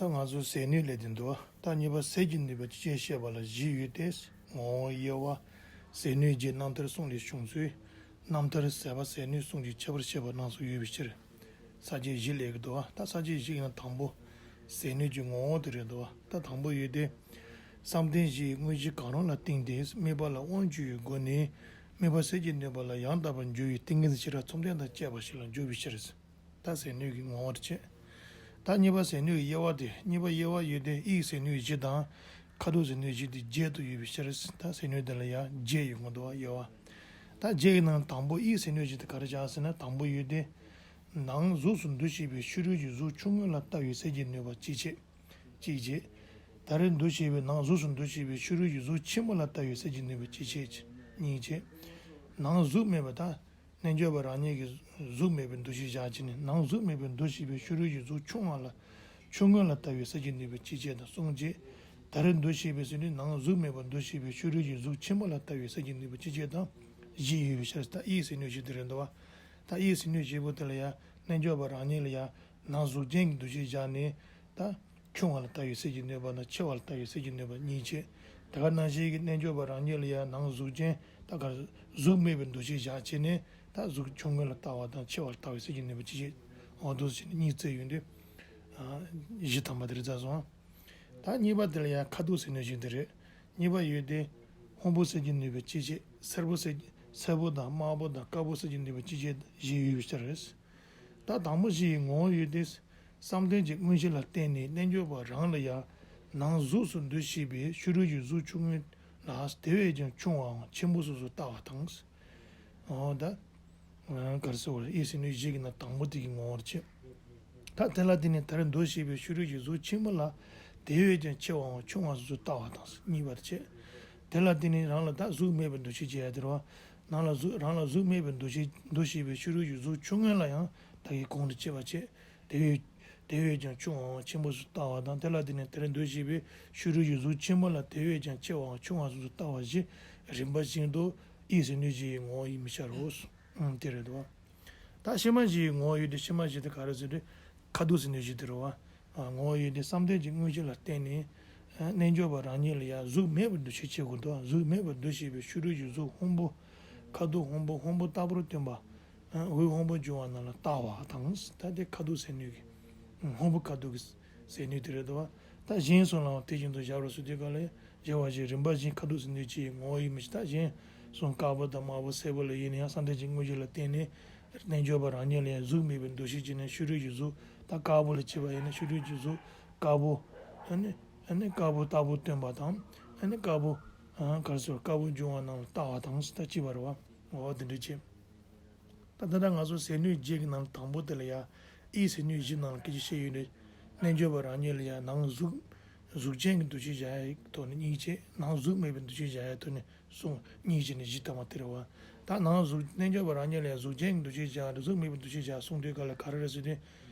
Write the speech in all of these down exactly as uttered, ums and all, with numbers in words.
ད་ང་ཚོ་ཟད་ནུས་ལས་དེ་འདུག་ད་གཉིས་པ་ཟད་ཀྱི་ནུས་པ་ཅི་བྱས་བཤད་པ་ལ་བཞི་ཡོད་དེ། ངོ་བོ་དབྱེ་བ། ཟད་ནུས་བརྒྱད་རྣམ་ཐར་གསུམ་ལས་བྱུང་ཚུལ། རྣམ་ཐར་ཟད་པ་ཟད་ནུས་གསུམ་གྱི་ཁྱད་པར་བཤད་པ་རྣམས་སུ་ཡོད་པའི་ཕྱིར། ས་བཅད་བཞི་ལས་ཀྱི་འདུག་ད་ས་བཅད་བཞི་ཡིན་ན་དང་པོ། ཟད་ནུས་ཀྱི་ངོ་བོ་དེ་རེད་འདུག་ད་དང་པོ་ཡོད་དེ། བསམ་གཏན་བཞི་ཡི་དངོས་གཞི་གང་རུང་ལ་བརྟེན་ཏེ་དམིགས་པ་ལ་དབང་བསྒྱུར་བའི་སྒོ་ནས། དམིགས་པ་ཟད་ཀྱི་ནུས་པ་ལ་ཡང་དག་པར་འགྱུར་བའི་ཏིང་ངེ་འཛིན་ཤེས་རབ་མཚུངས་ལྡན་དང་བཅས་པ་ཞིག་ལ་འཇུག་པའི་ཕྱིར། ད་ཟད་ནུས་ཀྱི་ངོ་བོར་བྱེད། ད་གཉིས་པ་ཟད་ནུས་ཀྱི་དབྱེ་བ་དེ། གཉིས་པ་དབྱེ་བ་ཡོད་དེ། དབྱིབས་ཟད་ནུས་བཞི་དང་། ཁ་དོག་ཟད་ནུས་བཞི་དེ་བརྒྱད་དུ་ཡོད་པའི་ཕྱིར། ད་ཟད་ནུས་དེ་ལ་ཡང་བརྒྱད་ཡོད་ངོ་། དུ་བ་དབྱེ་བ། ད་བརྒྱད་ཀྱི་ནང་དང་པོ་དབྱིབས་ཟད་ནུས་བཞི་དེ་ག་རེ་བྱ་ཟེར་ན། དང་པོ་ཡོད་དེ། ནང་གཟུགས་སུ་འདུ་ཤེས་པའི་ཕྱི་རོལ་གྱི་གཟུགས་ཆུང་ངུ་ལ་ལྟ་བའི་ཟད་ཀྱི་ནུས་པ་གཅིག་བྱེད། གཅིག་བྱེད། ད་རེས་འདུ་ཤེས་པའི་ནང་གཟུགས་སུ་འདུ་ཤེས་པའི་ཕྱི་རོལ་གྱི་གཟུགས་ཆེན་པོ་ལ་ལྟ་བའི་ཟད་ཀྱི་ནུས་པ་གཅིག་བྱེད། གཉིས་བྱེད། ནང་གཟུགས་མེད་པ་དང་། རྣལ་འབྱོར་པ་རང་ཉིད་ཀྱིས་གཟུགས་མེད་པའི་འདུ་ཤེས་བཞག་བྱས་ནས། ནང་གཟུགས་མེད་པའི་འདུ་ཤེས་པའི་ཕྱི་རོལ་གྱི་གཟུགས་ཆུང་ངུ་ལ། ཆུང་ངུ་ལ་ལྟ་བའི་ཟད་ཀྱི་ནུས་པ་གཅིག་བྱེད་དང་། གསུམ་བྱེད། ད་རེས་འདུ་ཤེས་པའི་ཟེར་དུས་ནང་གཟུགས་མེད་པར་འདུ་ཤེས་པའི་ཕྱི་རོལ་གྱི་གཟུགས་ཆེན་པོ་ལ་ལྟ་བའི་ཟད་ཀྱི་ནུས་པ་གཅིག་བྱེད་དང་བཞི་ཡོད་པའི་ཕྱིར། ད་དབྱིབས་ཟད་ནུས་བཞི་དེ་རེད་འདུག་བ། ད་དབྱིབས་ཟད་ནུས་བཞི་པོ་དེ་ལ་ཡང་རྣལ་འབྱོར་པ་རང་ཉིད་ལ་ཡང་ནང་གཟུགས་ཅན་གྱི་འདུ་ཤེས་བཞག་ནས། ད་ཆུང་བ་ལ་ལྟ་བའི་ཟད་ཀྱི་ནུས་པ་དང་། ཆེ་བ་ལ་ལྟ་བའི་ཟད་ཀྱི་ནུས་པ་གཉིས་བྱེད། དེ་ག་ནང་བཞིན་གྱི་རྣལ་འབྱོར་པ་རང་ཉིད་ལ་ཡང་ནང་གཟུགས་ཅན། ད་ག་གཟུགས་མེད་པའི་འདུ་ཤེས་བཞག་བྱས་ནས། ད་གཟུགས་ཆུང་ངུ་ལ་ལྟ་བ་དང་། ཆེ་བ་ལ་ལྟ་བའི་ཟད་ཀྱི་ནུས་པ་གཅིག་བྱེད། འོ་འདུག་སེ་བྱས་ནས་གཉིས་བརྩིས་ཡོང་དུས། ཨ། བཞི་ཐམ་པ་དེ་རེད་ཚར་སོང་། ད་གཉིས་པ་དེ་ལ་ཡང་ཁ་དོག་ཟད་ནུས་བཞི་དེ་རེད། གཉིས་པ་ཡོད་དེ། སྔོན་པོ་ཟད་ཀྱི་ནུས་པ་གཅིག་བྱེད། སེར་པོ་ཟད། སེར་པོ་དང་དམར་པོ་དང་དཀར་པོ་ཟད་ཀྱི་ནུས་པ་གཅིག་བྱེད་བཞི་ཡོད་པའི་ཕྱིར། ད་དང་པོ་བཞི་ཡི་ངོ་བོ་ཡོད་དེ། བསམ་གཏན་གྱི་དངོས་གཞི་ལ་བརྟེན་ནས་རྣལ་འབྱོར་པ་རང་ལ་ཡང་ནང་གཟུགས་སུ་འདུ་ཤེས་པའི་ཕྱི་རོལ་གྱི་གཟུགས་ཆུང་ངུ་ལ་དེ་བས་ཀྱང་ཆུང་བའམ་ཆེན་པོ་སོ་སོར་ལྟ་བ་དང་། འོ་ད། ག་རེ་ཟེར་བ་རེད། དབྱིབས་ཟད་ནུས་བཞི་གི་ནང་དང་པོ་དེ་གི་ངོ་བོར་བྱེད། ད་དེ་ལ་བརྟེན་ནས་ད་རེས་འདུ་ཤེས་པའི་ཕྱི་རོལ་གྱི་གཟུགས་ཆེན་པོ་ལ་དེ་བས་ཀྱང་ཆེ་བའམ་ཆུང་བ་སོ་སོར་ལྟ་བ་དང་། གཉིས་པར་བྱེད། དེ་ལ་བརྟེན་ནས་རང་ལ་ད་གཟུགས་མེད་པའི་འདུ་ཤེས་བྱེད་ཡ་དེ་རེད་བ། ནང་ལ་གཟུགས། རང་ལ་གཟུགས་མེད་པའི་འདུ་ཤེས། འདུ་ཤེས་པའི་ཕྱི་རོལ་གྱི་གཟུགས་ཆུང་ངུ་ལ་ཡང་ད་གིན་གོང་དུ་བྱས་པ་བྱེད། དེ་བས། དེ་བས་ཀྱང་ཆུང་བའམ་ཆེན་པོ་སོ་སོར་ལྟ་བ་དང་། དེ་ལ་བརྟེན་ནས་ད་རེས་འདུ་ཤེས་པའི་ཕྱི་རོལ་གྱི་གཟུགས་ཆེན་པོ་ལ་དེ་བས་ཀྱང་ཆེ་བའམ་ཆུང་བ་སོ་སོར་ལྟ་བ་བཞི། རིམ་པ་བཞིན་དུ་དབྱིབས་ཟད་ནུས་བཞི་ཡི་ངོ་བོ་ཡིན་པའི་ཕྱིར་རོ། ཨང་། དེ་རེད་དོ། ད་ཕྱི་མ་བཞི་ཡི་ངོ་བོ་ཡོད་དེ། ཕྱི་མ་བཞི་དེ་ག་རེ་ཟེར་དུས། ཁ་དོག་ཟད་ནུས་བཞི་དེ་རེད་བ། ཨ། ངོ་བོ་ཡོད་དེ། བསམ་གཏན་གྱི་དངོས་གཞི་ལ་བརྟེན་ནས། ཨ། རྣལ་འབྱོར་པ་རང་ཉིད་ལ་ཡང་གཟུགས་མེད་པར་འདུ་ཤེས་བྱེད་དགོས་འདུག་གཟུགས་མེད་པར་འདུ་ཤེས་པའི་ཕྱི་རོལ་གྱི་གཟུགས་སྔོན་པོ། ཁ་དོག་སྔོན་པོ། སྔོན་པོ་ལྟ་བུར་སྟོན་པ། ཨ། འོད་སྔོན་པོ་འབྱུང་བ་རྣམས་ལ་ལྟ་བ་དང་། ད་དེ་ཁ་དོག་ཟད་ནུས་ཀྱི། སྔོན་པོ་ཁ་དོག་གི་ཟད་ནུས་དེ་རེད་དོ། ད་གཞན་གསུམ་ལའང་དེ་བཞིན་དུ་སྦྱར་རོ་ཟེར་དུས་ག་ལ། སྦྱར་བ་བཞིན་རིམ་པ་བཞིན་ཁ་དོག་ཟད་ནུས་བཞི་ཡི་ངོ་བོ་ཡིན་པའི་ཕྱིར། ད་གཞན་གསུམ་དཀར་པོ་དང་དམར་པོ་སེར་པོ་ལ་ཡིན་ན་ཡང་བསམ་གཏན་གྱི་དངོས་གཞི་ལ་བརྟེན་ནས་རྣལ་འབྱོར་པ་རང་ཉིད་ལ་ཡང་གཟུགས་མེད་པའི་འདུ་ཤེས་བྱས་ནས་ཕྱི་རོལ་གྱི་གཟུགས། ད་དཀར་པོ་ལ་བྱས་པ་ཡིན་ན་ཕྱི་རོལ་གྱི་གཟུགས་དཀར་པོ། ཨ་ནི། ཨ་ནི་དཀར་པོ་ལྟ་བུར་སྟོན་པ་དང་། ཨ་ནི་དཀར་པོ། ཨ། ག་རེ་ཟེར། དཀར་པོ་འབྱུང་བ་རྣམས་ལ་ལྟ་བ་དང་། ད་གཅིག་པ་རེད་བ། འོ་དེ་འདྲ་བྱས། ད་ད་ལྟ་ང་ཚོ་ཟད་ནུས་བརྒྱད་ཀྱི་ནང་དང་པོ་དེ་ལ་ཡང་དབྱིབས་ཟད་ནུས་བཞི་ནང་ལ་སྐད་ཆ་བཤད་ཡོད་རེད། རྣལ་འབྱོར་པ་རང་ཉིད་ལ་ཡང་ནང་གཟུགས། གཟུགས་ཅན་གྱི་འདུ་ཤེས་བཞག་ཡའི་ཐོག་ནས་གཉིས་བྱས། ནང་གཟུགས་མེད་པའི་འདུ་ཤེས་བཞག་ཡའི་ཐོག་ནས་གསུམ། གཉིས་བྱས་ནས་བཞི་བཏང་བ་དེ་རེད་བ། ད་ནང་གཟུགས། རྣལ་འབྱོར་པ་རང་ཉིད་ལ་ཡང་གཟུགས་ཅན་གྱི་འདུ་ཤེས་བཞག་རེད། གཟུགས་མེད་པའི་འདུ་ཤེས་བཞག་གསུངས་དུས་ག་ལ་ག་རེ་རེད་ཟེར་དུས།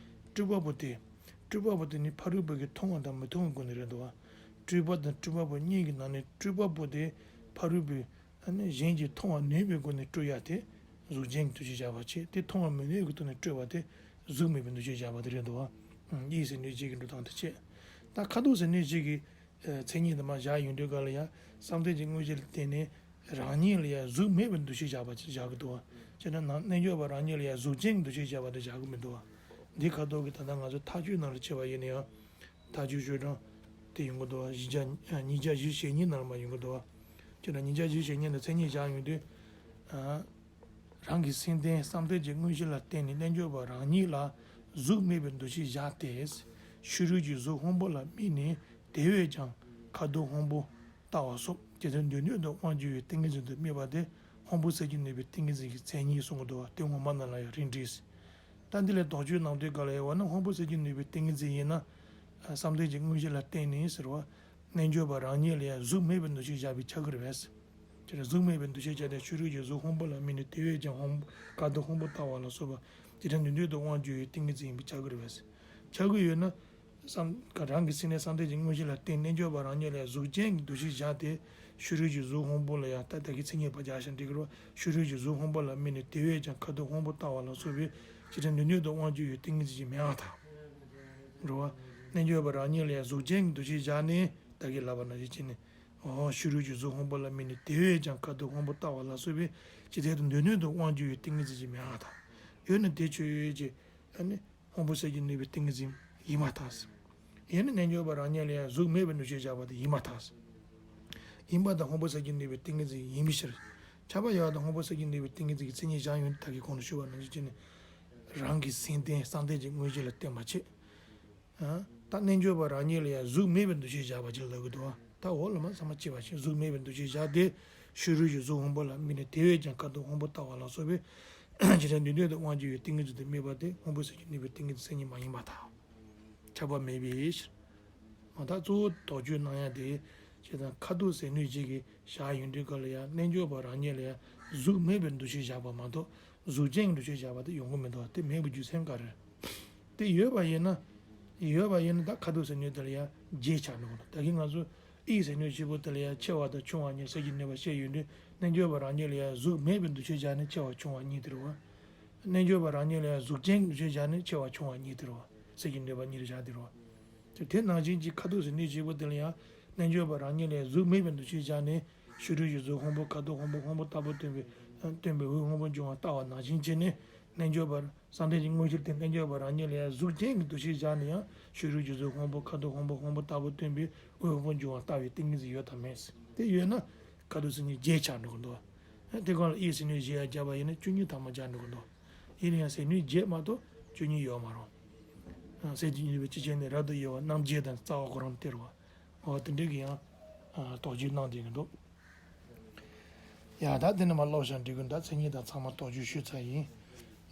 སྤྲུལ་པ་པོ་དེ། སྤྲུལ་པ་པོ་དེ་ནི་ཕ་རོལ་པོ་གིས་མཐོང་བ་དང་མི་མཐོང་བའི་སྒོ་ནས་རེད་འདུག་བ། སྤྲུལ་པ་དང་སྤྲུལ་པ་པོ་གཉིས་ཀྱི་ནང་ནས་སྤྲུལ་པ་པོ་དེ་ཕ་རོལ་པོས། ཨ་ནི་གཞན་གྱིས་མཐོང་བ་ནུས་པའི་སྒོ་ནས་སྤྲུལ་ཡ་དེ་གཟུགས་ཅན་གྱི་འདུ་ཤེས་བཞག་པ་བྱས། དེ་མཐོང་བ་མི་ནུས་ཀྱི་ཐོག་ནས་སྤྲུལ་བ་དེ་གཟུགས་མེད་པའི་འདུ་ཤེས་བཞག་པ་དེ་རེད་འདུག་བ། དབྱིབས་ཟད་ནུས་བཞི་གི་འགྲོ་སྟངས་དེ་བྱས། ད་ཁ་དོག་ཟད་ནུས་བཞི་གི་མཚན་ཉིད་དུ་མ་བཞག་ཡོང་དུས་ག་ལ་ཡང་བསམ་གཏན་གྱི་དངོས་གཞི་ལ་བརྟེན་ནས་རང་ཉིད་ལ་ཡང་གཟུགས་མེད་པའི་འདུ་ཤེས་བཞག་པ་བཞག་གི་འདུག་བ། བྱས་ན་ནང་རྣལ་འབྱོར་པ་རང་ཉིད་ལ་ཡང་གཟུགས་ཅན་གྱི་འདུ་ཤེས་བཞག་པ་དེ་བཞག་གི་མི་འདུག་བ། འདི་ཁ་དོག་གི་ད་ལྟ་ང་ཚོ་ཐག་གཅོད་ནང་ལ་བྱས་པ་ཡིན་ན་ཡང་། ཐག་གཅོད་ཤོག་གྲངས་དེ་ཡོང་གི་འདུག་བ། བཞི་ཆ། ཉིས་བརྒྱ་བཞི་ཞེ་གཉིས་ནང་ལ་མར་ཡོང་གི་འདུག་བ། ཁྱོད་ལ་ཉིས་བརྒྱ་བཞི་ཞེ་གཉིས་ནང་མཚན་ཉིད་བཞག་ཡོང་དུས། ཨ། རང་གི་སེམས་རྟེན་བསམ་གཏན་གྱི་དངོས་གཞི་ལ་བརྟེན་ནས་རྣལ་འབྱོར་པ་རང་ཉིད་ལ་གཟུགས་མེད་པའི་འདུ་ཤེས་བཞག་སྟེ། ཕྱི་རོལ་གྱི་གཟུགས་སྔོན་པོ་ལ་དམིགས་ནས་དེ་བས་ཀྱང་ཁ་དོག་སྔོན་པོ་ལྟ་བ་སོགས་ཇི་ལྟར་འདོད་འདོད་དུ་དབང་བསྒྱུར་བའི་ཏིང་ངེ་འཛིན་དུ་དམིགས་པ་དེ་སྔོན་པོ་ཟད་ཀྱི་ནུས་པའི་ཏིང་ངེ་འཛིན་གྱི་མཚན་ཉིད་གསུང་གི་འདུག་བ། དེ་ངོ་མ་ནང་ལ་ཡང་རིགས་འགྲེ། ད་འདི་ལས་དོགས་གཅོད་གནང་དུས་ག་ལ་ཡང་བ་ན་སྔོན་པོ་ཟད་ཀྱི་ནུས་པའི་ཏིང་ངེ་འཛིན་ཡིན་ན། བསམ་གཏན་གྱི་དངོས་གཞི་ལ་བརྟེན་ནས་ཟེར་བ། རྣལ་འབྱོར་པ་རང་ཉིད་ལ་ཡང་གཟུགས་མེད་པའི་འདུ་ཤེས་བཞག་པས་ཁྱབ་ཀྱི་རེད་པས། དེ་ལ་གཟུགས་མེད་པའི་འདུ་ཤེས་བྱས་ཏེ་ཕྱི་རོལ་གྱི་གཟུགས་སྔོན་པོ་ལ་དམིགས་ནས་དེ་བས་ཀྱང་སྔོན་པོ་ཁ་དོག་སྔོན་པོ་ལྟ་བ་ལ་སོགས་པ་དེ་འདྲ་འདོད་འདོད་དུ་དབང་བསྒྱུར་བའི་ཏིང་ངེ་འཛིན་ཡིན་པས་ཁྱབ་ཀྱི་རེད་པས། ཁྱབ་ཀྱི་ཡོད་ན། བསམ། རང་གི་སེམས་ནི་བསམ་གཏན་གྱི་དངོས་གཞི་ལ་བརྟེན་རྣལ་འབྱོར་པ་རང་ཉིད་ལ་གཟུགས་ཅན་གྱི་འདུ་ཤེས་བཞག་སྟེ། ཕྱི་རོལ་གྱི་གཟུགས་སྔོན་པོ་ལ་ཡང་ད་ལྟ་གི་མཚན་ཉིད་པ་རྒྱག་བཞིན་འགྲིག་གི་རེད། ཕྱི་རོལ་གྱི་གཟུགས་སྔོན་པོ་ལ་དམིགས་ནས་དེ་བས་ཀྱང་ཁ་དོག་སྔོན་པོ་ལྟ་བ་ལ་སོགས་པའི་ཅི་འདྲ་འདོད་འདོད་དུ་དབང་བསྒྱུར་བའི་ཏིང་ངེ་འཛིན་གྱིས་མེད་པར་ཐལ། རེད་བ། རྣལ་འབྱོར་པ་རང་ཉིད་ལ་ཡང་གཟུགས་ཅན་གྱི་འདུ་ཤེས་བཞག་ནས་ད་གིན་ལབ་པ་ནང་བཞིན་བྱས་ནས། འོ་ཕྱི་རོལ་གྱི་གཟུགས་སྔོན་པོ་ལ་དམིགས་ནས་དེ་བས་ཀྱང་ཁ་དོག་སྔོན་པོ་ལྟ་བ་ལ་སོགས་པའི་ཇི་ལྟར་དུ་མདོ་སྣོད་དུ་དབང་བསྒྱུར་བའི་ཏིང་ངེ་འཛིན་ཅིག་མེད་པར་ཐལ། ཡོད་ན་དེ་ཆོས་ཅན། ཨ་ནི་སྔོན་པོ་གསལ་གྱིས་གནས་པའི་ཏིང་ངེ་འཛིན་ཡིན་པར་ཐལ། ཡང་ན་རྣལ་འབྱོར་པ་རང་ཉིད་ལ་ཡང་གཟུགས་མེད་པའི་འདུ་ཤེས་བཞག་པ་དེ་ཡིན་པར་ཐལ། ཡིན་པ་དང་སྔོན་པོ་གསལ་གྱིས་གནས་པའི་ཏིང་ངེ་འཛིན་ཡིན་པའི་ཕྱིར། ཁྱབ་པ་ཡོད་པ་དང་སྔོན་པོ་གསལ་གྱིས་གནས་པའི་ཏིང་ངེ་འཛིན་གྱི་མཚན་ཉིད་གཞན་ཡོད་དེ་ད་གིན་གོང་དུ་ཞུས་པ་ནང་བཞིན་བྱས་ནས། རང་གི་སེམས་རྟེན་བསམ་གཏན་གྱི་དངོས་གཞི་ལ་བརྟེན་པར་བྱེད། ད་རྣལ་འབྱོར་པ་རང་ཉིད་ལ་ཡང་གཟུགས་མེད་པའི་འདུ་ཤེས་བཞག་པ་ཅིག་ལབ་ཀྱི་འདུག་ད་འོ་ལ་མ་ཚང་མ་སྐྱེས་པ་ཞིག་གཟུགས་མེད་པའི་འདུ་ཤེས་བཞག་སྟེ། ཕྱི་རོལ་གྱི་གཟུགས་སྔོན་པོ་ལ་དམིགས་ནས་དེ་བས་ཀྱང་ཁ་དོག་སྔོན་པོ་ལྟ་བ་ལ་སོགས་པའི་ཇི་ལྟར་མདོ་སྣོད་དུ་དབང་བསྒྱུར་བའི་ཏིང་ངེ་འཛིན་དུ་དམིགས་པ་དེ་སྔོན་པོ་གསལ་གྱིས་གནས་པའི་ཏིང་ངེ་འཛིན་མཚན་ཉིད་མ་ཡིན་པར་ཐལ། ཁྱབ་པ་མེད་པའི་ཕྱིར། འོ་ད་གཙོ་བོ་དོགས་གཅོད་གནང་ཡ་དེ། བྱས་ཙང་ཁ་དོག་ཟེར་སྣོད་གཅིག་གི་བཞག་ཡོང་དུས་སྐབས་ལ་ཡང་རྣལ་འབྱོར་པ་རང་ཉིད་ལ་ཡང་གཟུགས་མེད་པའི་འདུ་ཤེས་བཞག་པ་མ་གཏོགས་གཟུགས་ཅན་གྱི་འདུ་ཤེས་བཞག་པ་དེ་ཡོང་གི་མི་འདུག་དེ་མེད་པའི་རྒྱུ་མཚན་ག་རེ། དེ་ཡོད་པ་ཡིན་ན། ཡོད་པ་ཡིན་ན་ད་ཁ་དོག་ཟེར་སྣོད་དེ་ལ་ཡང་བརྒྱད་ཆགས་འགྲོ་གི་འདུག་ད་གིན་ང་ཚོ་དབྱིབས་ཟེར་སྣོད་བཞི་པོ་དེ་ལ་ཡང་ཆེ་བ་དང་ཆུང་བ་གཉིས་གསལ་གྱིས་གནས་པ་བཤད་ཡོང་དུས་རྣལ་འབྱོར་པ་རང་ཉིད་ལ་ཡང་གཟུགས་མེད་པའི་འདུ་ཤེས་བཞག་ནས་ཆེ་བ་ཆུང་བ་གཉིས་དེ་རེད་བ། རྣལ་འབྱོར་པ་རང་ཉིད་ལ་ཡང་གཟུགས་ཅན་གྱི་འདུ་ཤེས་བཞག་ནས་ཆེ་བ་ཆུང་བ་གཉིས་དེ་རེད་བ། གསལ་གྱིས་གནས་པ་གཉིས་རེ་བཞག་དེ་རེད་བ། དེ་ནང་བཞིན་གྱི་ཁ་དོག་ཟེར་སྣོད་བཞི་པོ་དེ་ལ་ཡང་རྣལ་འབྱོར་པ་རང་ཉིད་ལ་ཡང་གཟུགས་མེད་པའི་འདུ་ཤེས་བཞག་ནས་ཕྱི་རོལ་གྱི་གཟུགས་སྔོན་པོ་ཁ་དོག་སྔོན་པོ་སྔོན་པོ་ལྟ་བུ་སྟོན་པའི་སྟོན་པའི་འོད་སྔོན་པོ་འབྱུང་བ་ལྟ་བ་ནང་བཞིན་བྱས་ནས་རྣལ་འབྱོར་པ་བསམ་གཏན་གྱི་དངོས་གཞིར་དེ་རྣལ་འབྱོར་པ་རང་ཉིད་ལ་ཡང་གཟུགས་ཅན་གྱི་འདུ་ཤེས་བཞག་ནས་ཡང་ཕྱི་རོལ་གྱི་གཟུགས་སྔོན་པོ་ཁ་དོག་སྔོན་པོ་སྔོན་པོ་ལྟ་བུ་སྟོན་པའི་འོད་སྔོན་པོ་འབྱུང་བ་ལྟ་བུའི་ཏིང་ངེ་འཛིན་ཡོད་དམ་མེད། དེ་ཡོད་ན་ཁ་དོག་ཟེར་སྣོད་བརྒྱད་ཆགས་འགྲོ་གི་འདུག་དེ་སྒང་ལ་དབྱིབས་ཟེར་སྣོད་བཞི་ཡང་བརྒྱབ་པ་ཡིན་ན་བཅུ་གཉིས་ཐམ་པ་ཆགས་འགྲོ་གི་འདུག་ཡིན་ན་ཡང་ཟེར་སྣོད་བརྒྱད་མ་གཏོགས་བཅུ་གཉིས་ཡོད་མ་རེད། གསལ་གྱིས་གནས་པའི་སྤྱི་ཆིངས་ནི་རབ་ཏུ་དབྱེ་བ་རྣམ་འབྱེད་དང་རྩ་བ་གོ་རིམ་སྟེར་བ། འོ་དེ་འདྲ་གི་ཡང་དོགས་གཅོད་གནང་བསྡད་ཀྱི་འདུག་ཡང་ད་དེ་ནས་མར་ཀློག་བཞག་འགྲིག་གི་འདུག་མཚན་ཉིད་དང་ཚང་མ་དོགས་གཅོད་ཞུས་ཚར་ཡིན།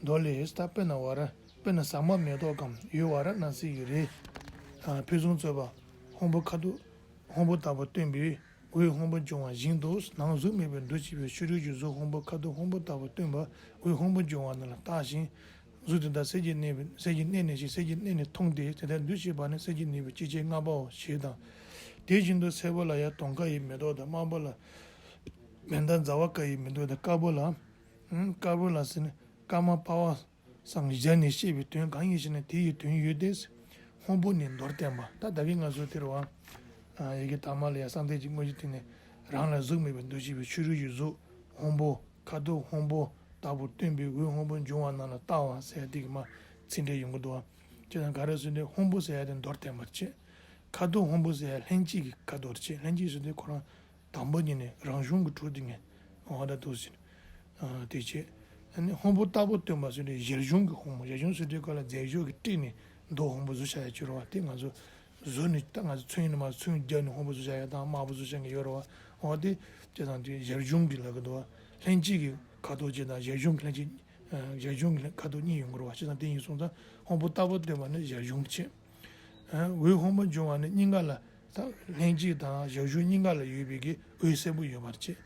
མདོ་ལས། ད་དཔེར་ན་བ་ར་དཔེར་ན་ཟ་མ་མེ་ཏོག་གམ་ཡུལ་བ་ར་ཎ་སི་ཡི་རེད། ཕུན་སུམ་ཚོགས་པ་སྔོན་པོ་ཁ་དོག་སྔོན་པོ་ལྟ་བུ་སྟོན་པའི་འོད་སྔོན་པོ་འབྱུང་བ་བཞིན་དུ་ནང་གཟུགས་མེད་པའི་འདུ་བྱེད་པའི་ཕྱི་རོལ་གྱི་གཟུགས་སྔོན་པོ་ཁ་དོག་སྔོན་པོ་ལྟ་བུ་སྟོན་པ་འོད་སྔོན་པོ་འབྱུང་བ་རྣམས་ལ་བརྟགས་ཤིང་། གཟུགས་དེ་དག་གསལ་གྱིས་གནས་པའི་གསལ་གྱིས་གནས་ནས་ཤེས། གསལ་གྱིས་གནས་ནས་མཐོང་སྟེ་དེ་ལྟར་འདུ་ཤེས་པ་ནི་གསལ་གྱིས་གནས་པའི་སྤྱི་ཆིངས་ལྔ་པའོ་ཞེས་དང་། དེ་བཞིན་དུ་སེར་པོ་ལ་ཡང་དུང་དཀར་ཡི་མེ་ཏོག་དང་། དམར་པོ་ལ་མེ་མདའ་ཟླ་བ་དཀར་ཡི་མེ་ཏོག་དང་། དཀར་པོ་ལ་དཀར་པོ་ལ་ཟེར་ན་སྐར་མ་པ་བ་སང་སྦྱར་ནས་བཤད་པའི་དོན་གང་ཡིན་ཞེ་ན། དེ་ཡི་དོན་ཡོད་དེ། སྔོན་པོ་ནི་མདོར་བསྟན་པ། ད་ད་གིན་ང་ཚོ་དེ་རེད་བ། ཡི་གེ་དང་མ་ལ་ཡང་བསམ་གཏན་གྱི་དངོས་གཞི་དེ་ནི་རང་ལ་གཟུགས་མེད་པའི་འདུ་བྱེད་པའི་ཕྱི་རོལ་གྱི་གཟུགས་སྔོན་པོ་ཁ་དོག་སྔོན་པོ་ལྟ་བུར་སྟོན་པའི་འོད་སྔོན་པོ་འབྱུང་བ་རྣམས་ལ་ལྟ་བ་ཟེར་ཡ་དེ་གི་མ་ཚིག་འགྲེལ་ཡོང་གི་འདུག་བ། ཅེས་དང་ག་རེ་ཟེར་ན་སྔོན་པོ་ཟེར་ཡ་དེ་མདོར་བསྟན་པར་བྱེད། ཁ་དོག་སྔོན་པོ་ཟེར་ཡ་ལྷན་སྐྱེས་ཀྱི་ཁ་དོག་རེད་བྱེད། ལྷན་སྐྱེས་ཟེར་དུས་ཁོ་རང་དང་པོ་ཉིད་ནས་རང་བྱུང་གི་གྲུབ་དེ་ངས་འོ་ད་འདུག་ཟེར། དེ་བྱེད། ཨ་ནི་སྔོན་པོ་ལྟ་བུ་སྟོན་པ་ཟེར་དུས་གཞལ་བྱུང་གི་སྔོན་པོ། གཞལ་བྱུང་ཟེར་དུས་ག་ལ་རྫས་སྦྱོར་གྱི་སྤྲས་ནས་མདོག་སྔོན་པོ་བཟོ་བྱ་ཡ་ཅིག་རེད་བ། དེ་ང་ཚོ་བཟོ་ནས་ད་ང་ཚོ་ཚོན་ཡིན་ན་མ་ཚོན་རྒྱག་ནས་སྔོན་པོ་བཟོ་བྱ་ཡ་དང་དམར་པོ་བཟོ་བྱ་ཡ་ཡོད་རེད་བ། འོ་དེ་བྱས་ཙང་དེ་གཞལ་བྱུང་གི་ལབ་གི་འདུག་བ། ལྷན་སྐྱེས་ཀྱི་ཁ་དོག་བྱས་དང་གཞལ་བྱུང་གི་ལྷན་སྐྱེས། གཞལ་བྱུང་གི་ཁ་དོག་གཉིས་ཡོང་གི་རེད་བ། བྱས་ཙང་དེ་ཡིན་སོང་ཙང་སྔོན་པོ་ལྟ་བུ་སྟོན་པ་ནི་གཞལ་བྱུང་བྱེད། འོད་སྔོན་པོ་འབྱུང་བ་ནི་སྙིང་ག་ལ། ད་ལྷན་སྐྱེས་དང་གཞལ་བྱུང་སྙིང་ག་ལ་ཡོད་པའི་གི་འོད་སེར་པོ་ཡོད་པར་བྱེད།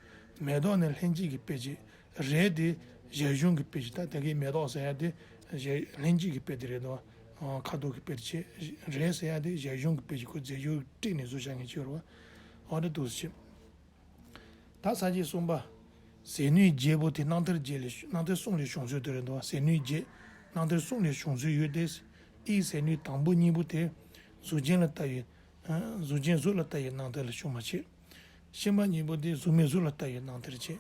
མེ་ཏོག་ནི་ལྷན་སྐྱེས་ཀྱི་དཔེ་བྱེད། རས་དེ་གཞལ་བྱུང་གི་དཔེ་བྱེད། ད་དེ་གའི་མེ་ཏོག་ཟེར་ཡ་དེ་གཞལ་ལྷན་སྐྱེས་ཀྱི་དཔེ་དེ་རེད་དོ། ཁ་དོག་གི་དཔེ་བྱེད། རས་ཟེར་ཡ་དེ་གཞལ་བྱུང་གི་དཔེ་བྱེད། ཁོ་རྫས་སྦྱོར་སྤྲས་ནས་བཟོ་བྱ་ངེས་ཅིག་ཡོད་རེད་བ། འོ་འདྲ་འདུག་ཟེར། ད་ས་བཅད་གསུམ་པ། ཟས་སྣོད་བརྒྱད་པོ་དེ་རྣམ་ཐར་བརྒྱད་ལས་རྣམ་ཐར་གསུམ་ལས་བྱུང་ཚུལ་དེ་རེད་འདུག་ཟས་སྣོད་བརྒྱད་རྣམ་ཐར་གསུམ་ལས་བྱུང་ཚུལ་ཡོད་དེ། དབྱིབས་ཟས་སྣོད་དང་པོ་གཉིས་པོ་དེ་གཟུགས་ཅན་ལ་ལྟ་བའི། གཟུགས་ཅན་གཟུགས་ལ་ལྟ་བའི་རྣམ་ཐར་ལས་བྱུང་བར་བྱེད། ཕྱི་མ་གཉིས་པོ་དེ་གཟུགས་མེད་གཟུགས་ལ་ལྟ་བའི་རྣམ་ཐར་བྱེད།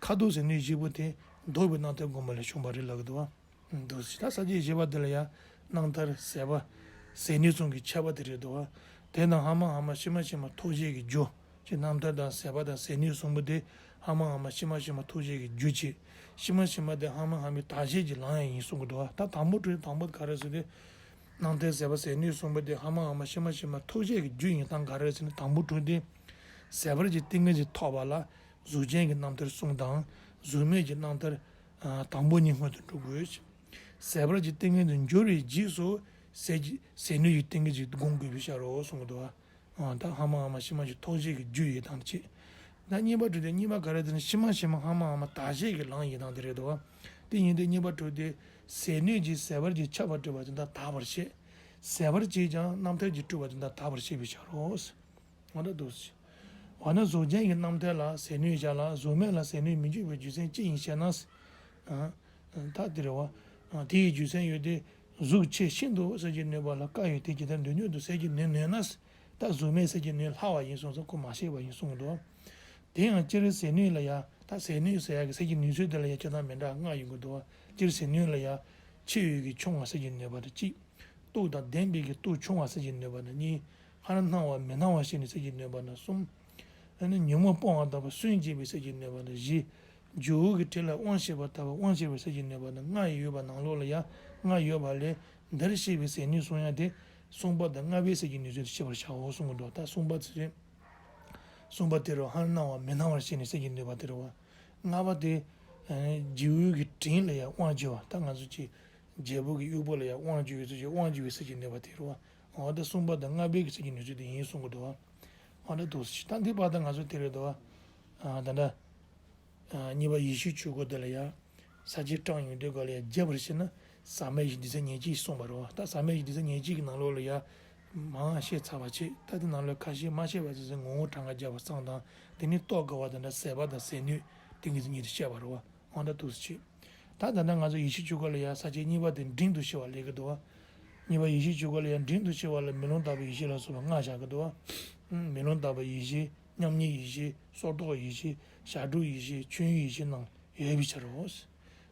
ཁ་དོག་ཟས་སྣོད་བཞི་པོ་དེ་ལྡོག་པའི་རྣམ་ཐར་སྒོམ་པ་ལས་བྱུང་བ་རེད་ལབ་ཀྱི་འདུག་བ། འདུག་ཟེར། ད་ས་བཅད་བཞི་པ་འདི་ལ་ཡང་རྣམ་ཐར་ཟད་པ། ཟས་སྣོད་གསུམ་གྱི་ཁྱད་པར་དེ་རེད་འདུག་བ། དེ་དང་སྔ་མ་སྔ་མ་ཕྱི་མ་ཕྱི་མ་ཐོགས་བཅས་ཀྱི་རྒྱུ། ཅེས་རྣམ་ཐར་དང་ཟད་པ་དང་ཟས་སྣོད་གསུམ་པོ་དེ་སྔ་མ་སྔ་མ་ཕྱི་མ་ཕྱི་མ་ཐོགས་བཅས་ཀྱི་རྒྱུ་བྱེད། ཕྱི་མ་ཕྱི་མ་དེ་སྔ་མ་སྔ་མའི་བརྟག་དཔྱད་ཀྱི་ལམ་ཡང་ཡིན་གསུང་གི་འདུག་བ། ད་དང་པོ་དྲུག་དང་པོ་ག་རེ་ཟེར་ཏེ། རྣམ་ཐར་ཟད་པ་ཟས་སྣོད་གསུམ་པོ་དེ་སྔ་མ་སྔ་མ་ཕྱི་མ་ཕྱི་མ་ཐོགས་བཅས་ཀྱི་རྒྱུ་ཡིན་སྟངས་ག་རེ་ཟེར་ན་དང་པོ་དྲུག་དེ། ཟད་པར་གྱི་ཏིང་ངེ་འཛིན་ཐོབ་པ་ལ་གཟུགས་ཅན་གྱི་རྣམ་ཐར་གསུམ་དང་གཟུགས་མེད་ཀྱི་རྣམ་ཐར། དང་པོ་གཉིས་སྔོན་དུ་འགྲོ་དགོས། ཟད་པར་གྱི་ཏིང་ངེ་འཛིན་འགྱུར་བའི་རྗེས་སུ་ཟས་ཀྱི་ཟས་སྣོད་ཀྱི་ཏིང་ངེ་འཛིན་སྒོམ་དགོས་པའི་ཕྱིར་རོ་གསུང་གི་འདུག་བ། ད་སྔ་མ་སྔ་མ་ཕྱི་མ་ཕྱི་མ་ཐོགས་བཅས་ཀྱི་རྒྱུ་ཡིན་སྟངས་བྱེད། ད་གཉིས་པ་དྲུག་དེ་གཉིས་པ་ག་རེ་དེ་ནི་ཕྱི་མ་ཕྱི་མ་སྔ་མ་སྔ་མ་བརྟག་དཔྱད་ཀྱི་ལམ་ཡིན་སྟངས་དེ་རེད་འདུག་བ། དེ་ཡིན་དུས་གཉིས་པ་དྲུག་དེ་ཟས་སྣོད་ཀྱིས་ཟད་པར་གྱི་ཁྱབ་པ་སྤྲོས་པ་དེ་དག་དག་པར་བཤད། ཟད་པར་བྱས་ཀྱང་རྣམ་ཐར་གྱིས་སྤྲོས་པ་དེ་དག་དག་པར་བཤད་པའི་ཕྱིར་རོ། འོ་ན་འདུག་ཟེར། འོ་ན་གཟུགས་ཅན་གྱི་རྣམ་ཐར་ལ་ཟས་སྣོད་བཞག་ལ་གཟུགས་མེད་ལ་ཟས་སྣོད་མི་འཇུག་པའི་རྒྱུ་མཚན་ཅི་ཡིན་ཞེ་ན། ད་དེ་རེད་བ། དེ་ཡི་རྒྱུ་མཚན་ཡོད་དེ། གཟུགས་ཆེས་ཤིན་ཏུ་ཟད་ཀྱི་ནུས་པ་ལ་བཀའ་ཡོད་དེ་ཇི་ལྟར་མདུན་སྐྱོད་དུ་ཟད་ཀྱི་ནུས་ནུས་ན། ད་གཟུགས་མེད་ཟད་ཀྱི་ནུས་ལྷག་པ་ཡིན་གསུངས་སོ། ཁོ་མ་ཤེས་པ་ཡིན་གསུངས་འདུག་དེ་ཡང་སྤྱིར་ཟད་ནུས་ལ་ཡང་ད་ཟད་ནུས་ཟེར་ཡག་གི་ཟད་ཀྱི་ནུས་ཚོད་དེ་ལ་ཡང་ཁྱད་མཚར་མི་འདྲ་ལྔ་ཡོང་གི་འདུག་སྤྱིར་ཟད་ནུས་ལ་ཡང་ཆེས་ཡོད་ཀྱི་ཆུང་བ་ཟད་ཀྱི་ནུས་པ་དང་གཅིག་སྟོབས་དང་ལྡན་པའི་གི་སྟོབས་ཆུང་བ་ཟད་ཀྱི་ནུས་པ་དང་གཉིས། སྔར་སྣང་བ་མི་སྣང་བ་ཞིག་ནི་ཟད་ཀྱི་ནུས་པ་དང་གསུམ། ཨ་ནི་ཉོན་མོངས་སྤོང་བ་ལྟ་བུ་སུན་འབྱིན་པའི་ཟད་ཀྱི་ནུས་པ་དང་བཞི། ཇོ་བོ་གི་དྲིན་ལ་དབང་བྱེད་པ་ལྟ་བུ་དབང་བྱེད་པའི་ཟད་ཀྱི་ནུས་པ་དང་ལྔ་ཡོད་པ་ནང་ལོགས་ལ་ཡང་ལྔ་ཡོད་པ་ལས་འདིར་བཤད་པའི་ཟད་ནུས་གསུང་ཡ་དེ་གསུམ་པ་དང་ལྔ་པའི་ཟད་ཀྱི་ནུས་ཚོད་དུ་ཤེས་པར་བྱའོ་གསུང་གི་འདུག་ད་གསུམ་པ་དེ་རེད། གསུམ་པ་དེ་རུ་སྔར་སྣང་བ་མི་སྣང་བར་བྱས་ནས་ཟད་ཀྱི་ནུས་པ་དེ་རུ་བ། ལྔ་པ་དེ་ཨ་ནི་རྗེ་བོ་གི་དྲིན་ལ་ཡང་དབང་བྱེད་པ། ད་ང་ཚོ་ཅིག་རྒྱལ་པོ་གི་དབྱུག་པ་ལ་ཡང་དབང་བྱེད་པའི་ཚུལ་གྱིས་དབང་བྱེད་པའི་ཟད་ཀྱི་ནུས་པ་དེ་རུ་བ། འོ་ད་གསུམ་པ་དང་ལྔ་པའི་གི་ཟད་ཀྱི་ནུས་ཚོད་དེ་ཡིན་གསུང་གི་འདུག་བ། འོ་ད་འདུག་སེ་ད་འདི་བར་དུ་ང་ཚོ་དེ་རེད་འདུག་བ། ཨ་ད་ད། ཨ་གཉིས་པ་ཡེ་ཤེས་ཆོས་སྐུ་དེ་ལ་ཡང་ས་བཅད་བགྲངས་ཡོང་དུས་ག་ལ་ཡང་རྒྱས་པར་བཤད་ན་ཟག་མེད་བཞི་སྡུག་བསྔལ་ཉེར་གཅིག་གསུངས་པ་རེད་བ། ད་ཟག་མེད་བཞི་སྡུག་བསྔལ་ཉེར་གཅིག་གི་ནང་ལོགས་ལ་ཡང་མང་བཤད་ཚར་བ་བྱས། ད་དེ་ནང་ལོགས་ཁ་ཤས་མ་བཤད་པ་ཚོ་ཚོ་ངོ་བོ་གྲངས་ཀ་བརྒྱབ་པ་ཙམ་དང་། དེ་ནས་རྟོགས་དཀའ་བ་དང་འདྲ་ཟད་པ་དང་ཟད་ནུས་དེ་གི་ཚོ་ཉིད་དུ་བཤད་པ་རེད་བ། འོ་ད་འདུག་སེ་བྱས། ད་ད་ལྟ་ང་ཚོ་ཡེ་ཤེས་ཆོས་སྐུ་ལ་ཡང་ས་བཅད་གཉིས་པ་དེ་འབྲིང་དུ་ཕྱེ་བ་ལས་ཀྱི་འདུག་བ། གཉིས་པ་ཡེ་ཤེས་ཆོས་སྐུ་ལ་ཡང་འབྲིང་དུ་ཕྱེ་བ་ལ་མེ་ལོང་ལྟ་བུའི་ཡེ་ཤེས་ལ་སོགས་པ་ལྔ་བཞག་གི་འདུག་བ། མེ་ལོང་ལྟ་བུའི་ཡེ་ཤེས། མཉམ་ཉིད་ཡེ་ཤེས། སོར་རྟོག་ཡེ་ཤེས། ཞབས་བྲོ་ཡེ་ཤེས། ཆོས་དབྱིངས་ཡེ་ཤེས་རྣམས་ཡོད་པའི་ཕྱིར་རོ།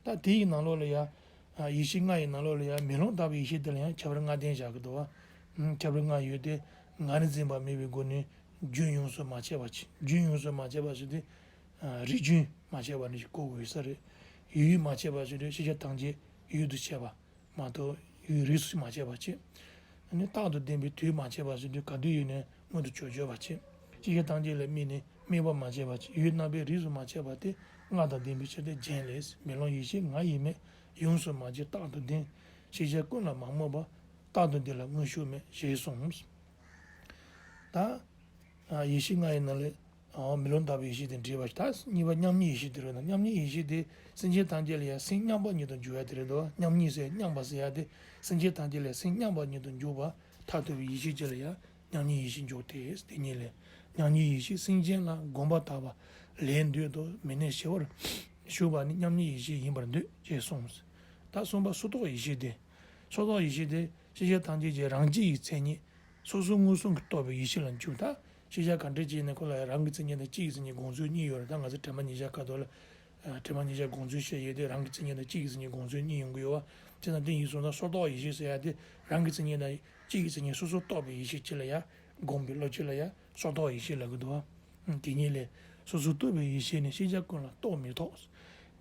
ད་དེ་ཡི་ནང་ལོགས་ལ་ཡང་ཡེ་ཤེས་ལྔ་ཡི་ནང་ལོགས་ལ་ཡང་མེ་ལོང་ལྟ་བུའི་ཡེ་ཤེས་དེ་ལ་ཡང་ཁྱད་པར་ལྔ་ལྡན་བཞག་གི་འདུག་བ། ཁྱད་པར་ལྔ་ཡོད་དེ། ང་རིག་འཛིན་པ་མེད་པའི་སྒོ་ནས་རྒྱུན་ཡོངས་སུ་མ་ཆད་པ་ཆེ། རྒྱུན་ཡོངས་སུ་མ་ཆད་པ་ཞེས་ཏེ། རིགས་རྒྱུན་མ་ཆད་པ་ནི་གོ་དགོས་ས་རེད། ཡུལ་མ་ཆད་པ་ཞེས་ཏེ་ཤེས་བྱ་ཐམས་ཅད་ཡུལ་དུ་ཆད་པ་མ་གཏོགས་ཡུལ་རིས་སུ་མ་ཆད་པ་ཆེ། ཨ་ནི་རྟག་ཏུ་བརྟན་པའི་དུས་མ་ཆད་པ་ཞེས་ཏེ་ག་དུས་ཡིན་ནའང་མངོན་དུ་གྱུར་གྱུར་པ་ཆེ། ཤེས་བྱ་ཐམས་ཅད་ལ་དམིགས་ནས་དམིགས་པ་མ་ཆད་པ་ཆེ། ཡུལ་རྣམ་པའི་རིས་སུ་མ་ཆད་པ་སྟེ་ལྔ་དང་ལྡན་པའི་ཕྱིར་ཏེ། རྒྱན་ལས། མེ་ལོང་ཡེ་ཤེས་ང་ཡི་མེ། ཡོངས་སུ་མ་ཆད་རྟག་ཏུ་ལྡན། ཤེས་བྱ་ཀུན་ལ་མ་རྨོངས་པ། རྟག་ཏུ་འདི་ལ་དངོས་ཤུགས་མེད། ཞེས་གསུངས། ད་ཡེ་ཤེས་ལྔ་ཡི་ནང་ལས། འོ་མེ་ལོང་ལྟ་བུའི་ཡེ་ཤེས་དེ་འདྲེས་པ་ཞིག་ད་གཉིས་པ་མཉམ་ཉིད་ཡེ་ཤེས་དེ་རེད་ན། མཉམ་ཉིད་ཡེ་ཤེས་དེ་སེམས་ཅན་ཐམས་ཅད་ལ་ཡང་སེམས་མཉམ་པ་ཉིད་དུ་འཇུག་ཡ་དེ་རེད་དོ། མཉམ་ཉིད་ཟེར་མཉམ་པ་ཟེར་ཡ་དེ་སེམས་ཅན་ཐམས་ཅད་ལ་སེམས་མཉམ་པ་ཉིད་དུ་འཇུག་པ་མཐར་ཐུག་པའི་ཡེ་ཤེས་ཅིག་ལ་ཡང་མཉམ་ཉིད་ཡེ་ཤེས་འཇུག་སྟེ། དེ་ཉིད་ལས། མཉམ་ཉིད་ཡེ་ཤེས་སེམས་ཅན་ལ་གོམས་པ་དག་པ་ལས་འདོད་དོ་མི་གནས་ཞི་བར་ཞུགས་པ་ནི་མཉམ་ཉིད་ཡེ་ཤེས་ཡིན་པར་འདོད་ཅེས་གསུངས། ད་གསུམ་པ་སོར་རྟོག་ཡེ་ཤེས་དེ། སོར་རྟོག་ཡེ་ཤེས་དེ་ཤེས་བྱ་ཐམས་ཅད་ཀྱི་རང་སྤྱི་ཡི་མཚན་ཉིད། སོ་སོ་མངོན་སུམ་གྱིས་རྟོགས་པའི་ཡེ་ཤེས་ལ་འཇུག་ད་ཤེས་བྱ་ག་འདྲ་ཅིག་ནས་ཁོ་ལ་རང་གི་མཚན་ཉིད་དང་སྤྱི་ཡི་མཚན་ཉིད་དགོངས་ཚུལ་གཉིས་ཡོད་རེད། ད་ང་ཚོ་དྲི་མ་ཉེར་བཞག་ཁ་ཐོག་ལ། དྲི་མ་ཉེར་བཞག་དགོངས་ཚུལ་བཤད་ཡོད་དེ། རང་གི་མཚན་ཉིད་དང་སྤྱི་ཡི་མཚན་ཉིད་དགོངས་ཚུལ་གཉིས་ཡོང་གི་ཡོད་བ། བྱས་ཙང་དེ་ཡིན་སོང་ཙང་སོར་རྟོག་ཡེ་ཤེས་ཟེར་ཡ་དེ་རང་གི་མཚན་ཉིད་དང་སྤྱི་ཡི་མཚན་ཉིད་སོ་སོར་རྟོགས་པའི་ཡེ་ཤེས་ཅིག་ལ་ཡ་སྒོམ་པའི་བློ་ཅིག་ལ་ཡ་སོར་རྟོག་ཡེ་ཤེས་ལབ་ཀྱི་འདུག་བ། དེ་ཉིད་ལས། སོ་སོར་རྟོག་པའི་ཡེ་ཤེས་ནི་ཤེས་བྱ་ཀུན་ལ་རྟོག་མི་ཐོགས།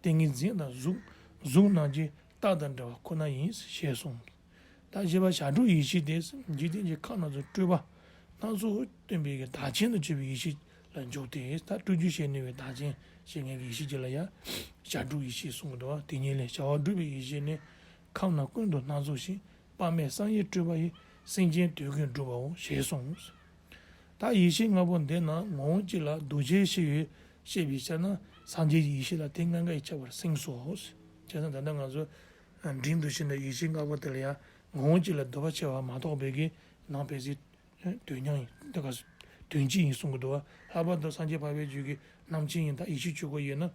ཏིང་ངེ་འཛིན་དང་གཟུགས་གཟུགས་རྣམས་ཀྱི་རྟགས་དང་འདྲ་བ་ཁོ་ན་ཡིན་ཞེས་གསུངས། ད་བཞི་པ་བྱ་སྒྲོ་ཡེ་ཤེས་དེ་འཇིག་རྟེན་གྱི་ཁམས་སྣ་ཚོགས་སྤྲོས་པ་སྣ་ཚོགས་སྟོན་པའི་གི་བདག་རྐྱེན་དུ་གྱུར་པའི་ཡེ་ཤེས་ལ་འཇུག་སྟེ། ད་སྤྲོས་བཅས་བྱེད་ནུས་པའི་བདག་རྐྱེན་བྱེད་མཁན་གྱི་ཡེ་ཤེས་ཅིག་ལ་ཡང་བྱ་སྒྲོ་ཡེ་ཤེས་གསུངས་འདུག་བ། དེ་ཉིད་ལས་བྱ་བ་སྒྲུབ་པའི་ཡེ་ཤེས་ནི་ཁམས་རྣམས་ཀུན་ཏུ་སྣ་ཚོགས་ཤིང་དཔག་མེད་བསམ་ཡས་སྤྲོས་པ་ཡིས་སེམས་ཅན་དོན་ཀུན་སྒྲུབ་པའོ་ཞེས་གསུངས། ད་ཡེ་ཤེས་ལྔ་པོ་འདི་རྣམས་ངོ་བོ་གཅིག་ལ་རྡོ་རྗེ་ཤེས་ཡོན་བཤད་པའི་ཕྱིར་ན་སངས་རྒྱས་ཀྱི་ཡེ་ཤེས་ལ་དེ་ལྔ་ཀ་ཡིས་ཁྱབ་པར་གསུངས་སོ། བྱས་ཙང་ད་ལྟ་ང་ཚོ་འབྲིང་དུ་ཕྱེ་ན་ཡེ་ཤེས་ལྔ་པོ་དེ་ལ་ཡང་ངོ་བོ་གཅིག་ལ་རྡོ་རྗེ་ཆེ་བ་མ་གཏོགས་པའི་གི་ནང་པའི་གཟི་དོན་མཉམ་ཡིན། དེ་ག་དོན་གཅིག་ཡིན་གསུང་གི་འདུག་བ། ལྷག་པར་དུ་སངས་རྒྱས་འཕགས་པའི་རྒྱུད་ཀྱི་རྣམ་མཁྱེན་ཡིན། ད་ཡེ་ཤེས་ཆོས་སྐུ་ཡིན་ན་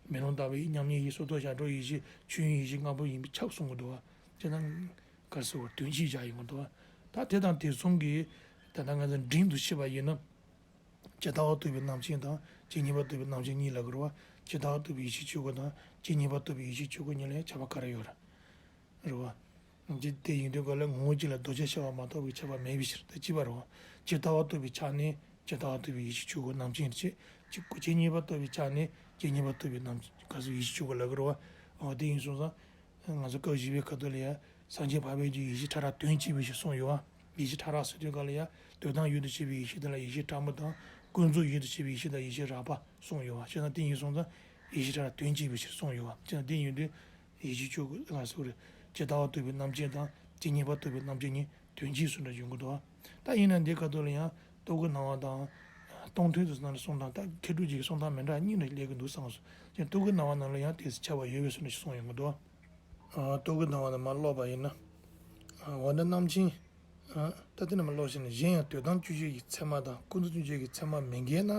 མེ་ལོང་ལྟ་བུའི་མཉམ་ཉིད་ཡེ་ཤེས་སོར་རྟོག་བྱ་སྒྲོ་ཡེ་ཤེས་ཆོས་དབྱིངས་ཡེ་ཤེས་ལྔ་པོ་ཡིན་པས་ཁྱབ་གསུང་གི་འདུག་བ། བྱས་ན། ག་ཟེར་བ་དོན་གཅིག་བཞག་ཡོང་གི་འདུག་ད་དེ་དང་དེ་མཚུངས་ཀྱི་ད་ལྟ་ང་ཚོ་འབྲིང་དུ་ཕྱེ་བ་ཡིན་ན། ཇི་ལྟ་བ་རྟོགས་པའི་རྣམ་མཁྱེན་དང་ཇི་སྙེད་པ་རྟོགས་པའི་རྣམ་མཁྱེན་གཉིས་ལབ་ཀྱི་རེད་བ། ཇི་ལྟ་བ་རྟོགས་པའི་ཡེ་ཤེས་ཆོས་སྐུ་དང་ཇི་སྙེད་པ་རྟོགས་པའི་ཡེ་ཤེས་ཆོས་སྐུ་གཉིས་ལ་ཡང་ཁྱད་པར་ག་རེ་ཡོད་རེད། རེད་བ། འདི་དེ་ཡིན་དུས་ག་ལ་ངོ་བོ་གཅིག་ལ་རྡོ་རྗེ་ཤར་བ་མ་གཏོགས་པའི་ཁྱད་པར་མེད་པའི་ཕྱིར་དུ་གཅིག་པ་རེད་བ། ཇི་ལྟ་བ་རྟོགས་པའི་ཆ་ནས་ཇི་ལྟ་བ་རྟོགས་པའི་ཡེ་ཤེས་ཆོས་སྐུ་རྣམ་མཁྱེན་རེད་ཅེས། ཇི་སྙེད་པ་རྟོགས་པའི་ཆ་ནས་ཇི་སྙེད་པ་རྟོགས་པའི་རྣམ་ག་ཟེར་ཡེ་ཤེས་ཆོས་སྐུ་ལབ་ཀྱི་རེད་བ། འོ་དེ་ཡིན་སོང་ཙང་། ང་ཚོ་སྐབས་བཞི་པའི་ཁ་ཐུག་ལ་ཡང་སངས་རྒྱས་འཕགས་པའི་རྒྱུད་ཡེ་ཤེས་ཕྲ་རགས་དོན་གཅིག་པའི་ཕྱིར་གསུངས་ཡོད་བ། ཡེ་ཤེས་ཕྲ་རགས་ཟེར་དུས་ག་ལ་ཡང་དོན་དམ་ཡུལ་དུ་ཆུད་པའི་ཡེ་ཤེས་དེ་ལ་ཡེ་ཤེས་ཕྲ་མོ་དང་ཀུན་རྫོབ་ཡུལ་དུ་ཆུད་པའི་ཡེ་ཤེས་དང་ཡེ་ཤེས་རགས་པ་གསུངས་ཡོད་བ། བྱས་ན་དེ་ཡིན་སོང་ཙང་ཡེ་ཤེས་ཕྲ་རགས་དོན་གཅིག་པའི་ཕྱིར་གསུངས་ཡོད་བ། བྱས་ན་དེ་ཡིན་དུས་ཡེ་ཤེས་ཆོས་སྐུ་ང་ཚོ་རེད། ཇི་ལྟ་བ་རྟོགས་པའི་རྣམ་མཁྱེན་དང་ཇི་སྙེད་པ་རྟོགས་པའི་རྣམ་མཁྱེན་གཉིས་དོན་གཅིག་སུ་འདྲ་ཡོང་གི་འདུག་བ། ད་ཡིན་ན་འདི་ཁ་ཐུག་ལ་ཡང་རྟོག་གེ་སྣང་བ་དང་སྟོང་ཐུན་དུ་སྣང་ནས་གསུངས་སྟངས་ད་མཁས་གྲུབ་ཀྱི་གསུང་སྟངས་མི་འདྲ་གཉིས་ལ་སླེབས་ཀྱི་འདུག་བསམ་སོང་། ཀྱང་རྟོག་གེ་སྣང་བ་ནང་ལ་ཡང་དེ་ཁྱད་པར་ཡོད་པའི་ཚུལ་ནས་གསུངས་ཡོང་གི་འདུག་ཨ། རྟོག་གེ་སྣང་བ་ནས་མར་ཀློག་པ་ཡིན་ན། ཨ། འོ་ན་རྣམ་མཁྱེན། ཨ། ད་དེ་ནས་མར་ཀློག་ཕྱིན་ནས་གཞན་ཡང་དོན་དམ་དཔྱོད་བྱེད་ཀྱི་ཚད་མ་དང་ཀུན་རྫོབ་དཔྱོད་བྱེད་ཀྱི་ཚད་མ་མི་འགལ་ན།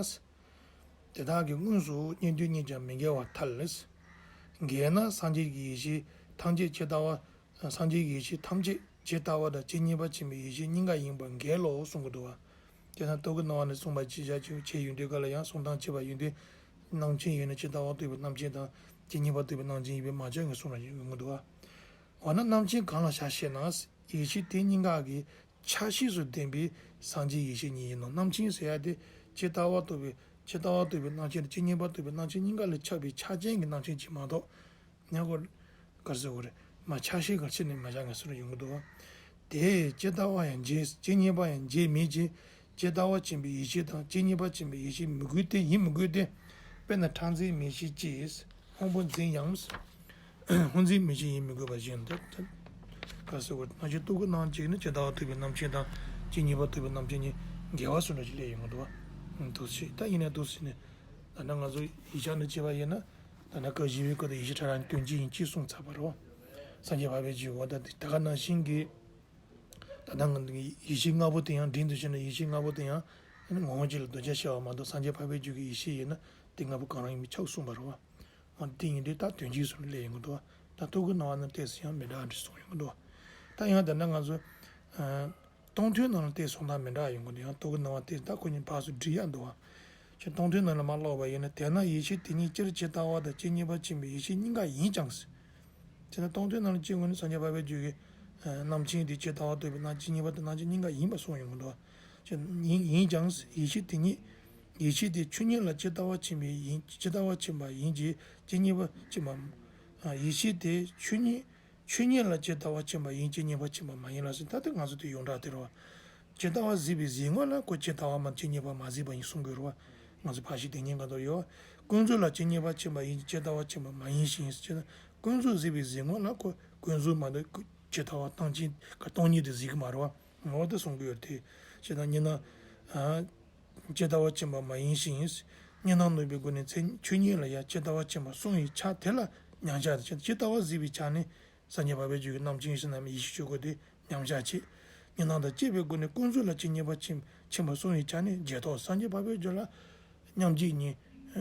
དེ་དག་གི་དངོས་སུ་རྙེད་དོན་གཉིས་ཀྱང་མི་འགལ་བར་ཐལ། འགལ་ན་སངས་རྒྱས་ཀྱི་ཡེ་ཤེས་ཐམས་ཅད་ཇི་ལྟ་བ་ སངས་རྒྱས་ཀྱི་ཡེ་ཤེས་ཐམས་ཅད་ཇི་ལྟ་བ་དང་ཇི་སྙེད་པ་ཆེན་པོའི་ཡེ་ཤེས་གཉིས་ཀ་ཡིན་པར་འགལ་ལོ་གསུང་གི་འདུག་བ། དེ་ན་རྟོག་གེ་སྣང་བ་ནས་གསུངས་པ་ཅི་བྱ་ཆེ་ཆེ་ཡོང་དུས་ག་ལ་ཡང་གསུང་སྟངས་ཕྱེ་བ་ཡོང་དུས། རྣམ་མཁྱེན་ཡོད་ན་ཇི་ལྟ་བ་རྟོགས་པའི་རྣམ་མཁྱེན་དང་ཇི་སྙེད་པ་རྟོགས་པའི་རྣམ་མཁྱེན་ཡིན་པས་མ་ཁྱབ་ངེས་གསུངས་ར་ཡོང་གི་འདུག་བ། འོ་ན་རྣམ་མཁྱེན་གང་ལ་བྱ་ཞེ་ན། ཡེ་ཤེས་དེ་གཉིས་ཀ་གི་ཆ་ཤས་སུ་ལྡན་པའི་སངས་རྒྱས་ཡེ་ཤེས་ཉིད་ཡིན་ནོ། རྣམ་མཁྱེན་ཟེར་ཡ་དེ་ཇི་ལྟ་བ་རྟོགས་པའི་ཇི་ལྟ་བ་རྟོགས་པའི་རྣམ་མཁྱེན་དང་ཇི་སྙེད་པ་རྟོགས་པའི་རྣམ་མཁྱེན་གཉིས་ཀ་ལས་ཁྱབ་པའི་ཆ་ཅན་གྱི་རྣམ་མཁྱེན་ཅིག་མ་གཏོགས། ཉག་གོ། ག་རེ་ཟེར་དགོས་རེད། མ་ཆ་ཤས་ག་རེ་བྱས་ནས་མ་བཞག་ངེས་སུ་ཡོང་གི་འདུག་བ། དེ་ཇི་ལྟ་བ་ཡང་འཇལ། ཇི་སྙེད་པ་ཡང་འཇལ་མེད་ཅིང་། ཇི་ལྟ་བ་ཆེན་པོའི་ཡེ་ཤེས་དང་ཇི་སྙེད་པ་ཆེན་པོའི་ཡེ་ཤེས་མི་དགོས་ཏེ་ཡིན་མི་དགོས་ཏེ། དཔེར་ན་ཁྲག་འཛིན་མིག་ཤེས་ཀྱིས་སྔོན་པོ་འཛིན་ཡང་། སྔོ་འཛིན་མིག་ཤེས་ཡིན་མི་དགོས་པ་བཞིན་དུ། ག་རེ་ཟེར་དགོས་རེད། རྣམ་མཁྱེན་རྟོག་གེ་སྣང་གཅིག་ནི་ཇི་ལྟ་བ་རྟོགས་པའི་རྣམ་མཁྱེན་དང་ཇི་སྙེད་པ་རྟོགས་པའི་རྣམ་མཁྱེན་གཉིས་འགལ་བ་སུ་འདྲ་ཞིག་སླེབས་ཡོང་གི་འདུག་བ། འདུག་སེ་ད་ཡིན་ན་འདུག་སེ་ནས། ད་ནི་ང་ཚོ་ཡིག་ཆ་འདི་བྱས་པ་ཡིན་ན། ད་ནི་སྐབས་བཞི་པའི་སྐབས་དུ་ཡེ་ཤེས་ཕྲ་རགས་དོན་གཅིག་ཡིན་གཅིག་གསུངས་ཚར་བ་རེད་བ། སངས་རྒྱས་འཕགས་པའི་རྒྱུད་འོ་ད་དེ་ད་ག་ནང་བཞིན་གྱི། ད་ལྟ་ང་ཡེ་ཤེས་ལྔ་པོ་དེ་ཡང་འབྲིང་དུ་བཤད་ན་ཡེ་ཤེས་ལྔ་པོ་དེ་ཡང་ངོ་བོ་གཅིག་ལ་གདུལ་བྱ་ཤར་བ་མ་གཏོགས་སངས་རྒྱས་འཕགས་པའི་རྒྱུད་ཀྱི་ཡེ་ཤེས་ཡིན་ན་དེ་ལྔ་པོ་གང་རུང་ཡིན་མི་ཆོག་གསུངས་པ་རེད་བ། འོ་དེ་ཡིན་དུས་ད་དོན་གཅིག་གསུངས་ནས་སླེབས་ཡོང་གི་འདུག་བ། ད་རྟོག་གེ་སྣང་བ་རྣམས་ཏོག་ཙམ་ཡང་མི་འདྲ་བ་འདྲ་གསུངས་ཡོང་གི་འདུག་བ། ད་ཡང་ད་ལྟ་ང་ཚོ། སྟོང་ཐུན་ནང་ལ་དེ་གསུང་སྟངས་མི་འདྲ་ཡོང་གི་འདུག་ཡང་རྟོག་གེ་སྣང་བ་དེ་ད་ཁོ་གཉིས་ཕར་ཚུར་སྒྲིག་ཡག་འདུག་བ། ཁྱོད་སྟོང་ཐུན་ནང་ལ་མ་ཀློག་པ་ཡིན་ན། དེས་ན་ཡེ་ཤེས་དེ་ཉིད་སྤྱིར་ཇི་ལྟ་བ་དང་ཇི་སྙེད་པ་ཆེན་པོའི་ཡེ་ཤེས་གཉིས་ཀ་ཡིན་ཀྱང་། དེས་ན་སྟོང་ཐུན་ནང་ལ་སྤྱིར་ངོས་ནས་སངས་རྒྱས་འཕགས་པའི་རྒྱུད་ཀྱི་རྣམ་མཁྱེན་དེ་ཇི་ལྟ་བ་རྟོགས་པའི་རྣམ་ཇི་སྙེད་པ་དང་རྣམ་མཁྱེན་གཉིས་ཀ་ཡིན་པ་གསུངས་ཡོང་གི་འདུག་བ། ཡིན་ཡིན་ཀྱང་ཡེ་ཤེས་དེ་ཉིད་ཡེ་ཤེས་དེ་ཆོས་ཉིད་ལ་ཇི་ལྟ་བ་ཆེན་པོའི་ཡིན་ཇི་ལྟ་བ་ཆེན་པ་ཡིན་གྱི་ཇི་སྙེད་པ་ཆེན་པ། ཡེ་ཤེས་དེ་ཆོས་ཉིད། ཆོས་ཉིད་ལ་ཇི་ལྟ་བ་ཆེན་པ་ཡིན་ཇི་སྙེད་པ་ཆེན་པ་མ་ཡིན་ལ་ཟེར། ད་དེ་ང་ཚོ་དེ་ཡོངས་གྲགས་དེ་རེད་བ། ཇི་ལྟ་བ་གཟིགས་པའི་གཟིགས་ངོ་ལ་ཁོ་ཇི་ལྟ་བ་མ་ཇི་སྙེད་པ་མ་གཟིགས་པ་ཡིན་གསུང་དགོས་རེད་བ། ང་ཚོ་ཕར་ཞིག་དེ་ཉིད་ག་དོར་ཡོད་བ། ཀུན་རྫོབ་ལ་ཇི་སྙེད་པ་ཆེན་པ་ཡིན་ཇི་ལྟ་བ་ཆེན་པ་མ་ཡིན་ཞིང་ཟེར་ན། ཀུན་རྫོབ་གཟིགས་པའི་གཟིགས་ངོ་ལ་ཁོ་ཀུན་རྫོབ་མ་གཏོགས་ཇི་ལྟ་བ་སྟོང་ཉིད་སྟོང་ཉིད་དེ་གཟིགས་ཀྱི་མ་རེད་བ། ངོ་བོ་དེ་གསུང་གི་ཡོད་དེ། ཇི་ལྟ་ཉིད་ན། ཇི་ལྟ་བ་ཆེན་པ་མ་ཡིན་ཞིང་། གཉིས་སྣང་ནོར་བའི་སྒོ་ནས་ཚེ་ཆོས་ཉིད་ལ་ཡང་ཇི་ལྟ་བ་ཆེན་པ་གསུངས་པའི་ཆ་དེ་ལ་མཉམ་གཞག་དང་ཇི་ལྟ་བ་གཟིགས་པའི་ཆ་ནི་སངས་རྒྱས་འཕགས་པའི་རྒྱུད་ཀྱི་རྣམ་མཁྱེན་ཡེ་ཤེས་རྣམས་ཡེ་ཤེས་ཆོས་སྐུ་དེ་མཉམ་གཞག་བྱེད། གཉིས་སྣང་དང་བཅས་པའི་སྒོ་ནས་ཀུན་རྫོབ་ལ་ཇི་སྙེད་པ་ཆེན་ཆེན་པ་གསུངས་པའི་ཆ་ནི་རྗེས་ཐོབ། སངས་རྒྱས་འཕགས་པའི་རྒྱུད་ལ་མཉམ་གཞག་གཉིས་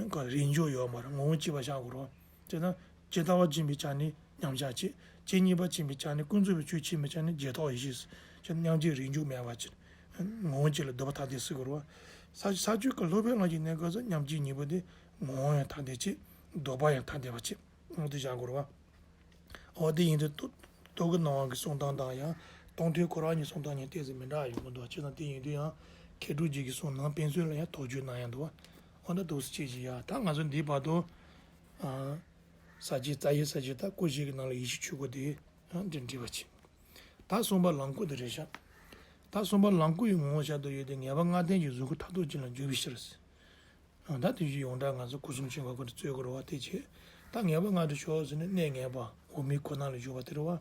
ཀ་རིས་འཇོག་ཡོད་མ་རེད། ངོ་བོ་གཅིག་པ་བཞག་དགོས་རེད། དེ་ན་ཇི་ལྟ་བ་ཆེན་པོའི་ཆ་ནི་མཉམ་གཞག་བྱེད། ཇི་སྙེད་པ་ཆེན་པོའི་ཆ་ནི་ཀུན་རྫོབ་པའི་ཆོས་ཆེན་པོའི་ཆ་ནི་རྗེས་ཐོབ་ཡེ་ཤེས། ཅེས་མཉམ་གཞག་རིས་འཇོག་མེད་པ་ཕྱིར། ངོ་བོ་གཅིག་ལ་སྡུད་པ་ཐ་དད་སྲིད་དགོས་རེད་བ། ས་ས་བཅུ་གི་སློབ་དཔོན་ལ་ཞིག་གནས་སྐབས་སུ་མཉམ་གཞག་གཉིས་པོ་དེ་ངོ་བོ་ཡང་ཐ་དད་བྱེད། སྡུད་པ་ཡང་ཐ་དད་པ་བྱེད། འོ་དེ་བཞག་དགོས་རེད་བ། འོ་དེ་ཡིན་དུས་རྟོག་རྟོག་གེ་སྣང་བ་གི་གསུང་སྟངས་དང་ཡང་སྟོང་ཐུན་ཁོ་རང་གཉིས་གསུང་སྟངས་གཉིས་ཏོག་ཙམ་མི་འདྲ་ཡོང་གི་འདུག་ཅེས་དང་དེ་ཡིན་དུས་ཡང་མཁས་གྲུབ་རྗེ་གི་གསུང་ནང་དཔེ་མཚོན་ལ་ཡང་དོགས་གཅོད་གནང་ཡང་འདུག་བ། འོ་ན་འདུག་སེ་བྱེད་ཀྱི་ཡ། ད་ང་ཚོ་འདིའི་བར་དུ། ས་བཅད་རྩ་བའི་ས་བཅད་ད་སྐུ་བཞི་གི་ནང་ལ་ཡེ་ཤེས་ཆོས་སྐུ་དེ་འདི་འདྲི་བ་བྱེད། ད་གསུམ་པ་ལམ་སྐུ་དེ་རེད་ཤག་ད་གསུམ་པ་ལམ་སྐུ་ཡི་ངོ་བོ་ཤར་དུ་ཡོད་དེ་ངེས་པ་ལྔ་ལྡན་གྱི་གཟུགས་སྐུ་མཐར་ཐུག་ཅན་ལ་འཇུག་པའི་ཕྱིར། ད་དེ་བཞིན་ཡོངས་གྲགས་ང་ཚོ་སྐུ་གསུམ་ཆོས་འཁོར་ཁོ་ན་རྩོད་དགོས་རེད་བ། དེ་བྱེད། ད་ངེས་པ་ལྔ་དེ་ཤོག་ཟེར་ནས་གནས་ངེས་པ་འོག་མིན་ཁོ་ན་ལ་འཇུག་པ་དེ་རེད་བ།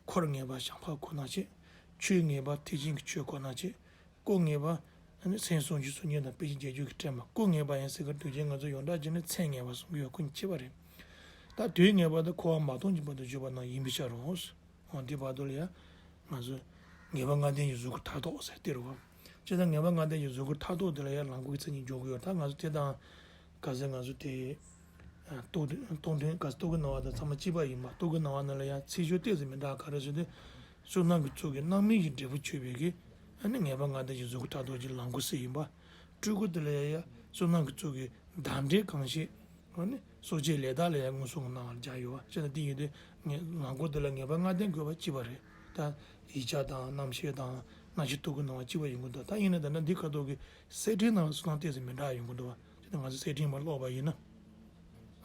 འཁོར་ངེས་པ་བྱང་འཕགས་ཁོ་ན་བྱེད། ཆོས་ངེས་པ་ཐེག་ཆེན་གྱི་ཆོས་ཁོ་ན་བྱེད། སྐུ་ངེས་པ། ཨ་ནི་མཚན་སུམ་ཅུ་སོ་གཉིས་དང་དཔེ་ཆའི་རྒྱན་སྦྱོར་གྱི་ཕྲད་མ། སྐུ་ངེས་པ་ཡང་ཟེར་ག་དུས་རྒྱན་ང་ཚོ་ཡོངས་གྲགས་བྱས་ན་མཚན་ངེས་པ་གསུང་གི་ཡོད། ཁོ་གཉིས་གཅིག་པ་རེད། ད་དུས་ངེས་པ་དེ་འཁོར་བ་མ་སྟོངས་ཀྱི་བར་དུ་བརྗོད་པ་རྣམས་ཡིན་པའི་ཕྱིར་རོ། འོ་དེ་བར་དུ་ལ་ཡང་ང་ཚོ་ངེས་པ་ལྔ་ལྡན་གྱི་གཟུགས་སྐུ་མཐར་ཐུག་ཟེར་དེ་རེད་བ། བྱས་ཙང་ངེས་པ་ལྔ་ལྡན་གྱི་གཟུགས་སྐུ་མཐར་ཐུག་དེ་ལ་ཡང་ལམ་སྐུ་གི་མཚན་ཉིད་འཇོག་གི་ཡོད། ད་ང་ཚོ་དེ་དང་ག་ཚོད་ང་ཚོ་དེ། རྟོག་རྟོག་ལྡན་ག་རྟོག་གེ་སྣང་བ་དང་ཚང་མ་གཅིག་པ་ཡིན་པ། རྟོག་གེ་སྣང་བ་ནང་ལ་ཡང་ཚིག་སྦྱོར་ཏོག་ཙམ་མི་འདྲ་ག་རེ་ཟེར་ཏེ། བསོད་ནམས་ཀྱི་ཚོགས་ཀྱི་རྣམ་སྨིན་གྱི་འབྲས་བུ་ཆོད་པའི་གི། ཨ་ནི་ངེས་པ་ལྔ་ལྡན་གྱི་གཟུགས་སྐུ་མཐར་ཐུག་གི་ལམ་སྐུ་ཟེར་ཡིན་པ། སྤྲུལ་སྐུ་དེ་ལ་ཡང་བསོད་ནམས་ཀྱི་ཚོགས་ཀྱི་བདག་འབྲས་གང་ཞིག་ཨ་ནི་གསོ་དཔྱད་ལས་དག་ལ་ཡང་མངོན་སུམ་གྱི་སྣང་བ་སྦྱར་ཡོད་པ། བྱས་ན་དེ་ཡིན་དུས་ངས་ལམ་སྐུ་དེ་ལ་ངེས་པ་ལྔ་ལྡན་དགོས་པ་གཅིག་པ་རེད། ད་ཡིག་ཆ་དང་རྣམ་བཤད་དང་སྔ་ཕྱི་རྟོག་གེ་སྣང་བ་གཅིག་པ་ཡིན་དགོས་འདུག་ད་ཡིན་ན་ད་ནི་འདི་ཁ་ཐོག་གི་གསེར་ཕྲེང་ནང་ལ་གསུང་སྟངས་ཏོག་ཙམ་མི་འདྲ་ཡོང་གི་འདུག་བ། བྱས་ན་ང་ཚོ་གསེར་ཕྲེང་མར་ཀློག་པ་ཡིན་ན།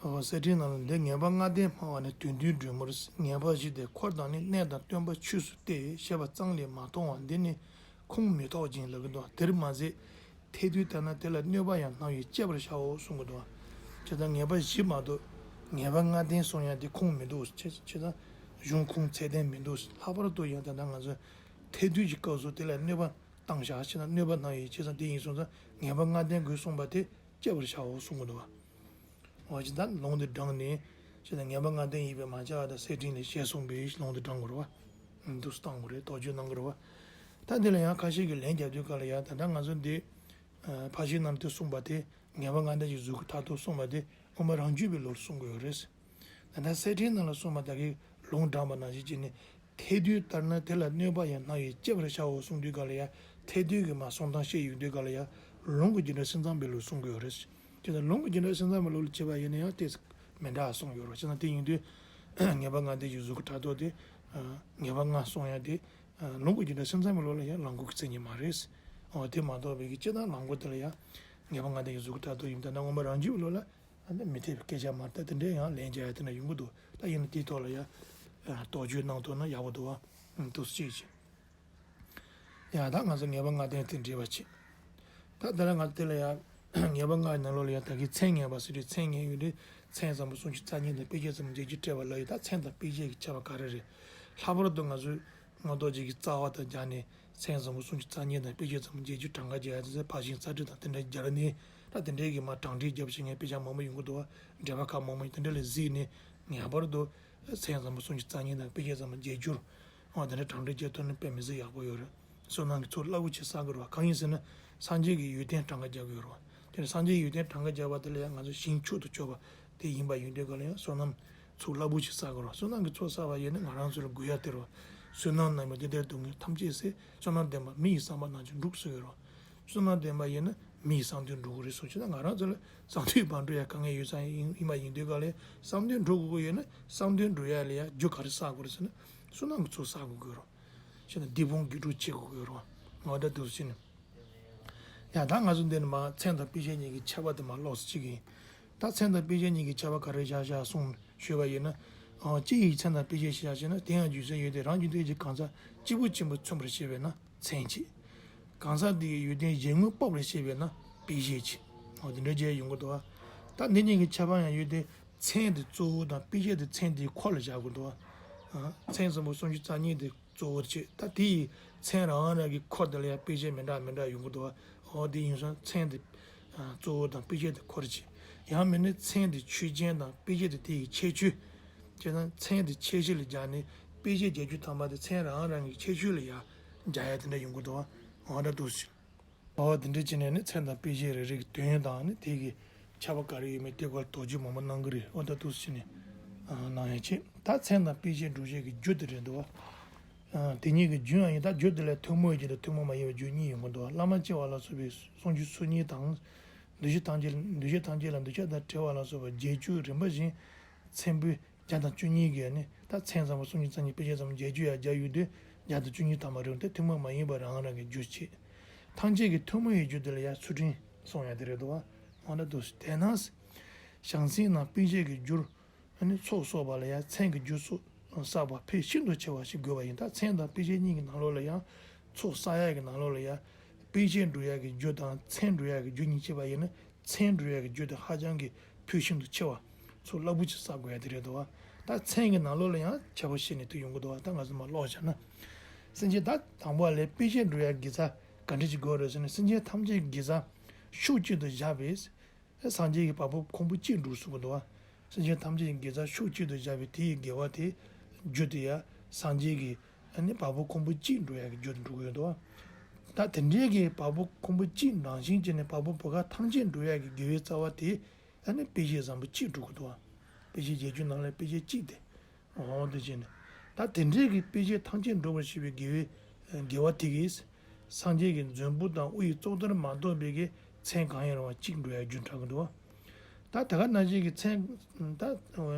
ཨོ། གསེར་ཕྲེང་ནང་ལ་འདི་ངེས་པ་ལྔ་ལྡན་སྨྲ་བ་ནི་དོན་བདུན་སྒྲོན་མར་ངེས་པ་བཞི་སྟེ། འཁོར་དང་ནི་གནས་དང་སྟོན་པ་ཆོས་སུ་སྟེ། བཤད་པ་ཙམ་ལས་མ་མཐོང་བ་འདི་ནི་ཁུངས་མི་ཐོགས་ཅིང་ལབ་ཀྱི་འདུག་དེར་མ་ཟད་ཐལ་འདོད་ལྟར་ན་དེ་ལ་གནོད་པ་ཡང་སྣང་བས་དཔྱད་པར་བྱའོ་གསུང་གི་འདུག་བྱས་ཙང་ངེས་པ་བཞི་མ་གཏོགས་ངེས་པ་ལྔ་ལྡན་གསུང་ཡ་དེ་ཁུངས་མི་འདུག་བྱས་བྱས་ཙང་གཞུང་ཁུངས་ཚད་ལྡན་མི་འདུག་ལྷག་པར་དུ་ཡང་ད་ལྟ་ང་ཚོ་ཐལ་འདོད་ཀྱི་སྐབས་སུ་དེ་ལ་གནོད་པ་བཏང་བཞག་བྱས་ན་གནོད་པ་སྣང་བས། བྱས་ཙང་དེ་ཡིན་སོང་ཙང་ངེས་པ་ལྔ་ལྡན་དགོས་གསུངས་པ་དེ་དཔྱད་པར་བྱའོ་གསུང་གི་འདུག་བ། འོ་ཅི་ད་ལུང་དེ་དྲངས་ནས་ཅི་ད་ངེས་པ་ལྔ་ལྡན་ཡིན་པས་མ་ཁྱབ་པ་དང་གསེར་ཕྲེང་ལས་ཞེས་གསུངས་པའི་ལུང་དེ་དྲངས་དགོས་རེད་བ། འདུག་སེ་བཏང་དགོས་རེད། དོགས་གཅོད་གནང་དགོས་རེད་བ། ད་འདི་ལ་ཡང་ཁ་ཤས་ཀྱིས་ལན་རྒྱག་དུས་སྐབས་ལ་ཡང་ད་ལྟ་ང་ཚོ་འདི་ཕར་ཕྱིན་རྣམས་ཏེ་གསུངས་པ་དེ་ངེས་པ་ལྔ་ལྡན་གྱི་གཟུགས་སྐུ་མཐར་ཐུག་གསུངས་པ་དེ་དབུ་མ་རང་རྒྱུད་པའི་ལུགས་གསུང་གི་ཡོད་རེད། ད་ལྟ་གསེར་ཕྲེང་ནང་ལ་གསུངས་པ་ད་གིན་ལུང་དྲངས་པ་ནང་བཞིན་བྱས་ནས་ ཐལ་འདོད་ལྟར་ན་དེ་ལ་གནོད་པ་ཡང་སྣང་བས་གཅེས་པར་བྱའོ་གསུང་དུས་ག་ལ་ཡང་ཐལ་འདོད་ཀྱི་མ་གསུང་སྟངས་བཤད་ཡོང་དུས་ག་ལ་ཡང་ལུང་གི་རྒྱུ་འབྲས་སེམས་ཙམ་པའི་ལུགས་གསུང་གི་ཡོད་རེད། དེ་ལྟར་ལུང་གི་རྒྱུ་འབྲས་སེམས་ཙམ་པའི་ལུགས་ལ་བྱེད་པ་ཡིན་ན་ཡང་ཏོག་ཙམ་མི་འདྲ་བ་གསུངས་ཡོད་རེད། བྱས་ཙང་དེ་ཡིན་དུས་ངེས་པ་ལྔ་ལྡན་གྱི་གཟུགས་ཀྱི་ཕྲག་དོག་དེ་ངེས་པ་ལྔ་གསུང་ཡ་དེ་ལུང་གི་རྒྱུ་འབྲས་སེམས་ཙམ་པའི་ལུགས་ལ་ཡང་ལུང་གི་མཚན་ཉིད་མ་རེད། འོ་དེ་མ་གཏོགས་པའི་གི་སྤྱིར་བཏང་ལུང་གི་དེ་ལ་ཡང་ངེས་པ་ལྔ་ལྡན་གྱི་གཟུགས་ཀྱི་ཕྲག་དོག་ཡིན་ད་ན་ངོ་མ་རང་རྒྱུད་ཀྱི་ལུགས་ལ། ཨ་ནི་མི་འཐད་པའི་སྐད་ཆ་མ་རེད། ད་དེ་འདྲའི་ཡང་ལན་རྒྱག་ཡ་དེ་འདྲ་ཡོང་གི་འདུག་ད་ཡིན་ན་དེའི་ཐོག་ལ་ཡ་ཨ་དོགས་གཅོད་གནང་ཐུབ་ན་ཡག་པོ་འདུག་ཨ། འདུག་སེ་བྱེད་ཅིག་ཡ་ད་ང་ཚོ་ངེས་པ་ལྔ་ལྡན་དེ་འདྲ་བ་བྱེད། ད་དེ་ལ་ང་ཚོ་དེ་ལ་ཡ་ངེས་པ་ལྔ་ཡི་ནང་ལོགས་ལ་ཡ་ད་གིན་མཚན་ངེས་པ་ཟེར་དུས་མཚན་ངེས་ཡོད་དུས་མཚན་བཟང་པོ་སུམ་ཅུ་རྩ་གཉིས་དང་དཔེ་བྱད་ཙམ་བརྗོད་རྒྱུ་བྲལ་བ་ལ་ཡོད། ད་མཚན་དང་དཔེ་བྱད་ཀྱི་ཁྱད་པར་ག་རེ་རེད། ལྷག་པར་དུ་ང་ཚོས་སྔོན་ཐོག་ཅིག་གི་རྩ་བ་དང་སྦྱར་ནས། མཚན་བཟང་པོ་སུམ་ཅུ་རྩ་གཉིས་དང་དཔེ་བྱད་ཙམ་བརྗོད་རྒྱུ་གྲངས་ཀ་རྒྱག་ཡ་དེ་ཚོ་ཕར་ཕྱིན་ཚར་གྲངས་དང་དེ་འདྲ་སྦྱར་ནས། ད་དེ་འདྲའི་གི་མ་གྲངས་འདྲེན་རྒྱབ་བྱེད་མཁན་དཔེ་ཆ་མང་པོ་ཡོང་གི་འདུག་བ། འགྲེལ་པ་ཁག་མང་པོ་ཡིན་དེ་འདྲ་ལ་གཟིགས་ནས་ངེས་པར་དུ་མཚན་བཟང་པོ་སུམ་ཅུ་རྩ་གཉིས་དང་དཔེ་བྱད་ཙམ་བརྗོད་རྒྱུར། འོ་དེ་འདྲ་གྲངས་འདྲེན་བྱེད་ཐུབ་ན་དཔེ་མི་སྲིད་ཡག་པོ་ཡོད་རེད། བསོད་ནམས་ཀྱི་ཚོགས་རླབས་པོ་ཆེ་བསགས་དགོས་རེད་བ། གང་ཡིན་ཟེར་ན་སངས་རྒྱས་ཀྱི་ཡོན་ཏན་གྲངས་ཀ་རྒྱག་གི་ཡོད་རེད་བ། དེ་ནས་སངས་རྒྱས་ཀྱི་ཡོན་ཏན་གྲངས་ཀ་རྒྱག་པ་དེ་ལ་ཡང་ང་ཚོ་ཞིང་མཆོག་ཏུ་གྱུར་པ་དེ་ཡིན་པ་ཡིན་དུས་ག་ལ་ཡང་བསོད་ནམས་ཚོགས་རླབས་པོ་ཆེ་བསགས་དགོས་རེད་བ། བསོད་ནམས་ཀྱི་ཚོགས་བསགས་པ་ཡིན་ན་ང་རང་ཚོ་ལ་དགོས་ཡ་དེ་རེད་བ། བསོད་ནམས་རྣམས་ཀྱང་དེ་ལྟར་སྡུག་བསྔལ་ཐམས་ཅད་སེལ། བསོད་ནམས་ལྡན་པ་མི་ཡི་བསམ་པ་རྣམས་ཀྱང་འགྲུབ་གསུངས་ཡོད་རེད་བ། བསོད་ནམས་ལྡན་པ་ཡིན་ན་མི་ཡི་བསམ་དོན་འགྲུབ་ཀྱི་རེད་གསུངས་བྱས་ན། ང་རང་ཚོ་ལ་བསམ་དོན་བར་འགྲུབ་ཡ་དཀའ་ངལ་ཡོད་ཙང་ཡིན་ཡིན་པ་ཡིན་དུས་ག་ལ་ཡང་བསམ་དོན་འགྲུབ་དགོས་ཀྱི་ཡོད་ན་བསམ་དོན་འགྲུབ་ཡ་ལ་ཡང་རྒྱུ་ག་རེ་བསགས་དགོས་རེད་ཟེར་ན་བསོད་ནམས་ཀྱི་ཚོགས་བསགས་དགོས་ཀྱི་ཡོད་རེད་བ། བྱས་ན་སྡིག་སྤོང་དགེ་སྒྲུབ་བྱེད་དགོས་ཀྱི་ཡོད་རེད་བ། ང་འདྲ་འདུག་སེ་བྱས་ནས། ཡ་ད་ང་ཚོ་འདི་ནས་མར་མཚན་དང་དཔེ་བྱད་གཉིས་ཀྱི་ཁྱད་པར་དེ་མར་ཀློག་ཙམ་བྱེད་ཀྱི་ཡིན། ད་མཚན་དང་དཔེ་བྱད་གཉིས་ཀྱི་ཁྱད་པར་ག་རེ་བཞག་བཞག་གསུངས་ཞུས་པ་ཡིན་ན། ཨང་གཅིག་ཡིག་མཚན་དང་དཔེ་བྱད་ཞེས་བྱ་ཞེ་ན། དེ་ཡང་རྒྱུ་མཚན་ཡོད་དེ། རང་རྒྱུ་འབྲས་ཀྱི་གང་ཟག་གཅིག་པུ་གཅིག་པུ་མཚོན་པར་བྱེད་པས་ན་མཚན་བྱེད། གང་ཟག་དེ་ཡི་ཡོན་ཏན་གཞན་ངོས་དཔོག་པར་བྱེད་པས་ན་དཔེ་བྱད་བྱེད། འོ་དེ་འདྲ་བྱས་ཡོང་གི་འདུག་བ། ད་འདི་གཉིས་ཀྱི་ཁྱད་པར་ཡང་ཡོད་དེ། མཚན་དེ་གཙོ་བོ་དང་དཔེ་བྱད་དེ་མཚན་དེའི་འཁོར་ལ་བཞག་དགོས་འདུག་བ། ཨ་མཚན་བཟང་པོ་སུམ་ཅུ་རྩ་གཉིས་དེ། གཙོ་བོར་བྱེད། ད་དེ་ཡི་མཚན་རང་རང་གི་འཁོར་དེ་ལ་ཡང་དཔེ་བྱད་མི་འདྲ་མི་འདྲ་ཡོང་གི་འདུག་བ། འོ་དེ་ཡིན་ཙང་མཚན་དེ་གཙོ་བོ་དང་དཔེ་བྱད་དེ་འཁོར་བྱེད། ཡང་མིན་ན་མཚན་དེ་ཆོས་ཅན་དང་དཔེ་བྱད་དེ་དེ་ཡི་ཁྱད་ཆོས། བྱས་ཙང་མཚན་དེ་ཁྱད་གཞི་ལ་སྦྱར་ནས་དཔེ་བྱད་རྒྱག་རྒྱུ་དང་པ་དེ་མཚན་རང་རང་གི་ཁྱད་ཆོས་ལ་ཡང་སྦྱར་ཡ་དེ་འདྲ་ཡོང་གི་འདུག་བ། འོ་འདྲ་འདུག་ཟེར། འོ་དེ་འདྲ་བྱས་ནས་ནི་མཚན་དང་དཔེ་བྱད་རེ་རེ་གི་དོན་དང་ནི་དེ་གི་ཁྱད་པར་ག་རེ་ཡོད་མེད་དེ་སྐོར་དོགས་གཅོད་མང་པོ་གནང་གི་རེད། འོ་ད་འདུག་སེ་བྱས་ནས་ཨ་གནང་ཡ་བྱེད། ད་མཚན་དང་དཔེ་བྱད་སྒྲུབ་བྱེད་ཀྱི་རྒྱུ་དེ་རེད་འདུག་བ། ཨ་དེ་གཉིས་ཀྱི་རྒྱུ་ཡང་ཡིན། ད་རྒྱུ་དེ་ལ་ཐུན་མོང་བའི་རྒྱུ་དང་ཐུན་མོང་མ་ཡིན་པའི་རྒྱུ་གཉིས་ཡོང་གི་འདུག་བ། བླ་མ་སྐྱེ་བ་ལ་སོགས་པའི་སུམ་ཅུ་སོ་གཉིས་དང་། འདུ་བྱེད་ཐམས་ཅད་འདུ་བྱེད་ཐམས་ཅད་ལ་འདུ་བྱེད་དང་བྲལ་བ་ལ་སོགས་པ་བརྒྱད་ཅུ་རིམ་པ་བཞིན་མཚན་དཔེ་བརྒྱ་དང་བཅུ་གཉིས་ཀྱིས་ནི། ད་མཚན་བཟང་པོ་སུམ་ཅུ་རྩ་གཉིས་དཔེ་བྱད་ཙམ་བརྒྱད་ཅུ་ཡང་བརྒྱ་ཡོད་དུས་བརྒྱ་དང་བཅུ་གཉིས་ཐམ་པ་རེད། དེ་ཐུན་མོང་མ་ཡིན་པ་རང་རང་གི་རྒྱུ་བྱེད། ཐམས་ཅད་ཀྱི་ཐུན་མོང་བའི་རྒྱུ་དེ་ལ་ཡང་ཚུལ་ཁྲིམས་གསུངས་ཡ་དེ་རེད་འདུག་བ། འོ་ན་འདུག་སེ་དེས་ན། བྱང་སེམས་རྣམས་དཔེ་བྱད་ཀྱི་རྒྱུར་ནི་ཚོགས་གསོག་པ་ལ་ཡང་མཚན་གྱི་རྒྱུ་ཚོགས་བསགས་པ་ཕལ་ཤིན་ཏུ་ཆེ་བ་ཞིག་དགོས་པ་ཡིན། ད་མཚན་དང་དཔེ་བྱད་གཉིས་ཀྱི་ནང་ལོགས་ལ་ཡང་། ཚོགས་བསགས་ཡ་གི་ནང་ལོགས་ལ་ཡང་། དཔེ་བྱད་སྒྲུབ་ཡ་གི་རྒྱུ་དང་མཚན་སྒྲུབ་ཡ་གི་རྒྱུ་གཉིས་ཕྱེ་བ་ཡིན་ན། མཚན་སྒྲུབ་ཡ་གི་རྒྱུ་དེ་ཧ་ཅང་གི་ཕུལ་ཤིན་ཏུ་ཆེ་བ། ཚོགས་རླབས་པོ་ཆེ་བསགས་དགོས་ཡ་དེ་རེད་འདུག་བ། ད་མཚན་གྱི་ནང་ལོགས་ལ་ཡང་ཁྱད་པར་བཤད་ནས་དེ་ཡོང་གི་འདུག་བ། ད་ང་ཚོ་མར་ཀློག་བྱས་ན། སེམས་ཅན་ད་དང་པོ་ལ་དཔེ་བྱད་སྒྲུབ་ཡ་དགེ་རྩ་ག་འདྲ་ཅིག་དགོས་རེད་ཟེར་ན། སེམས་ཅན་ཐམས་ཅད་དགེ་རྩ་ཤུགས་གཅིག་ཏུ་བཞག་པས་སངས་རྒྱས་ཀྱི་བ་སྤུ་ཁུང་བུ་གཅིག་འགྲུབ་གསུངས་ཀྱི་འདུག་བ། སེམས་ཅན་ཐམས་ཅད་ཀྱི་དགེ་རྩ་ཤུགས་གཅིག་ཏུ་བཞག་པས་དེ་ཡི་དགེ་བ་དེ་རྒྱུ་དེ་ཡང་སངས་རྒྱས་ཀྱི་ཨ་ནི་བ་སྤུ་ཁུང་བུ་གཅིག་འགྲུབ་ཡ་གི་རྒྱུ་དེ་འགྲུབ་ཀྱི་ཡོད་འདུག་བ། ད་དེ་འདྲའི་གི་བ་སྤུ་ཁུང་བུ་གཅིག་ནང་བཞིན་བྱས་ནས་བ་སྤུ་བུ་ག་ཐམས་ཅད་འགྲུབ་ཡ་གི་དགེ་བའི་རྩ་བ་དེ་ཨ་ནི་དཔེ་བྱད་བཟང་པོ་གཅིག་འགྲུབ་ཀྱི་འདུག་བ། དཔེ་བྱད་བརྒྱད་ཅུ་ནང་ལ་དཔེ་བྱད་གཅིག་དེ། འོ་དེ་བྱས་ནས། ད་དེ་འདྲའི་གི་དཔེ་བྱད་ཐམས་ཅད་འགྲུབ་པར་བྱེད་པའི་དགེ་བའི་དགེ་བ་དེ་གིས། སངས་རྒྱས་ཀྱི་མཛོད་སྤུ་དང་དབུ་ཡི་གཙུག་ཏོར་མ་གཏོགས་པའི་གི་མཚན་གང་ཡིན་རུང་བ་གཅིག་འགྲུབ་ཡ་རྒྱུ་འདྲ་གི་འདུག་བ། ད་དེ་ག་ནང་བཞིན་གྱི་མཚན་ད་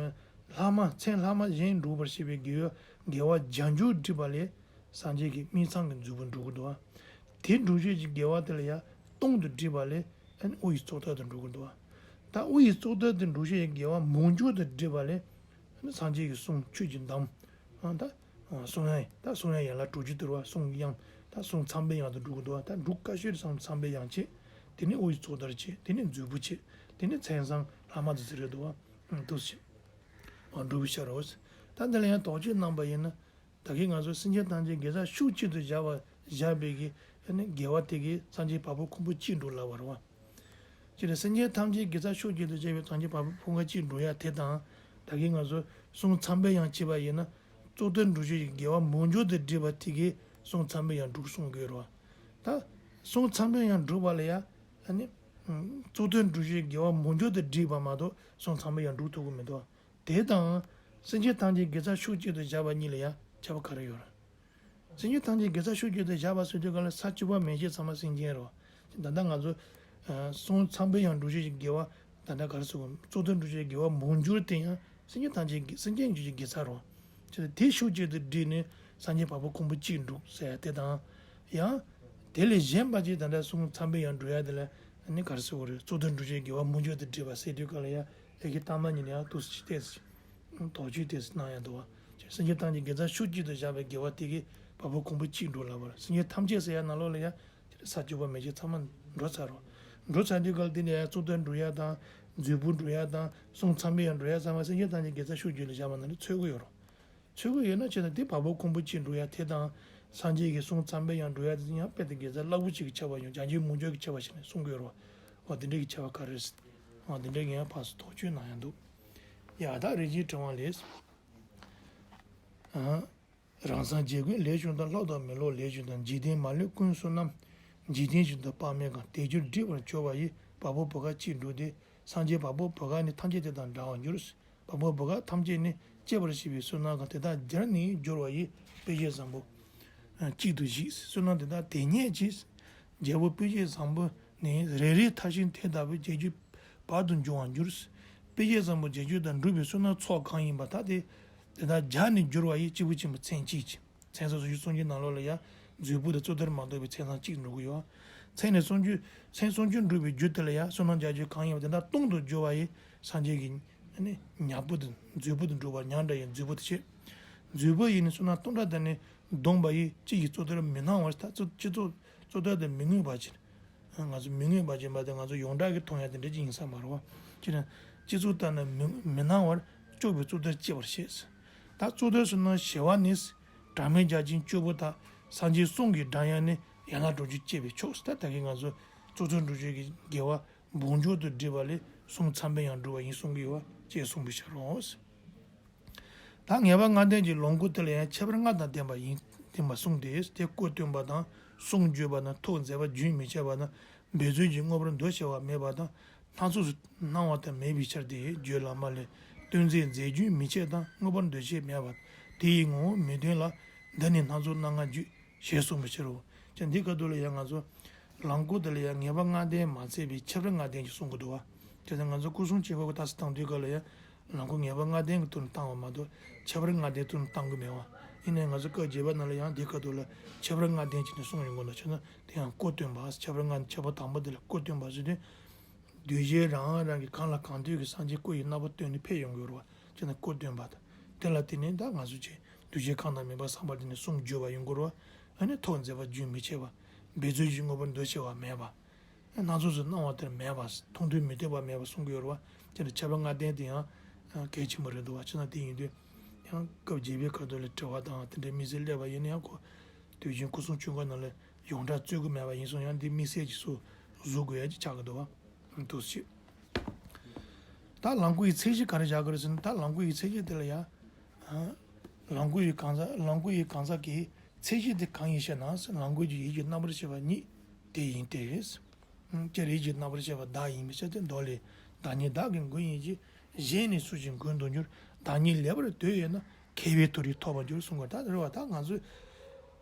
ལྷག་མ་མཚན་ལྷག་མ་གཞན་འགྲུབ་པར་བྱེད་པའི་དགེ་བ་དགེ་བ་བརྒྱ་འགྱུར་བསྒྲིལ་བ་ལས་སངས་རྒྱས་ཀྱི་སྨིན་མཚམས་ཀྱི་མཛོད་སྤུ་འགྲུབ་ཀྱི་འདུག་བ། དེ་འགྲུབ་བྱེད་ཀྱི་དགེ་བ་དེ་ལ་ཡང་སྟོང་དུ་བསྒྲིལ་བ་ལས་ཨ་ནི་དབུ་ཡི་གཙུག་ཏོར་དུ་འགྲུབ་ཀྱི་འདུག་བ། ད་དབུ་ཡི་གཙུག་ཏོར་དུ་འགྲུབ་བྱེད་ཀྱི་དགེ་བ་མང་འགྱུར་དུ་བསྒྲིལ་བ་ལས། ནི་སངས་རྒྱས་ཀྱི་གསུང་ཆོས་ཀྱི་འདམ། ཨ་ད་གསུང་དབྱངས། ད་གསུང་དབྱངས་ཡན་ལག་དྲུག་ཅུ་དེ་རུ་བ། གསུང་དབྱངས། ད་གསུང་ཚངས་པའི་དབྱངས་དུ་འགྲོ་གི་འདུག་བ། ད་འབྲུག་བཀའ་ཤོད་ཚངས་ཚངས་པའི་དབྱངས་བྱས། དེ་ནས་དབུ་ཡི་གཙུག་ཏོར་བྱས། དེ་ནས་མཛོད་སྤུ་བྱས། དེ་ནས་མཚན་བཟང་ལྷག་མ་དེ་ཚོ་རེད་འདུག་བ། ཨ་འདུག་སེ་བྱས། ཨ་འགྲུབ་པའི་ཕྱིར་རོ། ད་འདི་ལ་ཡང་དོགས་གཅོད་གནང་པ་ཡིན་ན། ད་གིན་ང་ཚོ་སེམས་ཅན་ཐམས་ཅད་དགེ་རྩ་ཤུགས་གཅིག་ཏུ་བཞག་པ་བཞག་པའི་གི་ཨ་ནི་དགེ་བ་དེ་གིས་སངས་རྒྱས་བ་སྤུ་ཁུང་བུ་གཅིག་འགྲུབ་ལབ་པ་རེད་བ། ཅེས་ནས་སེམས་ཅན་ཐམས་ཅད་དགེ་རྩ་ཤུགས་གཅིག་ཏུ་བྱས་པའི་སངས་རྒྱས་བ་སྤུ་ཁུང་བུ་གཅིག་འགྲུབ་ཡ་དེ་དང་། ད་གིན་ང་ཚོ་གསུང་ཚངས་པའི་དབྱངས་བྱས་པ་ཡིན་ན། གཙུག་ཏོར་འགྲུབ་བྱེད་ཀྱི་དགེ་བ་མང་འགྱུར་དུ་བསྒྲིལ་བ་དེ་གིས་གསུང་ཚངས་པའི་དབྱངས་འགྲུབ་གསུང་དགོས་རེད་བ། ད་གསུང་ཚངས་པའི་དབྱངས་འགྲུབ་པ་ལ་ཡ། ཨ་ནི། གཙུག་ཏོར་འགྲུབ་བྱེད་ཀྱི་དགེ་བ་མང་འགྱུར་དུ་བསྒྲིལ་བ་མ་གཏོགས་གསུང་ཚངས་པའི་དབྱངས་འགྲུབ་ཐུབ་ཀྱི་མི་འདུག་བ། དེ་དང་། སེམས་ཅན་ཐམས་ཅད་དགེ་རྩ་ཤུགས་གཅིག་ཏུ་བཞག་པ་གཉིས་ལ་ཡང་ ཁྱབ་པ་ག་རེ་ཡོད་རེད། སེམས་ཅན་ཐམས་ཅད་དགེ་རྩ་ཤུགས་ཀྱིས་དུ་བཞག་པ་ཟེར་དུས་ག་ལ་ས་བཅུ་པ་མན་ཆད་ཚང་མ་སེམས་ཅན་རེད་བ། ད་ལྟ་ང་ཚོ་ཨ་གསུང་ཚངས་པའི་ཡང་འགྲོ་བྱེད་ཀྱི་དགེ་བ། ད་ལྟ་ག་རེ་ཟེར་དགོས། གཙུག་ཏོར་འགྲོ་བྱེད་ཀྱི་དགེ་བ་མང་འགྱུར་དེ་ཡང་སེམས་ཅན་ཐམས་ཅད་ཀྱི་སེམས་ཅན་རྒྱུད་ཀྱི་དགེ་རྩ་རེད་བ། ཅེས་དེ་ཤུགས་ཀྱིས་དུ་བསྒྲིལ་ནས་སངས་རྒྱས་བ་སྤུ་ཁུང་བུ་གཅིག་འགྲུབ་ཟེར་དེ་དང་། ཡང་དེ་ལས་གཞན་པ་ཅིག་ད་ལྟ་གསུང་ཚངས་པའི་ཡང་འགྲོ་ཡ་དེ་ལ་ནི་ག་རེ་ཟེར་དགོས་རེད། གཙུག་ཏོར་འགྲོ་བྱེད་ཀྱི་དགེ་བ་མང་འགྱུར་དུ་བསྒྲིལ་བ་ཟེར་དུས་ག་ལ་ཡ་ཨེ་ཀི་ཏ་མ་ཉིད་ནས་ཡང་དུ་སི་ཅི་ཏེ་སི། དོགས་གཅོད་ཏོག་ཙམ་གནང་ཡང་འདུག་བ། སེམས་ཅན་ཐམས་ཅད་དགེ་རྩ་ཤུགས་ཀྱིས་དུ་བཞག་པའི་དགེ་བ་དེ་གིས་བ་སྤུ་ཁུང་བུ་གཅིག་འགྲོ་ལབ་པ་རེད། སེམས་ཅན་ཐམས་ཅད་ཟེར་ཡ་ནང་ལོགས་ལ་ཡ་དེ་ལ་ས་བཅུ་པ་མན་ཆད་ཚང་མ་འགྲོ་ཚར་རོ། འགྲོ་ཚར་དུས་ག་ལ་དེ་ནས་ཡ་གཙུག་ཏོར་འགྲོ་ཡ་དང་། མཛོད་སྤུ་འགྲོ་ཡ་དང་གསུང་ཚངས་པའི་ཡང་འགྲོ་ཡ་ཚང་མ་སེམས་ཅན་ཐམས་ཅད་དགེ་རྩ་ཤུགས་ཀྱིས་དུ་བཞག་པ་ནང་ལ་ཚུད་ཀྱི་ཡོད་རོ། ཚུད་ཀྱི་ཡོད་ན་བྱས་ན་དེ་བ་སྤུ་ཁུང་བུ་གཅིག་འགྲོ་ཡ་དེ་དང་། སངས་རྒྱས་ཀྱི་གསུང་ཚངས་པའི་ཡང་འགྲོ་ཡ་དེ་ཡང་དཔེ་དེ་དགེ་རྩ་རླབས་པོ་ཆེ་གི་ཁྱད་པར་ཡང་བྱང་ཆུབ་མང་འགྱུར་གྱི་ཁྱད་པར་ཞིག་ནས་གསུང་གི་ཡོད་རོ། འོ་དེ་འདྲ་གི་ཁྱད་པར་ག་རེ་རེད། འོ་དེ་འདྲ་གི་ཡང་ཕར་ཚུར་དོགས་གཅོད་གནང་ཡང་འདུག་ཡ་ད་རིན་ཆེན་ཕྲེང་བ་ལས། ཨ། རང་སངས་རྒྱས་ཀུན་ལེགས་བྱུང་དང་། ལྷག་དང་མི་ལོག་ལེགས་བྱུང་དང་། འཇིག་རྟེན་མ་ལུས་ཀུན་བསོད་ནམས། འཇིག་རྟེན་བཞིན་དུ་དཔག་མེད་གང་། དལ་འབྱོར་བསྒྲིལ་བར་གྱུར་པ་ཡིས། བ་སྤུ་བུ་ག་གཅིག་འགྲུབ་སྟེ། སངས་རྒྱས་བ་སྤུ་བུ་ག་ནི་ཐམས་ཅད་དེ་དང་འདྲ་བར་འགྱུར། བ་སྤུ་བུ་ག་ཐམས་ཅད་ནི་སྤྱད་པར་བྱེད་པའི་བསོད་ནམས་གང་། དེ་དག་སྦྱར་ནས་སྦྱོར་བ་ཡིས། དཔེ་བྱད་བཟང་པོ་གཅིག་ཏུ་གཞིགས། བསོད་ནམས་དེ་དག་དེ་སྙེད་ཅིག་རྒྱལ་པོ་དཔེ་བྱད་བཟང་པོ་ནི་རེ་རེ་མཐར་ཕྱིན་དེ་ལྟ་བུའི་བརྒྱད་ཅུ་བར་དུ་འབྱུང་བར་འགྱུར། དཔེ་བྱད་བཟང་པོ་བརྒྱད་ཅུ་དང་འགྲུབ་པའི་བསོད་ནམས་ཚོགས་གང་ཡིན་པ་དག་དེ། དེ་དག་སྦྱར་ནས་སྦྱོར་བ་ཡིས་གཅིག་པུ་ཆེན་པོ་མཚན་གཅིག་ཅིང་། མཚན་བཅོ་བརྒྱད་སུམ་ཅུ་སོ་གཅིག་ནང་ལོགས་ལ་ཡང་མཛོད་སྤུ་དང་གཙུག་ཏོར་མ་གཏོགས་པའི་མཚན་བཟང་གཅིག་འགྲོ་གི་ཡོད། མཚན་ནི་སུམ་ཅུ། མཚན་སུམ་ཅུ་འགྲུབ་པའི་རྒྱུ་དེ་ལ་ཡང་བསོད་ནམས་བརྒྱད་ཅུ་གང་ཡིན་པ་དེ་དག་སྟོང་དུ་སྦྱོར་བ་ཡིས་སངས་རྒྱས་ཀྱི་ནི་ཉ་སྤུ་དང་མཛོད་སྤུ་དང་འགྲུབ་པར་མཉམ་འདྲ་ཡང་མཛོད་སྤུ་དེ་བྱེད། མཛོད་སྤུ་ཡིས་ནི་བསོད་ནམས་སྟོང་ཕྲག་དང་ནི་བསྡོངས་པ་ཡིས་ཅི་ཡིས་གཙུག་ཏོར་མི་སྣང་བར་ད་གཙུག་སྤྱི་གཙུག་གཙུག་ཏོར་དུ་མི་མངོན་པ་ཕྱིར། ང་ཚོ་མི་མངོན་པ་ཅན་པ་དེ་ང་ཚོ་ཡོངས་གྲགས་ཀྱི་མཐོང་ཡ་དེ་འདྲ་ཅིག་ཡིན་ས་མ་རེད་བ། ཅི་ན། སྤྱི་གཙུག་ལྟར་ན་མི་མི་སྣང་བར་སྐྱོབ་པའི་གཙུག་ཏོར་སྤྱད་པར་བཤད། ད་གཙུག་ཏོར་བསོད་ནམས་ཞི་བ་ནི། གྲངས་མེད་བརྒྱ་བྱིན་བཅུ་པོ་དག་སངས་རྒྱས་གསུང་གི་སྒྲ་དབྱངས་ནི། ཡན་ལག་དྲུག་ཅུ་སྤྱད་པའི་མཆོག་ད་ད་གིན་ང་ཚོ་གཙུག་ཏོར་འགྲུབ་བྱེད་ཀྱི་དགེ་བ་འབུམ་འཇུག་ཏུ་བསྒྲིལ་བ་ལས་གསུང་ཚངས་པའི་ཡང་འགྲུབ་པ་ཡིན་གསུང་གི་ཡོད་བ་ཅེས་གསུངས་པའི་ཕྱིར་རོ། ད་ངེས་པ་ལྔ་ལྡན་གྱི་ལོངས་སྐུ་དེ་ལ་ཡང་ཁྱད་པར་ལྔ་དང་ལྡན་པ་ཡིན་ལྡན་པ་གསུངས་ཏེ། དེ་སྐུ་སྟོན་པ་དང་གསུང་བརྗོད་པ་དང་ཐུགས་མཛད་པ་རྒྱུན་མི་འཆད་པ་དང་འབད་རྩོལ་གྱིས་མངོན་པར་འདུ་བྱེད་པ་མེད་པ་དང་སྣ་ཚོགས་སུ་སྣང་བ་ལྟར་མེད་པའི་ཕྱིར་ཏེ། རྒྱུད་བླ་མ་ལས་སྟོན་མཛད་མཛད་རྒྱུན་མི་འཆད་དང་མངོན་པར་འདུ་བྱེད་མེད་པ་དེ་ཡི་ངོ་བོ་མི་སྟོན་ལ། འདི་ནི་སྣ་ཚོགས་སྣང་ལྔ་རྒྱུད། ཞེས་གསུངས་པའི་ཕྱིར་རོ། ཅེས་འདི་སྐབས་དུ་ལ་ཡང་ང་ཚོ་ལོངས་སྐུ་དེ་ལ་ཡང་ངེས་པ་ལྔ་ལྡན་མ་ཚད་པའི་ཁྱད་པར་ལྔ་ལྡན་གྱི་གསུང་གི་འདུག་བ། དེ་ལྟར་ང་ཚོ་སྐུ་གསུང་ཆེན་པོ་གི་ད་སི་བཏང་དུས་སྐབས་ལ་ཡང་ལོངས་སྐུ་ངེས་པ་ལྔ་ལྡན་གྱི་ཐོག་ནས་བཏང་བ་མ་གཏོགས་ཁྱད་པར་ལྔ་ལྡན་ཐོག་ནས་བཏང་གི་མེད་བ། ཡིན་ནའི་ང་ཚོ་སྐབས་བརྒྱད་པ་ནང་ལ་ཡང་འདི་སྐབས་དུ་ལ་ཁྱད་པར་ལྔ་ལྡན་བྱས་ནས་གསུངས་ཡོང་གི་འདུག་ཅེ་ན་དེ་ཡང་སྐུ་སྟོན་པ་ཁྱད་པར་ལྔ་ནི་ཁྱད་པར་དང་པོ་དེ་ལ་སྐུ་སྟོན་པ་ཟེར་དུས། གདུལ་བྱ་རང་རང་གི་གང་ལ་གང་འདུལ་གྱི་སངས་རྒྱས་སྐུ་ཡི་རྣམ་པ་སྟོན་ནས་ཕེབས་ཡོང་གི་ཡོད་རེད་བ། ཅེ་ན་སྐུ་སྟོན་པ་དང་། དེ་ལ་བརྟེན་ནས་ད་ང་ཚོ་ཅིག་གདུལ་བྱ་གང་དང་མིན་པ་བསམ་པ་དེ་ནས་གསུང་བརྗོད་པ་ཡོང་གི་རེད་བ། ཨ་ནི་ཐུགས་མཛད་པ་རྒྱུན་མི་འཆད་པ། འབད་རྩོལ་གྱིས་མངོན་པར་འདུ་བྱེད་པ་མེད་པ། སྣ་ཚོགས་སུ་སྣང་བ་དེར་མེད་པ། མཐོང་ཐོས་མི་ཐེག་པ་མེད་པ་གསུང་གི་ཡོད་རེད་བ། དེ་ནས་ཁྱད་པར་ལྔ་ལྡན་དེ་ཡང་གལ་ཆེན་པོ་རེད་འདུག་བ། ཅེ་ན་དེ་ཡིན་དུས། ཡང་སྐབས་བརྒྱད་པའི་ཁ་ཐོག་ལ་དྲི་བ་དང་དེ་འདྲའི་དམིགས་བསལ་སླེབས་པ་ཡིན་ན་ཡང་ཁོ། དུས་རྒྱུན་སྐུ་གསུང་ཆོས་འཁོར་ནང་ལ་ཡོངས་གྲགས་རྩོད་ཀྱི་མེད་པ་ཡིན་སོང་ཡང་འདི་དམིགས་བསལ་གྱིས་སུ་བཟོ་དགོས་ཡ་ཅིག་ཆགས་ཀྱི་འདུག་བ། འདུག་སེ། ད་ལོངས་སྐུ་ཡི་མཚན་གཞི་ག་རེ་བཞག་གི་རེད་ཟེར་ན། ད་ལོངས་སྐུ་ཡི་མཚན་གཞི་དེ་ལ་ཡང་། ལོངས་སྐུ་ཡི་གང་ཟག་ལོངས་སྐུ་ཡི་གང་ཟག་གི་མཚན་གཞི་དེ་གང་ཡིན་ཞེ་ན། ལོངས་སྐུ་ཡི་ཡིད་ཀྱི་རྣམ་པར་ཤེས་པ་ཉིད་དེ་ཡིན་ཏེ། སྤྱིར་ཡིད་ཀྱི་རྣམ་པར་ཤེས་པ་བདག་ཡིན་པའི་ཕྱིར་ཏེ། མདོ་ལས། བདག་ཉིད་བདག་གི་མགོན་ཡིན་གྱི། གཞན་ནི་སུ་ཞིག་མགོན་དུ་འགྱུར། བདག་ཉིད་ལེགས་པར་དོད་ཡོད་ན། མཁས་པའི་མཐོ་རིས་ཐོབ་པར་འགྱུར་གསུངས་པ་ད་རེད་བ། ད་ང་ཚོས།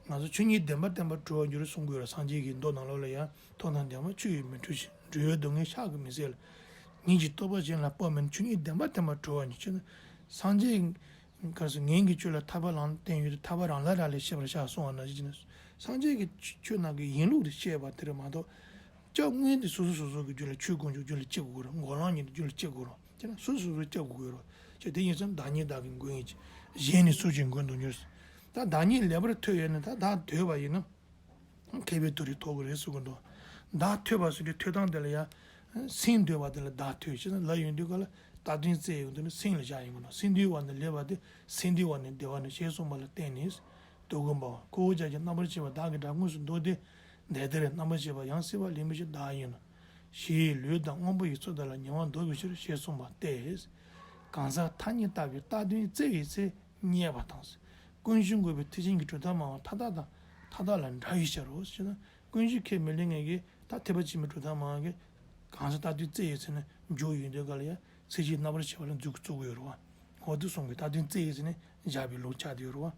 ང་ཚོ་ཆོས་ཉིད་བདེན་པར་བརྟན་པར་གྲོལ་བར་འགྱུར་གསུང་གི་ཡོད་རེད། སངས་རྒྱས་ཀྱི་མདོ་ནང་ལོགས་ལ་ཡང་། མཐོང་ན་བདེན་པ་ཆོས་ཡིན་མི་འཁྲུལ་ཞིང་། འབྲེལ་ཡོད་སྡུག་བསྔལ་ཕྱག་གིས་མི་སེལ། ཉིད་ཀྱི་རྟོགས་པ་གཞན་ལ་སྤོ་མིན། ཆོས་ཉིད་བདེན་པར་བརྟན་པར་གྲོལ་བར་འགྱུར་ཅེ་ན། སངས་རྒྱས་ག་རེ་ཟེར། ངེད་ཀྱི་ཆོས་ལ་ཐར་པ་ལམ་བསྟན་ཡོད་དེ། ཐར་པ་རང་ལ་རག་ལས་ཤེས་པར་བྱ་གསུངས་པ་ནང་བཞིན་གྱི་ནི། སངས་རྒྱས་ཀྱི་ཆོས་ཆོས་རྣམས་ཀྱི་ཡིན་ལུགས་དེ་བཤད་པ་དེ་རེད་མ་གཏོགས། སྐྱབས་དངོས་དེ་སོ་སོ་སོ་སོ་གི་རྒྱུད་ལ་ཆོས་དཀོན་མཆོག་རྒྱུད་ལ་སྐྱེ་དགོས་རེད། འགོག་ལམ་ཉིད་དེ་རྒྱུད་ལ་སྐྱེ་དགོས་རེད། ཅེ་ན་སོ་སོ་སོ་སོ་སྐྱེ་དགོས་རེད། ཅེས་དེ་ཡིན་ཙང་བདག་ཉིད་བདག་གི་མགོན་ཡིན་གྱི། གཞན་ནི་སུ་ཞིག་མགོན་དུ་འགྱུར། ད་བདག་ཉིད་ལེགས་པར་ཐོས་ཡོད་ན། ད་བདག་ཐོས་པ་ཡིན་ན། མཁས་པའི་མཐོ་རིས་ཐོབ་ཀྱི་རེད་གསུང་གི་འདུག་བདག་ཐོས་པ་ཟེར་དུས་ཐོས་སྟངས་དེ་ལ་ཡང་། སེམས་འདུལ་བ་དེ་ལ་བདག་ཐོས་ཞེས་ལབ་ཡོང་དུས་ག་ལ་རྟག་དོན་བཙལ་ཡོང་དུས་ནི་སེམས་ལ་བཞག་ཡོང་གི་འདུག་སེམས་འདུལ་བ་ནི་ལེགས་པ་སྟེ། སེམས་འདུལ་བ་ནི་བདེ་བ་ནི་ཞེས་གསུངས་པ་ལ་བརྟེན་ནས། དོ་དགོན་པ་ཁོ་བོ་ཅག་གི་རྣམ་པར་ཤེས་པ་བདག་གི་སྒྲ་དངོས་སུ་འདོད་དེ། དེ་ལྟར་རྣམ་པར་ཤེས་པ་ཡང་སྲིད་པ་ལེན་པའི་ཕྱིར་བདག་ཡིན་ནོ། ཞེས་ལུས་དང་དངོས་པོ་ཡི་ཚོགས་དག་ལ་ཉེ་བར་འདོགས་པའི་ཕྱིར་ཞེས་གསུངས་པ་སྟེ། གང་ཟག་ཐ་སྙད་བཏགས་པའི་རྟག་དོན་བཙལ་བའི་ཚེ་རྙེད་པ་དང་། ཀུན་གཞི་འགོག་པའི་ཐེག་ཆེན་གྱི་གྲུབ་མཐའ་སྨྲ་བ་མཐའ་དག་དང་མཐའ་དག་ལ་འདྲ་བའི་ཕྱིར་རོ་ཞེ་ན། ཀུན་གཞི་ཁས་མི་ལེན་མཁན་གྱི་ད་ཐེག་པ་ཆེན་པོའི་གྲུབ་མཐའ་སྨྲ་བ་གིས་གང་ཟག་རྟག་དོན་བཙལ་བའི་ཚེ་ནི་འཇོག་ཡོང་དུས་ག་ལ་ཡང་མཚན་གཞི་རྣམ་པར་ཤེས་པ་ལ་འཛུགས་བཙུགས་ཀྱི་ཡོད་རེད་བ། འོ་དེ་གསུང་གི་རྟག་དོན་བཙལ་བའི་ཚེ་ནི་བཞག་པའི་ལུགས་ཆགས་བསྡད་ཡོད་རེད་བ།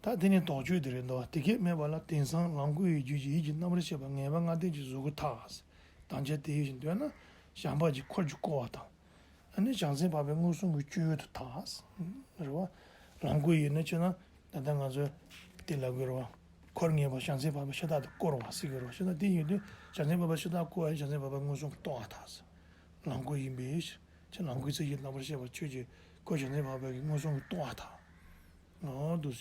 ད་དེ་ནི་དོགས་གཅོད་དེ་རེད་འདུག་དེ་སྐད་མེད་པ་ལ། དེང་སང་ལང་ཀུ་ཡི་རྒྱུད་ཀྱི་ཡིད་ཀྱི་རྣམ་པར་ཤེས་པ་ངེས་པ་ལྔ་ལྡན་གྱི་གཟུགས་སྐུ་མཐའ། དམ་བཅའ་དེ་ཡིད་བཞིན་འདོད་ན། བྱམས་པ་གྱི་འཁོར་གྱིས་བསྐོར་བ་དང་། ཨ་ནི་བྱང་སེམས་འཕགས་པའི་མངོན་སུམ་གྱི་སྤྱོད་ཡུལ་དུ་ཐལ། རེད་བ། ལང་ཀུ་ཡིན་ན་ཅི་ན། ད་ལྟ་ང་ཚོས་དེ་ལབ་དགོས་རེད་བ། འཁོར་ངེས་པ་བྱང་སེམས་འཕགས་པའི་ཤ་སྟག་ཏུ་བསྐོར་བ་ཟེར་གྱི་རེད་བ། ཤ་སྟག་དེ་ཡིན་དུས་བྱང་སེམས་འཕགས་པའི་ཤ་སྟག་བསྐོར་བ་ཡིན། བྱང་སེམས་འཕགས་པའི་མངོན་སུམ་གྱིས་རྟོགས་པར་ཐལ། ལང་ཀུ་ཡིན་པའི་ཕྱིར། ཁྱེད་ལང་ཀུའི་ཚིག་གི་རྣམ་པར་ཤེས་པ་ཁྱོད་ཀྱིས་ཁོ་བྱང་སེམས་འཕགས་པའི་མངོན་སུམ་གྱིས་རྟོགས་པར་ཐལ། འོ་འདུག་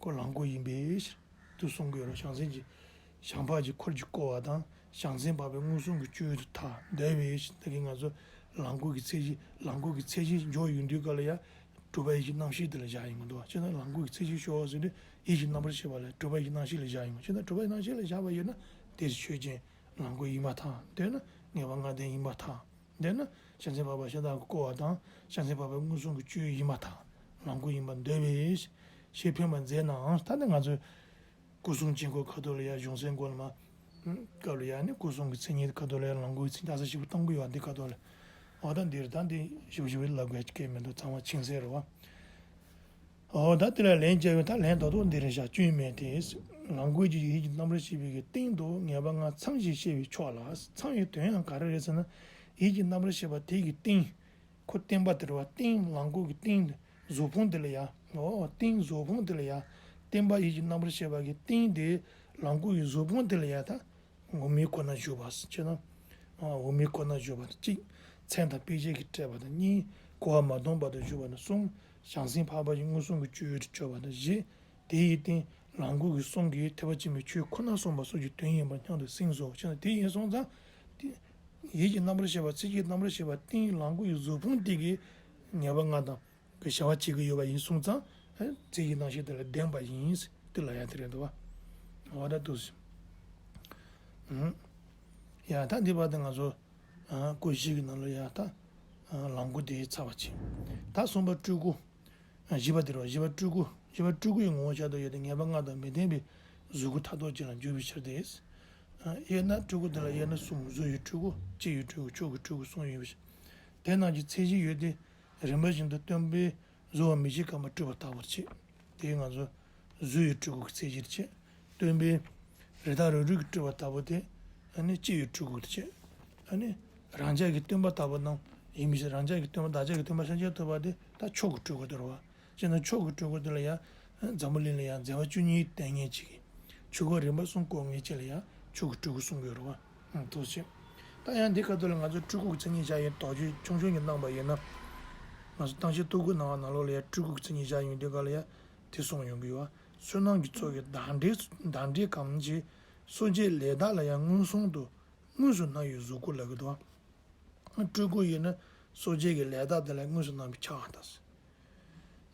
ཁོ་ལང་ཀུ་ཡིན་པའི་ཕྱིར། དུ་གསུང་གི་ཡོད་རེད། བྱང་སེམས་ཀྱི་བྱམས་པ་གྱི་འཁོར་གྱིས་བསྐོར་བ་དང་། བྱང་སེམས་འཕགས་པའི་མངོན་སུམ་གྱི་སྤྱོད་ཡུལ་དུ་ཐལ། འདོད་པའི་ཕྱིར། ད་གིན་ང་ཚོ་ལང་ཀུ་གི་ཚད་གཞི། ལང་ཀུ་གི་ཚད་གཞི་འཇོག་ཡོང་དུས་ག་ལ་ཡ། གྲུབ་པ་ཡིད་ཀྱི་རྣམ་ཤེས་དེ་ལ་བཞག་ཡོང་གི་འདུག་བ། བྱས་ན་ལང་ཀུ་གི་ཚད་གཞི་ཤོག་ཟེར་དུས་ཡིད་ཀྱི་རྣམ་པར་ཤེས་པ་ལ་གྲུབ་པ་ཡིད་ཀྱི་རྣམ་ཤེས་ལ་བཞག་ཡོང་། བྱས་ན་གྲུབ་པ་ཡིད་རྣམ་ཤེས་ལ་བཞག་པ་ཡིན་ན། དེ་ཆོས་ཅན། ལང་ཀུ་ཡིན་པར་ཐལ། འདོད་ན། ངེས་པ་ལྔ་ལྡན་ཡིན་པར་ཐལ། འདོད་ན། བྱང་སེམས་འཕགས་པ་ཤ་སྟག་གིས་བསྐོར་བ་དང་། བྱང་སེམས་འཕགས་པའི་མངོན་སུམ་གྱི་སྤྱོད་ཡུལ་ཡིན་པར་ཐལ། ལང་ཀུ་ཡིན་པར་འདོད་པའི་ཕྱིར། ཞེས་འཕེན་པར་མཛད་ནའང་། ད་ནི་ང་ཚོས་སྐུ་གསུང་དཀྱིལ་འཁོར་ཁ་ཐོག་ལ་ཡ། གཞུང་སེམས་སྒོམ་ལམ་སྐབས་ལ་ཡ་ནི་སྐུ་གསུང་གི་མཚན་ཉིད་ཁ་ཐོག་ལ་ཡ། ལང་ཀུའི་མཚན་ཉིད་ས་བཞི་པོ་གཏོང་གི་ཡོད། འདི་ཁ་ཐོག་ལ། འོ་ད་འདིར་ད་འདི་ཞིབ་ཞིབ་ལབ་དགོས་ཀྱི་མི་འདུག་ཚང་མ་ཆིང་ཟེར་རོ། འོ་ད་དེ་ལ་ལན་བརྒྱབ་ཡོད། ད་ལན་ད་དུང་འདི་རེད་བཞག་སྐྱོན་མེད་དེ། ལང་ཀུའི་རྒྱུད་ཀྱི་ཡིད་ཀྱི་རྣམ་པར་ཤེས་པའི་གི་སྟེང་དུ་ངེས་པ་ལྔ་ཚང་ཞིང་བཤད་པའི་ཕྱོགས་ལ། ཚང་བའི་དོན་ཡང་ག་རེ་རེད་ཟེར་ན། ཡིད་ཀྱི་རྣམ་པར་ཤེས་པ་དེ་གི་སྟེང་། ཁོ་བརྟེན་པ་དེ་རེད་བ། སྟེང་། ལང་ཀུ་གི་སྟེང་། གཟུགས་ཕུང་དེ་ལ་ཡ། འོ། སྟེང་གཟུགས་ཕུང་དེ་ལ་ཡ། བརྟེན་པ་ཡིད་ཀྱི་རྣམ་པར་ཤེས་པ་གི་སྟེང་དེ། ལང་ཀུ་ཡི་གཟུགས་ཕུང་དེ་ལ་ཡ། ད་འོག་མིན་ཁོ་ན་བཞུགས་པ་ཟེར་ན། འོག་མིན་ཁོ་ན་བཞུགས་པ་དང་གཅིག་མཚན་དང་དཔེ་བྱད་ཀྱིས་སྤྲས་པ་དང་གཉིས། འཁོར་བ་མ་སྟོངས་བར་དུ་བཞུགས་པ་དང་གསུམ། བྱང་སེམས་འཕགས་པ་ཡི་མངོན་སུམ་གྱི་སྤྱོད་ཡུལ་དུ་གྱུར་པ་དང་བཞི། དེ་ཡི་སྟེང་ལང་ཀུ་གི་གསུང་གིས་ཐེག་པ་ཆེན་པོའི་ཆོས་ཁོ་ན་གསུངས་པ་སོགས་ཀྱི་དོན་ཡིན་པར་སྙམ་དུ་གསན་སོ། བྱས་ན་དེ་ཡིན་སོང་ཙང་། དེ་ཡིད་ཀྱི་རྣམ་པར་ཤེས་པ། ཚིག་གི་རྣམ་པར་ཤེས་པ་སྟེང་ལང་ཀུ་ཡི་གཟུགས་ཕུང་དེ་གིས་ངེས་པ་ལྔ་དང་གི་བྱ་བ་བྱེད་ཀྱི་ཡོད་པ་ཡིན་སོང་ཙང་། ཚིག་གི་རྣམ་ཤེས་དེ་ལ་ལྡན་པ་ཡིན། དེ་ལ་ཡ་དེ་རེད་འདུག་བ། འོ་ད་འདུག་སེ། ཡ་ད་འདི་བར་དུ་ང་ཚོ་སྐོར་བཞི་གི་ནང་ལ་ཡ་ད་ལང་ཀུ་དེ་ཚར་བ་བྱས། ད་གསུམ་པ་སྤྲུལ་སྐུ། བཞི་པ་དེ་རེད་བ། བཞི་པ་སྤྲུལ་སྐུ། བཞི་པ་སྤྲུལ་སྐུ་ཡི་ངོ་བོ་ཤར་དུ་ཡོད་དེ། ངེས་པ་ལྔ་དང་མི་ལྡན་པའི་གཟུགས་སྐུ་མཐའ་སྟོབས་ཅན་ལ་འགྱུར་བའི་ཕྱིར་ཏེ། དབྱེ་ན་སྤྲུལ་སྐུ་དེ་ལ་དབྱེ་ན་གསུམ། གཟུགས་ཡི་སྤྲུལ་སྐུ། ལྕེ་ཡི་སྤྲུལ་སྐུ། ཆོས་ཀྱི་སྤྲུལ་སྐུ་གསུམ་ཡོད་པའི་ཕྱིར། དེ་རྣམས་ཀྱི་མཚན་གཞི་ཡོད་དེ། རིམ་པ་བཞིན་དུ་སྟོན་པས་གཟུ་བ་མི་ཞིག་གམ་པར་སྤྲུལ་པ་ལྟ་བུར་བྱེད། དེ་ང་ཚོ་གཟུགས་ཡི་སྤྲུལ་སྐུ་གི་མཚན་གཞིར་བྱེད། སྟོན་པས་རི་དྭགས་རིལ་བུ་གི་སྤྲུལ་པ་ལྟ་བུ་དེ་ཨ་ནི་ལྕེ་ཡི་སྤྲུལ་སྐུ་དེ་བྱེད། ཨ་ནི་རང་ཅག་གི་སྟོན་པ་ལྟ་བུ་རྣམས་ཡིན་མི་ཤེས། རང་ཅག་གི་སྟོན་པ། བདག་ཅག་གི་སྟོན་པ་ཤཱཀྱ་ཐུབ་པ་དེ་ད་མཆོག་གི་སྤྲུལ་སྐུ་དེ་རེད་བ། བྱས་ན་མཆོག་གི་སྤྲུལ་སྐུ་དེ་ལ་ཡང་འཛམ་བུ་གླིང་ལ་ཡང་མཛད་པ་བཅུ་གཉིས་སྟོན་མཁན་ཅིག་གིས། ཆོས་སྐོར་རིམ་པ་གསུམ་བསྐོར་མཁན་ཅིག་ལ་ཡང་མཆོག་གི་སྤྲུལ་སྐུ་གསུང་གི་ཡོད་རེད་བ། ཨང་། ཐུགས་རྗེ་ཆེ། ད་ཡང་འདི་ཁ་ཐུག་ལ་ང་ཚོ་སྤྲུལ་སྐུ་གི་མཚན་ཉིད་བཞག་ཡིན། དོགས་གཅོད་ཆུང་ཆུང་ཞིག་གནང་པ་ཡིན་ན། ང་ཚོ་གཏམ་བཤད་ཐུང་ཀུ་གནང་བ་ནང་ལོགས་ལ་ཡང་སྤྲུལ་སྐུ་གི་མཚན་ཉིད་བཞག་ཡོང་དུས་ག་ལ་ཡང་དེ་གསུངས་ཡོང་གི་ཡོད་བ། བསོད་ནམས་ཀྱི་ཚོགས་ཀྱིས་བདག་འདྲའི་བདག་འདྲའི་གང་ཞིག་སོ་སྐྱེའི་ལས་དག་ལ་ཡང་མངོན་སུམ་དུ་མངོན་སུམ་སྣང་བའི་གཟུགས་སྐུ་ལབ་ཀྱི་འདུག་བ། སྤྲུལ་སྐུ་ཡིན་ན་སོ་སྐྱེ་གི་ལས་དག་དེ་ལ་མངོན་སུམ་སྣང་བའི་ཕྱག་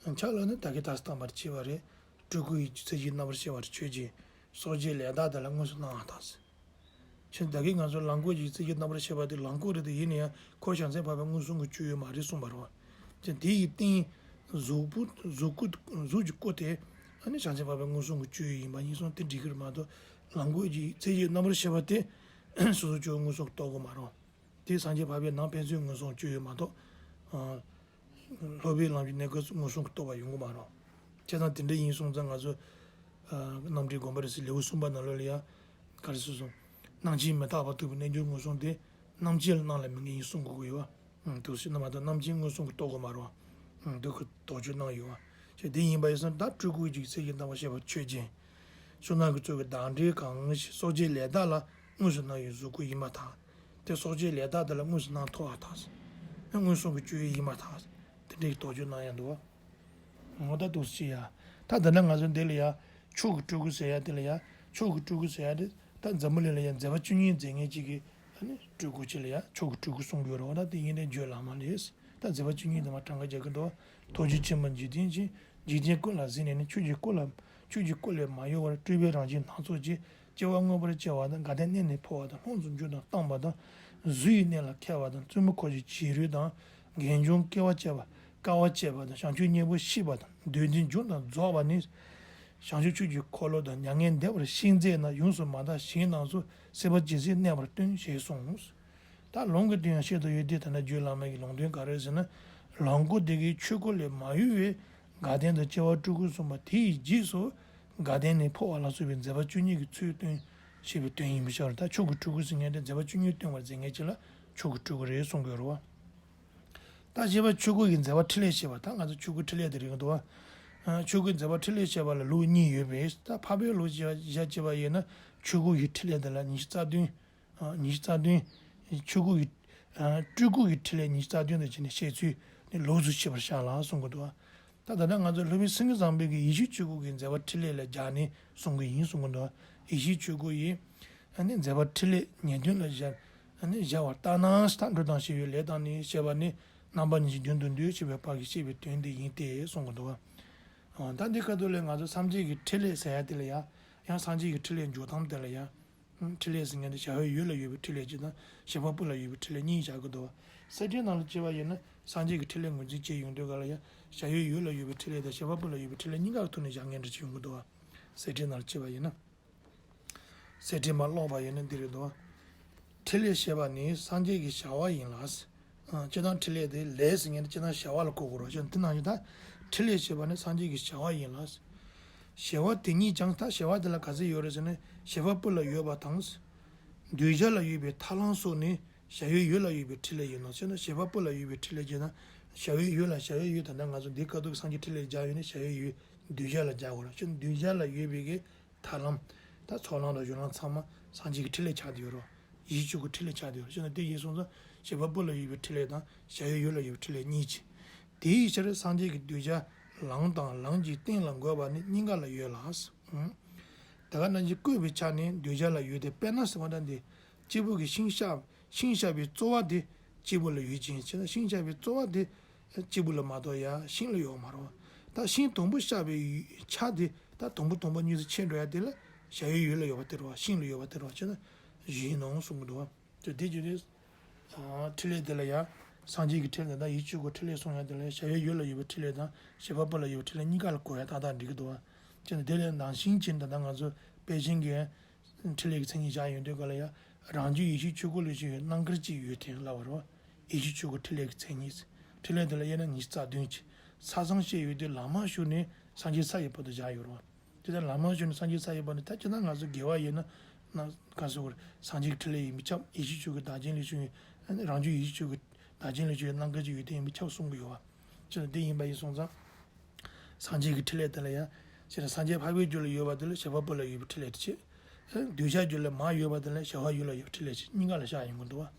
དང་། ཕྱག་ལ་ནི་ད་གིན་ད་བཏང་བར་བྱེད་པ་རེད། སྤྲུལ་སྐུ་ཡི་ཚད་གཞི་རྣམ་པར་ཤེས་པར་ཆོས་ཅན། སོ་སྐྱེའི་ལས་དག་དེ་ལ་མངོན་སུམ་སྣང་བ་དང་། ཕྱིན་ད་གིན་ང་ཚོ་ལང་ཀུ་ཡི་ཚད་གཞི་རྣམ་པར་ཤེས་པ་དེ་ལང་ཀུ་རེད་དེ། ཡིན་ན་ཡང་ཁོ་བྱང་སེམས་འཕགས་པའི་མངོན་སུམ་གྱི་སྤྱོད་ཡུལ་མ་རེད་གསུངས་པ་རེད་བ། ཅན་དེ་ཡི་སྟེང་གཟུགས་པོ། གཟུགས་སྐུ། གཟུགས་ཀྱི་སྐུ་དེ་ཨ་ནི་བྱང་སེམས་འཕགས་པའི་མངོན་སུམ་གྱི་སྤྱོད་ཡུལ་ཡིན་པ་ཡིན་སོང་སྟེ་འགྲིག་གི་རེད་མ་གཏོགས། ལང་ཀུ་ཡི་ཚད་གཞི་རྣམ་པར་ཤེས་པ་དེ་སོ་སོ་སྐྱེ་བོ་མངོན་སུམ་རྟོགས་དགོས་མ་རེད་བ། དེ་སངས་རྒྱས་འཕགས་པའི་ནང་ཕན་ཚུན་མངོན་སུམ་སྤྱོད་ཡུལ་མ་གཏོགས། ཨ། སློབ་པའི་ལམ་གྱི་གནས་སྐབས་སུ་མངོན་སུམ་གྱི་རྟོགས་པ་ཡོང་གི་མ་རེད། བྱས་ཙང་དེ་འདྲ་ཡིན་སོང་ཙང་ང་ཚོ། ཨ། རྣམ་འགྲེལ་དགོངས་པ་རེ་ཟེར་ལེའུ་གསུམ་པ་ནང་ལོགས་ལ་ཡང་ག་རེ་གསུངས་སོང་། སྣང་མཆེད་མི་རྟག་པ་ཐུབ་པའི་རྣལ་འབྱོར་མངོན་སུམ་དེ་རྣམ་མཁྱེན་ལ་སྣང་ལ་མི་ངེས་ཡིན་གསུང་དགོས་ཀྱི་ཡོད་བ། ཨང་། དུ་ཞིག་ན་མ་གཏོགས་རྣམ་མཁྱེན་མངོན་སུམ་གྱི་རྟོགས་དགོས་མ་རེད་བ། ཨང་། འདི་ཁོ་དོགས་གཅོད་གནང་ཡོད་བ། ཞེས་དེ་ཡིན་པ་ཡིན་ཙང་ད་སྤྲུལ་སྐུའི་རྒྱུད་ཀྱི་ཚད་གཞི་རྣམ་པར་ཤེས་པ་ཆོས་ཅན། བསོད་ནམས་ཀྱི་ཚོགས་ཀྱིས་བདག་འདྲའི་གང་ཞིག་སོ་སྐྱེའི་ལས་དག་ལ་མངོན་སུམ་སྣང་བའི་གཟུགས་སྐུ་ཡིན་པར་ཐལ། དེ་སོ་སྐྱེའི་ལས་དག་དེ་ལ་མངོན་སུམ་སྣང་ཐུབ་པར་ཐལ། མངོན་སུམ་གྱི་སྤྱོད་ཡུལ་ཡིན་པར་ཐལ། དེ་འདྲའི་དོགས་གཅོད་གནང་ཡ་འདུག་བ། འོ་ད་འདུག་སེ་བྱས་ཡ། ད་ད་ནི་ང་ཚོ་འདི་ལ་ཡ། མཆོག་གི་སྤྲུལ་སྐུ་ཟེར་ཡ་དེ་ལ་ཡ། མཆོག་གི་སྤྲུལ་སྐུ་ཟེར་ཡ་དེ། ད་འཛམ་བུ་གླིང་ལ་ཡ་མཛད་པ་བཅུ་གཉིས་མཛད་མཁན་གཅིག་གི་ཨ་ནི་སྤྲུལ་སྐུ་གཅིག་ལ་ཡ་མཆོག་གི་སྤྲུལ་སྐུ་གསུང་གི་ཡོད་རེད་བ། ད་དེ་ཡིན་ནའི་བརྗོད་ལ་མ་ལས། ད་མཛད་པ་བཅུ་གཉིས་དེ་མར་གྲངས་ཀ་རྒྱག་གི་འདུག་ཐུགས་རྗེ་ཆེན་པོ་འཇིག་རྟེན་མཁྱེན། འཇིག་རྟེན་ཀུན་ལ་གཟིགས་ནས་ནི། ཆོས་ཀྱི་སྐུ་ལ། ཆོས་ཀྱི་སྐུ་ལས་མ་གཡོས་པར་སྤྲུལ་པའི་རང་བཞིན་སྣ་ཚོགས་ཀྱིས། སྐྱེ་བ་མངོན་པར་སྐྱེ་བ་དང་། དགའ་ལྡན་གནས་ནས་འཕོ་བ་དང་། ལྷུམས་སུ་འཇུག་དང་བཏང་བ་དང་། གཟུགས་ཡི་གནས་ལ་མཁས་པ་དང་། བཙུན་མོ་འཁོར་བཅས་བྱིའུ་རིགས་དང་། རྒན་གཞོན་སྐལ་བ་བཅས་པ། དཀའ་བ་སྤྱད་པ་དང་། བྱང་ཆུབ་སྙིང་པོ་ཤེས་པ་དང་། འདོད་ལྡན་འབྱུང་དང་རྫོགས་པ་ནི། བྱང་ཆུབ་ཆོས་ཀྱི་འཁོར་ལོ་དང་། མྱ་ངན་འདས་པར་ཤིང་མཛེས་ན། ཡོངས་སུ་མ་དག་ཞིང་རྣམས་སུ། སྲིད་པ་ཇི་སྲིད་གནས་པར་སྟོན། ཞེས་གསུངས། ད་ལུང་གི་དོན་ཡང་བཤད་དུ་ཡོད་དེ། ད་ནི་རྒྱུད་བླ་མ་གི་ལུང་དོན་ག་རེ་ཟེར་ན། ལང་ཀུ་དེ་གའི་ཆོས་སྐུ་ལས་མ་གཡོས་པའི་དགའ་ལྡན་དང་སྐྱེ་བ་སྤྲུལ་སྐུ་གསུམ་པ་དེ་ཡི་རྗེས་སུ་ དགའ་ལྡན་ནས་འཕོ་བ་ལ་སོགས་པའི་མཛད་པ་བཅུ་གཉིས་ཀྱི་ཚུལ་སྟོན་ཞེས་པའི་དོན་ཡིན་པའི་ཕྱིར། ད་མཆོག་གི་སྤྲུལ་སྐུ་ཟེར་མཁན་དེ་མཛད་པ་བཅུ་གཉིས་སྟོན་པར་མཛད་མཁན་ཅིག་ལ་མཆོག་གི་སྤྲུལ་སྐུ་རེད་གསུང་གི་ཡོད་རེད་བ། ད་བྱས་པ་ཆོས་སྐུ་ཡི་མཛད་པ་འཕྲིན་ལས་ཞེས་པ། ད་ང་ཚོ་ཆོས་སྐུ་འཕྲིན་ལས་དེ་རེད་འདུག་བ། ཨ། ཆོས་སྐུའི་མཛད་པ་འཕྲིན་ལས་ཞེས་པ་ལ་ལུགས་གཉིས་ཡོད་པས། ད་འཕགས་པའི་ལུགས་བཞག་བྱས་པ་ཡིན་ན་ཆོས་སྐུ་ཡི་འཕྲིན་ལས་དེ་ལ་ཉི་ཤུ་རྩ་བདུན། ཨ། ཉི་ཤུ་རྩ་བདུན། ཆོས་སྐུ་ཡི། ཨ། སྤྲུལ་སྐུ་ཡི་འཕྲིན་ལས་ཉི་ཤུ་རྩ་བདུན་དུ་བྱས་ནས་བཤད་ཚུལ་ནི་ལུགས་སུ་ཆད་པར་བཞག་ལ་གསུང་གི་འདུག་བ། ད་ད་ལྟ་ང་ཚོ་སློབ་དཔོན་སེང་གེ་བཟང་པོའི་གི་ཡེ་ཤེས་ཆོས་སྐུ་གི་མཛད་པ་འཕྲིན་ལས་ལ་སྦྱར་ནས་གསུང་གི་ཡིན་གསུང་གི་འདུག་ཡེ་ཤེས་ཆོས་སྐུ་ཡི། ཨ་ནི་མཛད་པ་འཕྲིན་ལས་ཉེ་དོན་ལ་སྦྱར། ཨ་ནི་སྦྱར་བ་ལྟར་ན། ད་འགྲོ་དང་ཞེས་པའི་ལས་དང་ནི་ཞེས་པ་ནི་རྣམ་པ་གཉིས་ཀྱིས་རྒྱུན་དུ་འདུས་ཞེས་པའི་བར་གྱི་བཤད་པའི་དོན་དེ་ཡིན་ཏེ་གསུང་གི་འདུག་ཨ། ད་འདི་ཁ་ཐུག་ལས་ང་ཚོ་སངས་རྒྱས་ཀྱི་འཕྲིན་ལས་ཟེར་ཡ་དེ་ལ་ཡ། ཡང་སངས་རྒྱས་ཀྱི་འཕྲིན་ལས་འཇོག་སྟངས་དེ་ལ་ཡ། འཕྲིན་ལས་ཟེར་མཁན་དེ་བྱ་བའི་ཡུལ་ལ་ཡོད་པའི་འཕྲིན་ལས་གཅིག་དང་བྱེད་པ་པོ་ལ་ཡོད་པའི་འཕྲིན་ལས་གཉིས་བཞག་གི་འདུག་གསེར་ཕྲེང་ནང་ལ་བྱས་པ་ཡིན་ན་སངས་རྒྱས་ཀྱི་འཕྲིན་ལས་ངོས་འཛིན་བྱས་ཡོང་དུས་ག་ལ་ཡང་བྱ་བའི་ཡུལ་ལ་ཡོད་པའི་འཕྲིན་ལས་དང་བྱེད་པ་པོ་ལ་ཡོད་པའི་འཕྲིན་ལས་གཉིས་ཀ་ཐོག་ནས་བཞག་མཁན་འདྲ་ཅིག་ཡོང་གི་འདུག་གསེར་ཕྲེང་ནང་ལ་བྱས་པ་ཡིན་ན། གསེར་ཕྲེང་མ་ཀློག་པ་ཡིན་ན་འདི་རེད་འདུག་འཕྲིན་ལས་ཞེས་པ་ནི་སངས་རྒྱས་ཀྱི་བྱ་བ་ཡིན་ལ། སྤྱིར་བཏང་འཕྲིན་ལས་དེ་ལས་ཟེར་མཁན་དེ་སྤྱིར་བཏང་བྱ་བ་ལ་གོ་དགོས་རེད། དེ་ནང་བཞིན་ད་འཕྲིན་ལས་ཞེས་པ་ནི་སངས་རྒྱས་ཀྱི་བྱ་བ་ཡིན་ལ། བྱ་བ་དེ་ཉིད་ཀྱང་། ད་བྱ་བ་དེ་ལ་ག་ཚོད་ཡོད་རེད་ཟེར་ན། བྱེད་པ་པོ་ལ་ཡོད་པ་དང་། གདུལ་བྱ་ལ་ཡོད་པའི་ཐབས་ལམ་སོགས་ནི་བྱ་བའི་ཡུལ་ལ་ཡོད་པའི་འཕྲིན་ལས་ཡིན་ནོ། ཞེ་ན་བྱེད་པ་པོ་ལ་ཡོད་པའི་འཕྲིན་ལས་ཀྱི་ན། བྱ་བའི་ཡུལ་ལ། བྱ་བའི་ཡུལ་ད་ལྟ་ང་ཚོ་འདི་ཁ་ཐུག་སངས་རྒྱས་འཕྲིན་ལས་སྦྱར་ཡོད་ན་བྱ་བའི་ཡུལ་གདུལ་བྱ་ལ་སྦྱར་དགོས་རེད། ཞེ་ན་གདུལ་བྱ་ལ་ཡོད་པའི་གི་ཐབས་ལམ། ད་ཚོགས་ལམ་དང་སྦྱོར་ལམ་ཚང་མ་སངས་རྒྱས་ཀྱི་འཕྲིན་ལས་ཆགས་བསྡད་ཡོད་རེད། ཡེ་ཤེས་ཆོས་སྐུ་འཕྲིན་ལས་ཆགས་བསྡད་ཡོད་རེད། ཞེ་ན་དེ་ཡིན་སོང་ཙང་བྱེད་པ་པོ་ལ་ཡོད་པའི་འཕྲིན་ལས་དང་བྱ་བའི་ཡུལ་ལ་ཡོད་པའི་འཕྲིན་ལས་གཉིས་ཀྱི། དེའི་ཕྱིར་སངས་རྒྱས་ཀྱི་གདུལ་བྱ་ལམ་དང་ལམ་གྱི་རྟེན་ལ་འགོད་པ་ནི་གཉིས་ཀ་ལ་ཡོད་ལ། ཨང་། ད་ག་ནང་བཞིན་བཀོད་པའི་ཆ་ནས་གདུལ་བྱ་ལ་ཡོད་དེ། དཔེར་ན་ཟེར་བ་ད་འདི་སྐྱེས་བུ་གི་ཤིང་གཤགས། ཤིང་གཤགས་པའི་རྩོལ་བ་དེ་སྐྱེས་བུ་ལ་ཡོད་ཅིང་། ཞེ་ན་ཤིང་གཤགས་པའི་རྩོལ་བ་དེ་སྐྱེས་བུ་ལ་མ་གཏོགས་ཡ་ཤིང་ལ་ཡོད་མ་རེད། ད་ཤིང་དུམ་བུ་གཤགས་པའི་ཆ་དེ་ད་དུམ་བུ་དུམ་བུ་གཉིས་སུ་ཕྱེ་འགྲོ་ཡ་དེ་ལ་བྱ་བའི་ཡུལ་ལ་ཡོད་པ་དེ་རེད་བ། ཤིང་ལ་ཡོད་པ་དེ་རེད་བ། ཞེ་ན་བཞིན་ནོ་གསུང་གི་འདུག་བ། དེ་དེ་བརྗོད་དུས། ཨ། འཕྲིན་ལས་དེ་ལ་ཡང་སངས་རྒྱས་ཀྱི་འཕྲིན་ལས་དང་ཡེ་ཤེས་ཆོས་སྐུ་འཕྲིན་ལས་གསུང་ཡ་དེ་ལ་ཡང་བྱ་བའི་ཡུལ་ལ་ཡོད་པའི་འཕྲིན་ལས་དང་བྱེད་པ་པོ་ལ་ཡོད་པའི་འཕྲིན་ལས་གཉིས་ཀ་ལ་གོ་ཡ་ཏག་ཏག་འགྲིག་གི་འདུག་བ། ཅེས་ན་དེ་ལས་ནང་བཞིན་བྱས་ད་ལྟ་ང་ཚོ་དཔལ་ཆེན་གྱི་འཕྲིན་ལས་ཀྱི་མཚན་ཉིད་བཞག་ཡོང་དུས་ག་ལ་ཡང་རང་རྒྱུད་ཡེ་ཤེས་ཆོས་སྐུ་ལས་བྱུང་བའི་རྣམ་དཀར་གྱི་ཡོན་ཏན་ལབ་པ་རེད་བ། ཡེ་ཤེས་ཆོས་སྐུ་འཕྲིན་ལས་ཀྱི་མཚན་ཉིད། འཕྲིན་ལས་དེ་ལ་དབྱེ་ན་ཉི་ཤུ་རྩ་བདུན་གྱི། ས་མཚམས་བཤད་ཡོད་དུས་ལམ་མང་ཤོས་ནི་སངས་རྒྱས་ས་ཡི་བར་དུ་བཞག་ཡོད་རེད་བ། དེ་ལྟར་ལམ་མང་ཤོས་ནི་སངས་རྒྱས་ས་ཡི་བར་ནི། ད་ཅི་ན་ང་ཚོ་དགེ་བ་ཡིན་ན་ན་ག་ཟེར་དགོས་རེད། སངས་རྒྱས་ཀྱི་འཕྲིན་ལས་ཡིན་པས་ཁྱབ། ཡེ་ཤེས་ཆོས་ཀྱི་བདག་རྐྱེན་ལས་བྱུང་བའི། རང་རྒྱུད་ཡེ་ཤེས་ཆོས་ཀྱི་བདག་རྐྱེན་ལས་བྱུང་བའི་རྣམ་དཀར་གྱི་ཡོན་ཏན་ཡིན་པས་ཁྱབ་གསུང་གི་ཡོད་བ། ཅི་ན་དེ་ཡིན་པ་ཡིན་སོང་ཙང་། སངས་རྒྱས་ཀྱི་འཕྲིན་ལས་དེ་ལ་ཡང་ཅི་ན་སངས་རྒྱས་འཕགས་པའི་རྒྱུད་ལ་ཡོད་པ་དེ་ལ་བྱེད་པ་པོ་ལ་ཡོད་པའི་འཕྲིན་ལས་དེ་བྱེད། གདུལ་བྱ་རྒྱུད་ལ་མར་ཡོད་པ་དེ་ལ་བྱ་བ་ཡུལ་ལ་ཡོད་པའི་འཕྲིན་ལས་བྱེད། གཉིས་ཀ་ལ་བཞག་ཡོང་གི་འདུག་བ།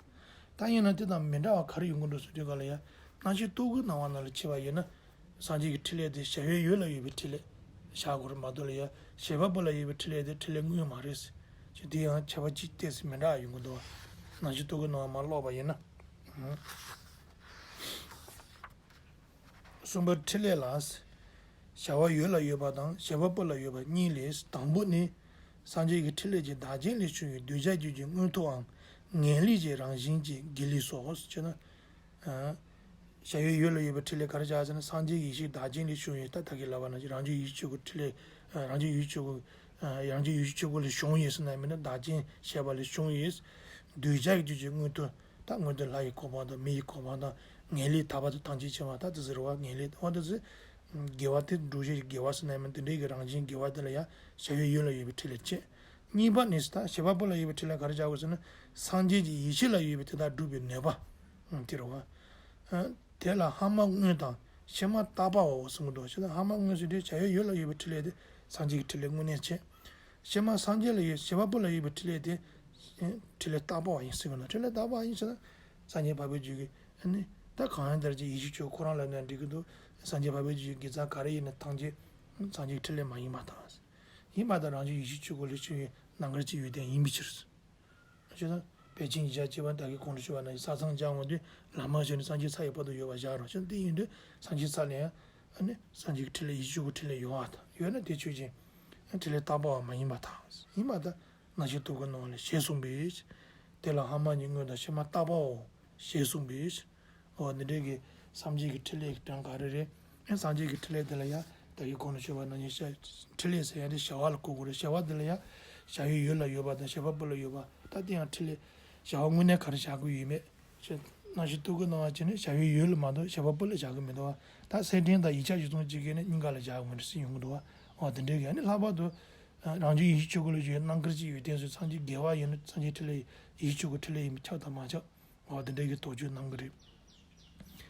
ད་ཡིན་ན་དེ་དང་མི་འདྲ་བ་ག་རེ་ཡོང་གི་འདུག་ཟེར་དུས་ག་ལ་ཡང་རྣམ་བཤད་ཐོག་གི་སྣང་བ་ནང་ལ་ཕྱེ་བ་ཡིན་ན། སངས་རྒྱས་ཀྱི་འཕྲིན་ལས་དེ་བྱ་བའི་ཡུལ་ལ་ཡོད་པའི་འཕྲིན་ལས་བཞག་དགོས་རེད་མ་གཏོགས་ལ་ཡང་བྱེད་པ་པོ་ལ་ཡོད་པའི་འཕྲིན་ལས་དེ་འཕྲིན་ལས་དངོས་མ་རེད་ཟེར། དེ་ཡང་ཁྱད་པར་ཅིག་ཏོག་ཙམ་མི་འདྲ་བ་ཡོང་གི་འདུག་བ། རྣམ་བཤད་ཐོག་གི་སྣང་བ་མར་ཀློག་པ་ཡིན་ན། གསུམ་པ་འཕྲིན་ལས་ལ། བྱ་བ་ཡུལ་ལ་ཡོད་པ་དང་བྱེད་པ་པོ་ལ་ཡོད་པ་གཉིས་ལས། དང་པོ་ནི། སངས་རྒྱས་ཀྱི་འཕྲིན་ལས་ཀྱི་བདག་རྐྱེན་ལས་བྱུང་བའི་གདུལ་བྱ་རྒྱུད་ཀྱི་མངོན་མཐོའམ་ངེས་ལེགས་ཀྱི་རང་བཞིན་གྱི་དགེ་ལེགས་སོ། ཅེ་ན། བྱ་བའི་ཡུལ་ལ་ཡོད་པའི་འཕྲིན་ལས་ག་རེ་བྱ་ཟེར་ན། སངས་རྒྱས་ཡེ་ཤེས་བདག་རྐྱེན་ལས་བྱུང་བའི། ད་ད་གིན་ལབ་པ་ནང་བཞིན་རང་རྒྱུད་ཡེ་ཤེས་ཆོས་སྐུ་འཕྲིན་ལས། རང་རྒྱུད་ཡེ་ཤེས་ཆོས་སྐུ། རང་རྒྱུད་ཡེ་ཤེས་ཆོས་སྐུ་ལས་བྱུང་བའི་ཟེར་ན་མིན་ན་བདག་རྐྱེན་བྱས་པ་ལས་བྱུང་བའི། གདུལ་བྱ་རྒྱུད་ཀྱི་མངོན་མཐོ། ད་མངོན་མཐོ་ལྷ་ཡི་གོ་འཕང་དང་མི་ཡི་གོ་འཕང་དང་ངེས་ལེགས་དག་པ་དང་ཐམས་ཅད་མཁྱེན་པ། ད་དེ་ཟེར་བ་ངེས་ལེགས་འོ་དེ་ཚེ། དགེ་བ་དེ་འགྲོ་བྱེད་ཀྱི་དགེ་བ་ཟེར་ན་མིན་དེ་འདྲའི་གི་རང་བཞིན་དགེ་བ་དེ་ལ་ཡང་བྱ་བའི་ཡུལ་ལ་ཡོད་པའི་འཕྲིན་ལས་བྱེད། གཉིས་པ་ནི་ད་བྱེད་པ་པོ་ལ་ཡོད་པའི་འཕྲིན་ལས་ག་རེ་བྱ་དགོས་ཟེར་ན། སངས་རྒྱས་ཀྱི་ཡེ་ཤེས་ལ་ཡོད་པའི་དེ་དག་སྒྲུབ་པའི་ནུས་པ། དེ་རེད་བ། དེ་ལ་སྔ་མ་སྔོན་དང་ཕྱི་མ་བཏགས་པའོ་གསུང་གི་འདུག་ཕྱི་ལ་སྔ་མ་སྔོན་ཟེར་དུས་བྱ་བའི་ཡུལ་ལ་ཡོད་པའི་འཕྲིན་ལས་དེ་སངས་རྒྱས་ཀྱི་འཕྲིན་ལས་དངོས་གནས་བྱེད། ཕྱི་མ་སངས་རྒྱས་ལ་ཡོད། བྱེད་པ་པོ་ལ་ཡོད་པའི་འཕྲིན་ལས་དེ་འཕྲིན་ལས་བཏགས་པ་བ་ཡིན་ཟེར་གི་ན། འཕྲིན་ལས་བཏགས་པ་བ་ཡིན་ཟེར་ན། སངས་རྒྱས་འཕགས་པའི་རྒྱུད་ཀྱི་ཨ་ནི་ད་གང་ཡང་དར་གྱི་ཡེ་ཤེས་ཆོས་ཁོ་རང་ལ་ནི་འགྲིག་གི་འདུག་སངས་རྒྱས་འཕགས་པའི་རྒྱུད་ཀྱི་དགེ་རྩ་ག་རེ་ཡིན་ན་ཐམས་ཅད་སངས་རྒྱས་ཀྱི་འཕྲིན་ལས་མ་ཡིན་པ་དང་། ཡིན་པ་དང་རང་བྱུང་ཡེ་ཤེས་ཆོས་སྐུ་ལས་བྱུང་བའི་རྣམ་དཀར་གྱི་ཡོན་ཏན་ཡིན་པའི་ཕྱིར། ཅེ་ན། དཔལ་ཆེན་གྱི་ཞལ་གཅིག་པ་ད་གིན་གོང་དུ་ཞུས་པ་ནང་བཞིན་ས་མཚམས་སྦྱར་འོང་དུས་ལམ་མང་ཤོས་ནི་སངས་རྒྱས་ས་ཡི་བར་དུ་ཡོད་པ་བཞག་རོགས། ཅེ་ན་དེ་ཡིན་དུས་སངས་རྒྱས་ས་ལ་ཡང་ཨ་ནི་སངས་རྒྱས་ཀྱི་འཕྲིན་ལས་ཡེ་ཤེས་ཆོས་སྐུ་འཕྲིན་ལས་ཡོང་བ་དང་ཡོད་ན་དེ་ཆོས་ཅན། འཕྲིན་ལས་བཏགས་པ་བ་མ་ཡིན་པ་དང་། ཡིན་པ་དང་རྣམ་བཤད་ཐོག་གི་སྣང་བ་ལས་ཞེས་གསུངས་པས། དེ་ལ་སྔ་མ་ཉིད་སྔོན་དང་ཕྱི་མ་བཏགས་པའོ་ཞེས་གསུངས་པས། འོ་འདི་འདྲའི་གི་སངས་རྒྱས་ཀྱི་འཕྲིན་ལས་ཀྱི་དོན་ག་རེ་རེད། ཨེ་སངས་རྒྱས་ཀྱི་འཕྲིན་ལས་དེ་ལ་ཡང་ད་གིན་གོང་ལ་ཞུས་པ་ནང་བཞིན་བྱ་འཕྲིན་ལས་ཟེར་ཡ་དེ་བྱ་བ་ལ་གོ་དགོས་རེད། བྱ་བ་དེ་ལ་ཡང་བྱ་བའི་ཡུལ་ལ་ཡོད་པ་དང་བྱེད་པ་པོ་ལ་ཡོད་པ། ད་དེ་ཡང་འཕྲིན་ལས་བྱ་བ་དངོས་གནས་ག་རེ་བྱ་དགོས་ཡོད་མེད་ཅེས་རྣམ་བཤད་ཐོག་གི་སྣང་བ་བྱས་ནས་བྱ་བའི་ཡུལ་ལ་མ་གཏོགས་བྱེད་པ་པོ་ལ་བྱ་གི་མི་འདུག་བ། ད་སེམས་ཅན་དང་ཡིག་ཆ་ཞིག་ཚང་གཅིག་གིས་ནི་གཉིས་ཀ་ལ་བྱ་དགོས་འདྲ་སེ་ཡོང་གི་འདུག་བ། འོ་དེ་འདྲའི་གི་ཨ་ནི་ལྷག་པར་དུ་རང་བྱུང་ཡེ་ཤེས་ཆོས་སྐུ་ལ་ཞུ་བའི་རྣམ་དཀར་ཅིག་ཡོད་དེ་ཚོ་སངས་རྒྱས་དགེ་བ་ཡིན་ན་སངས་རྒྱས་ཕྲིན་ལས་ཡེ་ཤེས་ཆོས་སྐུ་ཕྲིན་ལས་ཡིན་པས་ཁྱབ་དང་མ་ཁྱབ། འོ་དེ་འདྲའི་གི་དོགས་གཅོད་གནང་གི་རེད།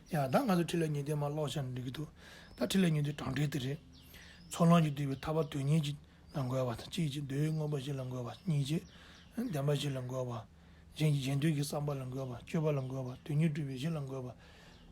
ཡ་ད་ང་ཚོ་འཕྲིན་ལས་ཉི་ཟླའི་མ་ཀློག་བྱས་ན་འགྲིག་གི་འདུག་ད་འཕྲིན་ལས་ཉི་ཟླའི་དྲང་འགྲེལ་དེ་རེད། ཚོགས་ལམ་གྱིས་བསྡུས་པའི་ཐར་པ་དོན་གཉེར་གྱི་ལ་འགོད་པ་དང་གཅིག་བྱས། འདོད་ཡོན་མངོན་པ་བཞི་ལ་འགོད་པ་གཉིས་བྱས། བདེན་པ་བཞི་ལ་འགོད་པ། གཞན་གྱི་གཞན་དོན་གྱི་བསམ་པ་ལ་འགོད་པ། སྤྱོད་པ་ལ་འགོད་པ། དོན་གཉེར་སྒྲུབ་པའི་གཞི་ལ་འགོད་པ།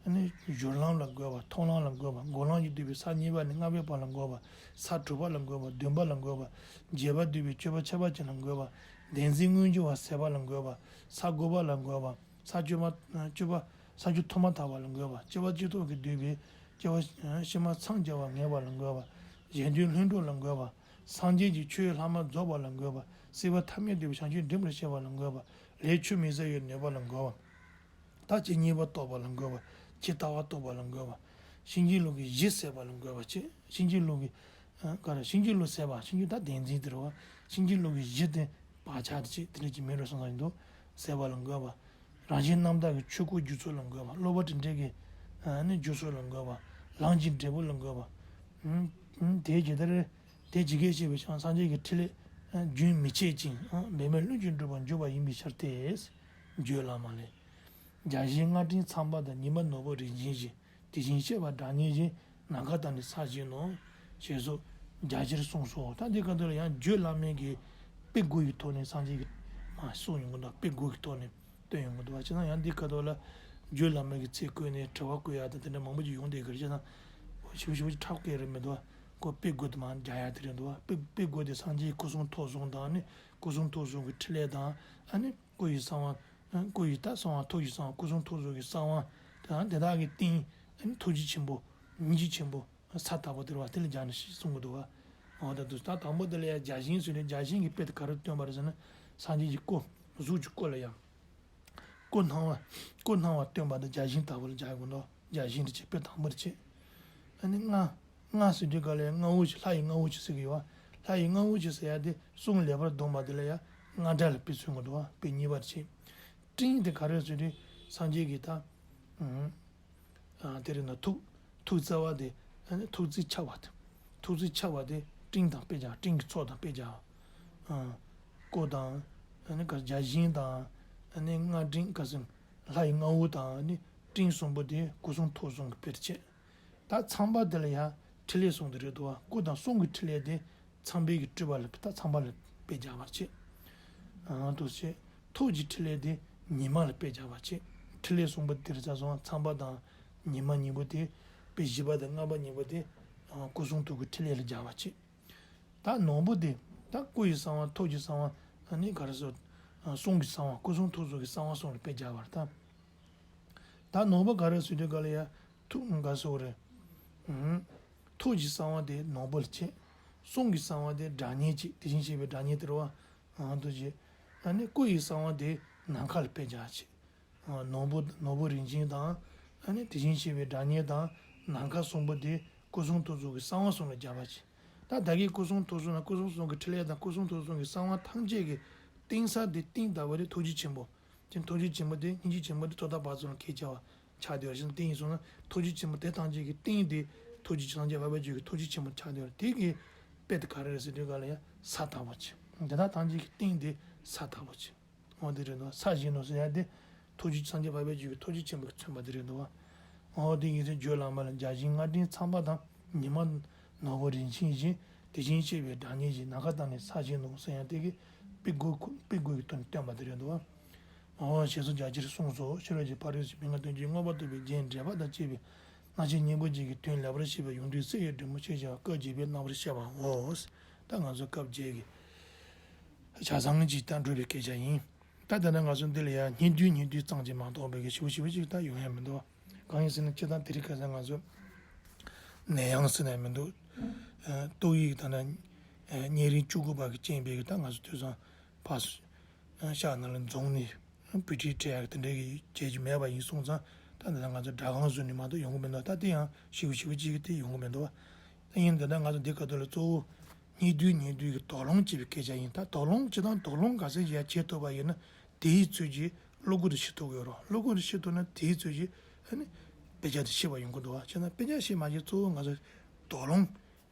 ཨ་ནི་སྦྱོར་ལམ་ལ་འགོད་པ། མཐོང་ལམ་ལ་འགོད་པ། འགོག་ལམ་གྱིས་བསྡུས་པའི་ས་གཉིས་པ་ནས་ལྔ་པའི་བར་ལ་འགོད་པ། ས་དྲུག་པ་ལ་འགོད་པ། བདུན་པ་ལ་འགོད་པ། བརྒྱད་པ་བསྡུས་པའི་སྤྱོད་པ་ཁྱད་པར་ཅན་ལ་འགོད་པ། བདེན་འཛིན་དངོས་འབྱུང་བ་ཟད་པ་ལ་འགོད་པ། ས་དགུ་པ་ལ་འགོད་པ། ས་བཅུ་མ་བཅུ་པ། ས་བཅུ་ཐོག་མ་ཐར་པ་ལ་འགོད་པ། སྐྱེ་བ་སྤྱི་ཐོག་གིས་བསྡུས་པའི་སྐྱེ་བ་ཕྱི་མ་འཚང་རྒྱ་བ་ངེས་པ་ལ་འགོད་པ། གཞན་དོན་ལྷུན་གྲུབ་ལ་འགོད་པ། སངས་རྒྱས་ཀྱི་ཆོས་ལྷག་མ་རྫོགས་པ་ལ་འགོད་པ། སྲིད་པ་ཐ་མལ་བསྡུས་པའི་བྱང་ཆུབ་འབྲིང་པོར་བཤད་པ་ལ་འགོད་པ། ལས་ཆུད་མི་ཟ་བའི་ནུས་པ་ལ་འགོད་པ། ད་ཇི་སྙེད་པ་རྟོགས་པ་ལ་འགོད་པ། ཇི་ལྟ་བ་རྟོགས་པ་ལ་འགོད་པ། གཤིན་རྗེའི་ལུགས་ཀྱི་གཞི་ཟད་པ་ལ་འགོད་པ་བྱས། གཤིན་རྗེའི་ལུགས་ཀྱི་ཨ་ག་རེ། གཤིན་རྗེའི་ལུགས་ཟད་པ། གཤིན་རྗེ་ད་བདེན་འཛིན་དེ་རེད་བ། གཤིན་རྗེའི་ལུགས་ཀྱི་གཞི་དེ་བག་ཆགས་དེ་བྱས་དེ་འདྲ་ཅིག་མེད་འགྲོ་སོང་ཙང་ཡིན་འདུག་ཟད་པ་ལ་འགོད་པ། རང་བཞིན་རྣམ་དག་གི་ཆོས་སྐུ་རྒྱུ་ཚུལ་ལ་འགོད་པ། གློ་བུར་དྲི་འཇིགས་ཀྱི་ཨ་ནི་རྒྱུ་ཚུལ་ལ་འགོད་པ། ལམ་གྱི་འབྲས་བུ་ལ་འགོད་པ། ཨུམ་ཨུམ་དེ་ཇི་ལྟར། དེ་ཇི་སྐད་བཤད་པའི་ཕྱིར་སངས་རྒྱས་ཀྱི་ཕྲིན་ལས་རྒྱུན་མི་འཆད་ཅིང་། འབད་མེད་ལྷུན་གྱིས་གྲུབ་པར་འགྱུར་བ་ཡིན་པའི་ཕྱིར་ཏེ། བརྗོད་ལམ་མ་ལས། བརྒྱ་བྱིན་ལྔ་སྤྲིན་ཚངས་པ་དང་། ཉི་མ་ནོར་བུ་རིན་ཆེན་བཞིན། དེ་བཞིན་གཤེགས་པ་སྒྲ་སྙན་བཞིན། ནམ་མཁའ་དང་ནི་ས་གཞན་ནོ། ཞེས་སོགས་རྒྱ་ཆེར་གསུངས་སོ། ད་འདི་ཁ་ཐོག་ལ་ཡང་བརྗོད་བླ་མེད་ཀྱི་དཔེ་དགུ་ཡི་ཐོག་ནས་སངས་རྒྱས་ཀྱིས་མར་གསུངས་ཡོང་གི་འདུག་དཔེ་དགུ་གི་ཐོག་ནས་སྟོན་ཡོང་གི་འདུག་བྱས་ཙང་ཡང་འདི་ཁ་ཐོག་ལ་བརྗོད་བླ་མེད་ཀྱི་ཚིག་བཀོད་ནས་དྲི་བ་བཀོད་ཡ་དང་དེ་འདྲ་མང་པོ་ཅིག་ཡོང་བསྡད་ཀྱི་རེད། བྱས་ཙང་ཞིབ་ཞིབ་ཁྲག་སྐད་རེད་མི་འདུག་ཁོ་དཔེ་དགུ་དེ་མར་རྒྱག་ཡ་དེ་རེད་འདུག་དཔེ་དཔེ་དགུ་དེ་སངས་རྒྱས་སྐུ་གསུང་ཐུགས་གསུམ་དང་ནི་སྐུ་གསུང་ཐུགས་གསུམ་གྱི་ཕྲིན་ལས་དང་ཨ་ནི་སྐུ་ཡི་གསང་བ། སྐུ་ཡི་ད་གསང་བ། ཐུགས་ཀྱི་གསང་བ། སྐུ་གསུང་ཐུགས་གསུམ་གྱི་གསང་བ་དང་དེ་དག་གི་སྟེང་ཐུགས་རྗེ་ཆེན་པོ། སྙིང་རྗེ་ཆེན་པོ་ས་དང་པོ་དེ་རེད་བ། དེ་ལ་སྦྱར་ནས་ཞེས་གསུང་གི་འདུག་བ། འོ་ད་དུ་ད་དང་པོ་དེ་ལ་ཡང་བརྒྱ་བྱིན་ཟེར་ནས་བརྒྱ་བྱིན་གྱི་དཔེ་དེ་ག་རེ་སྟོན་པ་རེད་ཟེར་ན། སངས་རྒྱས་ཀྱི་སྐུ། གཟུགས་ཀྱི་སྐུ་ལ་ཡང་སྐུ་སྣང་བ། སྐུ་སྣང་བ་སྟོན་པ་དེ་བརྒྱ་བྱིན་ལྟ་བུ་ལ་སྦྱར་དགོས་འདུག་བརྒྱ་བྱིན་དེ་བྱས་དཔེ་དང་པོ་དེ་བྱས། ཨ་ནི་ལྔ། ལྔ་ཟེར་དུས་ག་ལ་ཡང་ལྔ་བོ་ཅིག་ལྷ་ཡི་ལྔ་བོ་ཅིག་ཟེར་གི་ཡོད་བ། ལྷ་ཡི་ལྔ་བོ་ཅིག་ཟེར་ཡ་དེ་གསུང་ལེགས་པར་གདམས་པ་དེ་ལ་ཡང་ལྔ་སྒྲ་ལ་དཔེ་མཚོན་གི་འདུག་བ། དཔེ་གཉིས་པ་དེ་བྱས། སྤྲིན་དེ་ག་རེ་ཟེར་དུས་སངས་རྒྱས་ཀྱི་ད། ཨ་དེ་རེད་ན་ཐུགས། ཐུགས་བརྩེ་བ་དེ། ཨ་ནི་ཐུགས་བརྩེ་ཆགས་པ་དེ། ཐུགས་བརྩེ་ཆགས་པ་དེ་སྤྲིན་དང་དཔེ་བྱ། སྤྲིན་གྱི་ཚོགས་དང་དཔེ་བྱ། ཨ་སྐུ་དང་། ཨ་ནི་ག་བརྒྱ་བྱིན་དང་། ཨ་ནི་ལྔ་སྤྲིན་ག་ཟེར། ལྷ་ཡི་ལྔ་བོ་དང་ཨ་ནི་སྤྲིན་གསུམ་པོ་དེ་སྐུ་གསུང་ཐུགས་གསུམ་གྱི་དཔེར་བྱས། ད་ཚངས་པ་དེ་ལ་ཡང་ཕྲིན་ལས་གསུམ་དེ་རེད་འདུག་བ། སྐུ་དང་གསུང་གི་ཕྲིན་ལས་དེ་ཚངས་པའི་གི་སྤྲུལ་པ་ལ་ད་ཚངས་པ་ལ་དཔེ་སྦྱར་བར་བྱེད། ཨང་དུ་བྱེད། ཐུགས་ཀྱི་ཕྲིན་ལས་དེ་ཉི་མ་ལ་དཔེ་སྦྱར་བར་བྱེད། ཕྲིན་ལས་གསུམ་པོ་དེ་རེད་ཚ་སོང་ཚངས་པ་དང་ཉི་མ་གཉིས་པོ་དེ་དཔེ་བཞི་པ་དང་ལྔ་པ་གཉིས་པོ་དེ་ཨང་སྐུ་གསུང་ཐུགས་ཀྱི་ཕྲིན་ལས་ལ་སྦྱར་བར་བྱེད། ད་ནོར་བུ་དེ་ད་སྐུ་ཡི་གསང་བ། ཐུགས་ཀྱི་གསང་བ། ཨ་ནི་ག་རེ་ཟེར། ཨ་གསུང་གི་གསང་བ། སྐུ་གསུང་ཐུགས་གསུམ་གྱི་གསང་བ་གསུམ་ལ་དཔེ་སྦྱར་བར་ད། ད་ནོར་བུ་ག་རེ་ཟེར་དུས་ག་ལ་ཡ། ཐུགས་ག་ཟེར་རེད། ཨུམ། ཐུགས་ཀྱི་གསང་བ་དེ་ནོར་བུ་ལ་བྱེད། གསུང་གི་གསང་བ་དེ་སྒྲ་སྙན་བྱེད། དེ་བཞིན་གཤེགས་པའི་སྒྲ་སྙན་དེ་རེད་བ། ཨང་དུ་བྱེད། ཨ་ནི་སྐུ་ཡི་གསང་བ་དེ་ནམ་མཁའ་ལ་དཔེ་སྦྱར་བྱེད། ཨ་ནོར་བུ་ནོར་བུ་རིན་ཆེན་དང་། ཨ་ནི་དེ་བཞིན་གཤེགས་པའི་སྒྲ་སྙན་དང་ནམ་མཁའ་གསུམ་པོ་དེ་སྐུ་གསུང་ཐུགས་གསུམ་གྱི་གསང་བ་གསུམ་ལ་སྦྱར་བ་བྱེད། ད་བདག་གིས་སྐུ་གསུང་ཐུགས་གསུམ་ན་སྐུ་གསུང་གསུམ་གྱི་ཕྲིན་ལས་དང་སྐུ་གསུང་ཐུགས་གསུམ་གྱི་གསང་བ་ཐམས་ཅད་ཀྱི་གཏིང་ས་དེ་གཏིང་ལྟ་བུ་དེ་ཐུགས་རྗེ་ཆེན་པོ། དེ་ཐུགས་རྗེ་ཆེན་པོ་དེ་སྙིང་རྗེ་ཆེན་པོ་དེ་ཐོག་མཐའ་བར་གསུམ་ལ་ཁས་འཆེ་བ་ཆགས་བསྡད་པ་ཞིག་གཏིང་ཡིན་སོང་ན་ཐུགས་རྗེ་ཆེན་པོ་དེ་ཐམས་ཅད་ཀྱི་གཏིང་དེ་ཐུགས་རྗེ་སངས་རྒྱས་དཔལ་སྤྲུལ་གྱི་ཐུགས་རྗེ་ཆེན་པོ་ཆགས་བསྡད་པ་དེ་གི་དཔེ་དེ་ག་རེ་རེད་ཟེར་དུས་ག་ལ་ཡ་ས་ལྟ་བུ་བྱེད། དེ་དག་ཐམས་ཅད་ཀྱི་གཏིང་དེ་ས་ལྟ་བུ་བྱེད། འོ་དེ་རེད་འདུག་ས་གཞན་ནོ་ཟེར་ཡ་དེ་ཐུགས་རྗེ་སངས་རྒྱས་དཔལ་སྤྲུལ་གྱི་ཐུགས་རྗེ་ཆེན་པོ་གིས་མཚོན་པ་དེ་རེད་འདུག་འོ་དེ་ཡིན་ཚེ་བརྗོད་ལམ་མ་ལ་བརྒྱ་བྱིན་ལྔ་སྤྲིན་ཚངས་པ་དང་། ཉི་མ་ནོར་བུ་རིན་ཆེན་བཞིན། དེ་བཞིན་གཤེགས་པའི་སྒྲ་སྙན་བཞིན། ནམ་མཁའ་དང་ནི་ས་གཞན་ནོ་ཟེར་ཡང་དེ་གི་དཔེ་དགུ་དཔེ་དགུ་གི་དོན་སྟོན་པ་དེ་རེད་འདུག་འོ་ཞེས་སོགས་རྒྱ་ཆེར་གསུངས་སོ། ཤེས་རབ་ཀྱི་ཕ་རོལ་ཏུ་ཕྱིན་མན་ངག་དོན་གྱི་མངོན་པར་རྟོགས་པའི་རྒྱན་འགྲེལ་པ་དང་བཅས་པའི་རྣམ་བཤད་སྙིང་པོ་བརྒྱད་ཀྱི་དོན་ལེགས་པར་ཤེས་པའི་ཡོངས་འདུའི་ཚིག་ཡི་འབྲི་མོ་ཞེས་བྱ་བ་སྐབས་བརྒྱད་པའི་རྣམ་པར་བཤད་པའོ། ད་ང་ཚོ་སྐབས་བརྒྱད་ཀྱི་ཆ་ཚང་གཅིག་ལྟར་འགྲུབ་པའི་སྐད་ཆ་ཡིན། ད་ལྟ་ན་ང་ཚོ་འདི་ལ་ཡང་སྙིང་བསྡུས་སྙིང་བསྡུས་ཙམ་གྱིས་མ་གཏོགས་པའི་གི་ཞིབ་ཞིབ་ཅིག་ད་ཡོང་ཡ་མི་འདུག་གང་ཡིན་ཟེར་ན་སྤྱིར་བཏང་དེ་རིང་ཁ་སང་ང་ཚོ་ནད་ཡམས་ཟེར་ན་མི་འདུག་ཏོག་དབྱིབས་ད་ལྟ་གཉན་རིམས་བཅུ་དགུ་པ་གི་རྐྱེན་པས་གི་ད་ང་ཚོ་དུས་སང་ཕར་ཤག་ནང་ལ་འཛོམས་ནས་བུ་ཁྲིད་སྤྲད་ཡག་དེ་འདྲའི་གི་བྱེད་རྒྱུ་མེད་པ་ཡིན་སོང་ཙང་ད་ད་ལྟ་ང་ཚོ་སྒྲ་སྒམ་བཟོས་ནས་མ་གཏོགས་ཡོང་གི་མི་འདུག་ད་དེ་ཡང་ཞིབ་ཞིབ་ཅིག་གི་དེ་ཡོང་གི་མི་འདུག་ད་ཡིན་ད་ལྟ་ང་ཚོ་འདི་ག་དུས་ལ་གཙོ་བོ་སྙིང་བསྡུས་སྙིང་བསྡུས་ཀྱི་དོགས་སློང་བྱེད་པའི་སྐད་ཆ་ཡིན། ད་དོགས་སློང་སྤྱིར་བཏང་དོགས་སློང་ག་ཚད་ཅིག་ཡང་བྱེད་ཐུབ་པ་ཡིན་ན་དེའི་ཚོད་ཀྱིས་བློ་སྒོ་དེ་ཕྱེ་ཐུབ་ཀྱི་ཡོད་རེད། བློ་སྒོ་དེ་ཕྱེ་ཐུབ་ན་དེའི་ཚོད་ཀྱིས་ཨ་ནི་དཔེ་ཆ་དེ་ཤེས་པ་ཡོང་གི་འདུག་བ། བྱས་ན་དཔེ་ཆ་ཤེས་མ་ཤེས་གཙོ་བོ་ང་ཚོ་དོགས་སློང་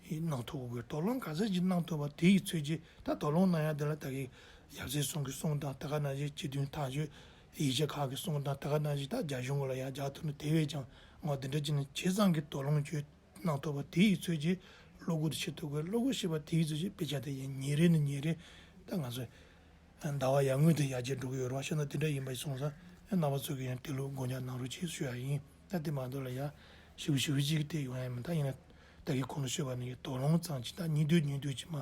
གནང་ཐུབ་དགོས། དོགས་སློང་ག་ཚོད་ཅིག་གནང་ཐུབ་པ་དེ་ཡི་ཚོད་ཀྱིས། ད་དོགས་སློང་གནང་ཡ་དེ་ལ་ད་གི་ཡབ་སྲས་གསུམ་གྱི་གསུང་དང་། ད་ག་ནང་བཞིན་སྤྱི་དོན་ཐག་གཅོད་ཡིག་ཆ་ཁག་གི་གསུང་དང་། ད་ག་ནང་བཞིན་ད་རྒྱ་གཞུང་གི་ལ་ཡ་རྒྱག་ཐུབ་ན། དེ་བས་ཀྱང་ངོ་དེ་འདྲ་ཅིག་ནི་ཇི་ཙམ་གྱི་དོགས་སློང་བྱས་གནང་ཐུབ་པ་དེ་ཡི་ཚོད་ཀྱིས་བློ་སྒོ་དེ་ཕྱེ་ཐུབ་དགོས། བློ་སྒོ་ཕྱེས་པ་དེ་ཡི་ཚོད་ཀྱིས་དཔེ་ཆ་དེ་ཡང་ཉིན་རེ་ནས་ཉིན་རེ། ད་ང་ཚོས་ཟླ་བ་ཡར་ངོས་དེ་ཡར་རྒྱས་འགྲོ་གི་ཡོད་རེད་བ། ཤེས་ན་དེ་འདྲ་ཡིན་པ་སོང་ཙང་རྣམ་པ་ཚོ་གིས་ཡང་དེ་ལུགས་དགོངས་འཇགས་གནང་རོགས་གྱིས་ཞུ་ཡ་ཡིན། ད་དེ་མ་གཏོགས་ལ་ཡ་ཞིབ་ཞིབ་ཅིག་བལྟས་ཡོང་ཡ་མིན། ད་ཡིན་ན་ད་གིན་གོང་དུ་ཞུས་པ་ནང་བཞིན་དོགས་སློང་ཙམ་ཅིག། ད་ཉིན་དུས་ཉིན་དུས་ཅིག་མ་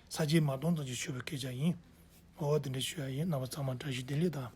ཚར་གཅིག་མ་གཏོང་ཙམ་ཅིག་ཞུས་པའི་སྐད་ཆ་ཡིན། འོ་དེ་འདྲ་ཞུ་ཡ་ཡིན། རྣམ་པ་ཚང་མ་བཀྲ་ཤིས་བདེ་ལེགས་དང་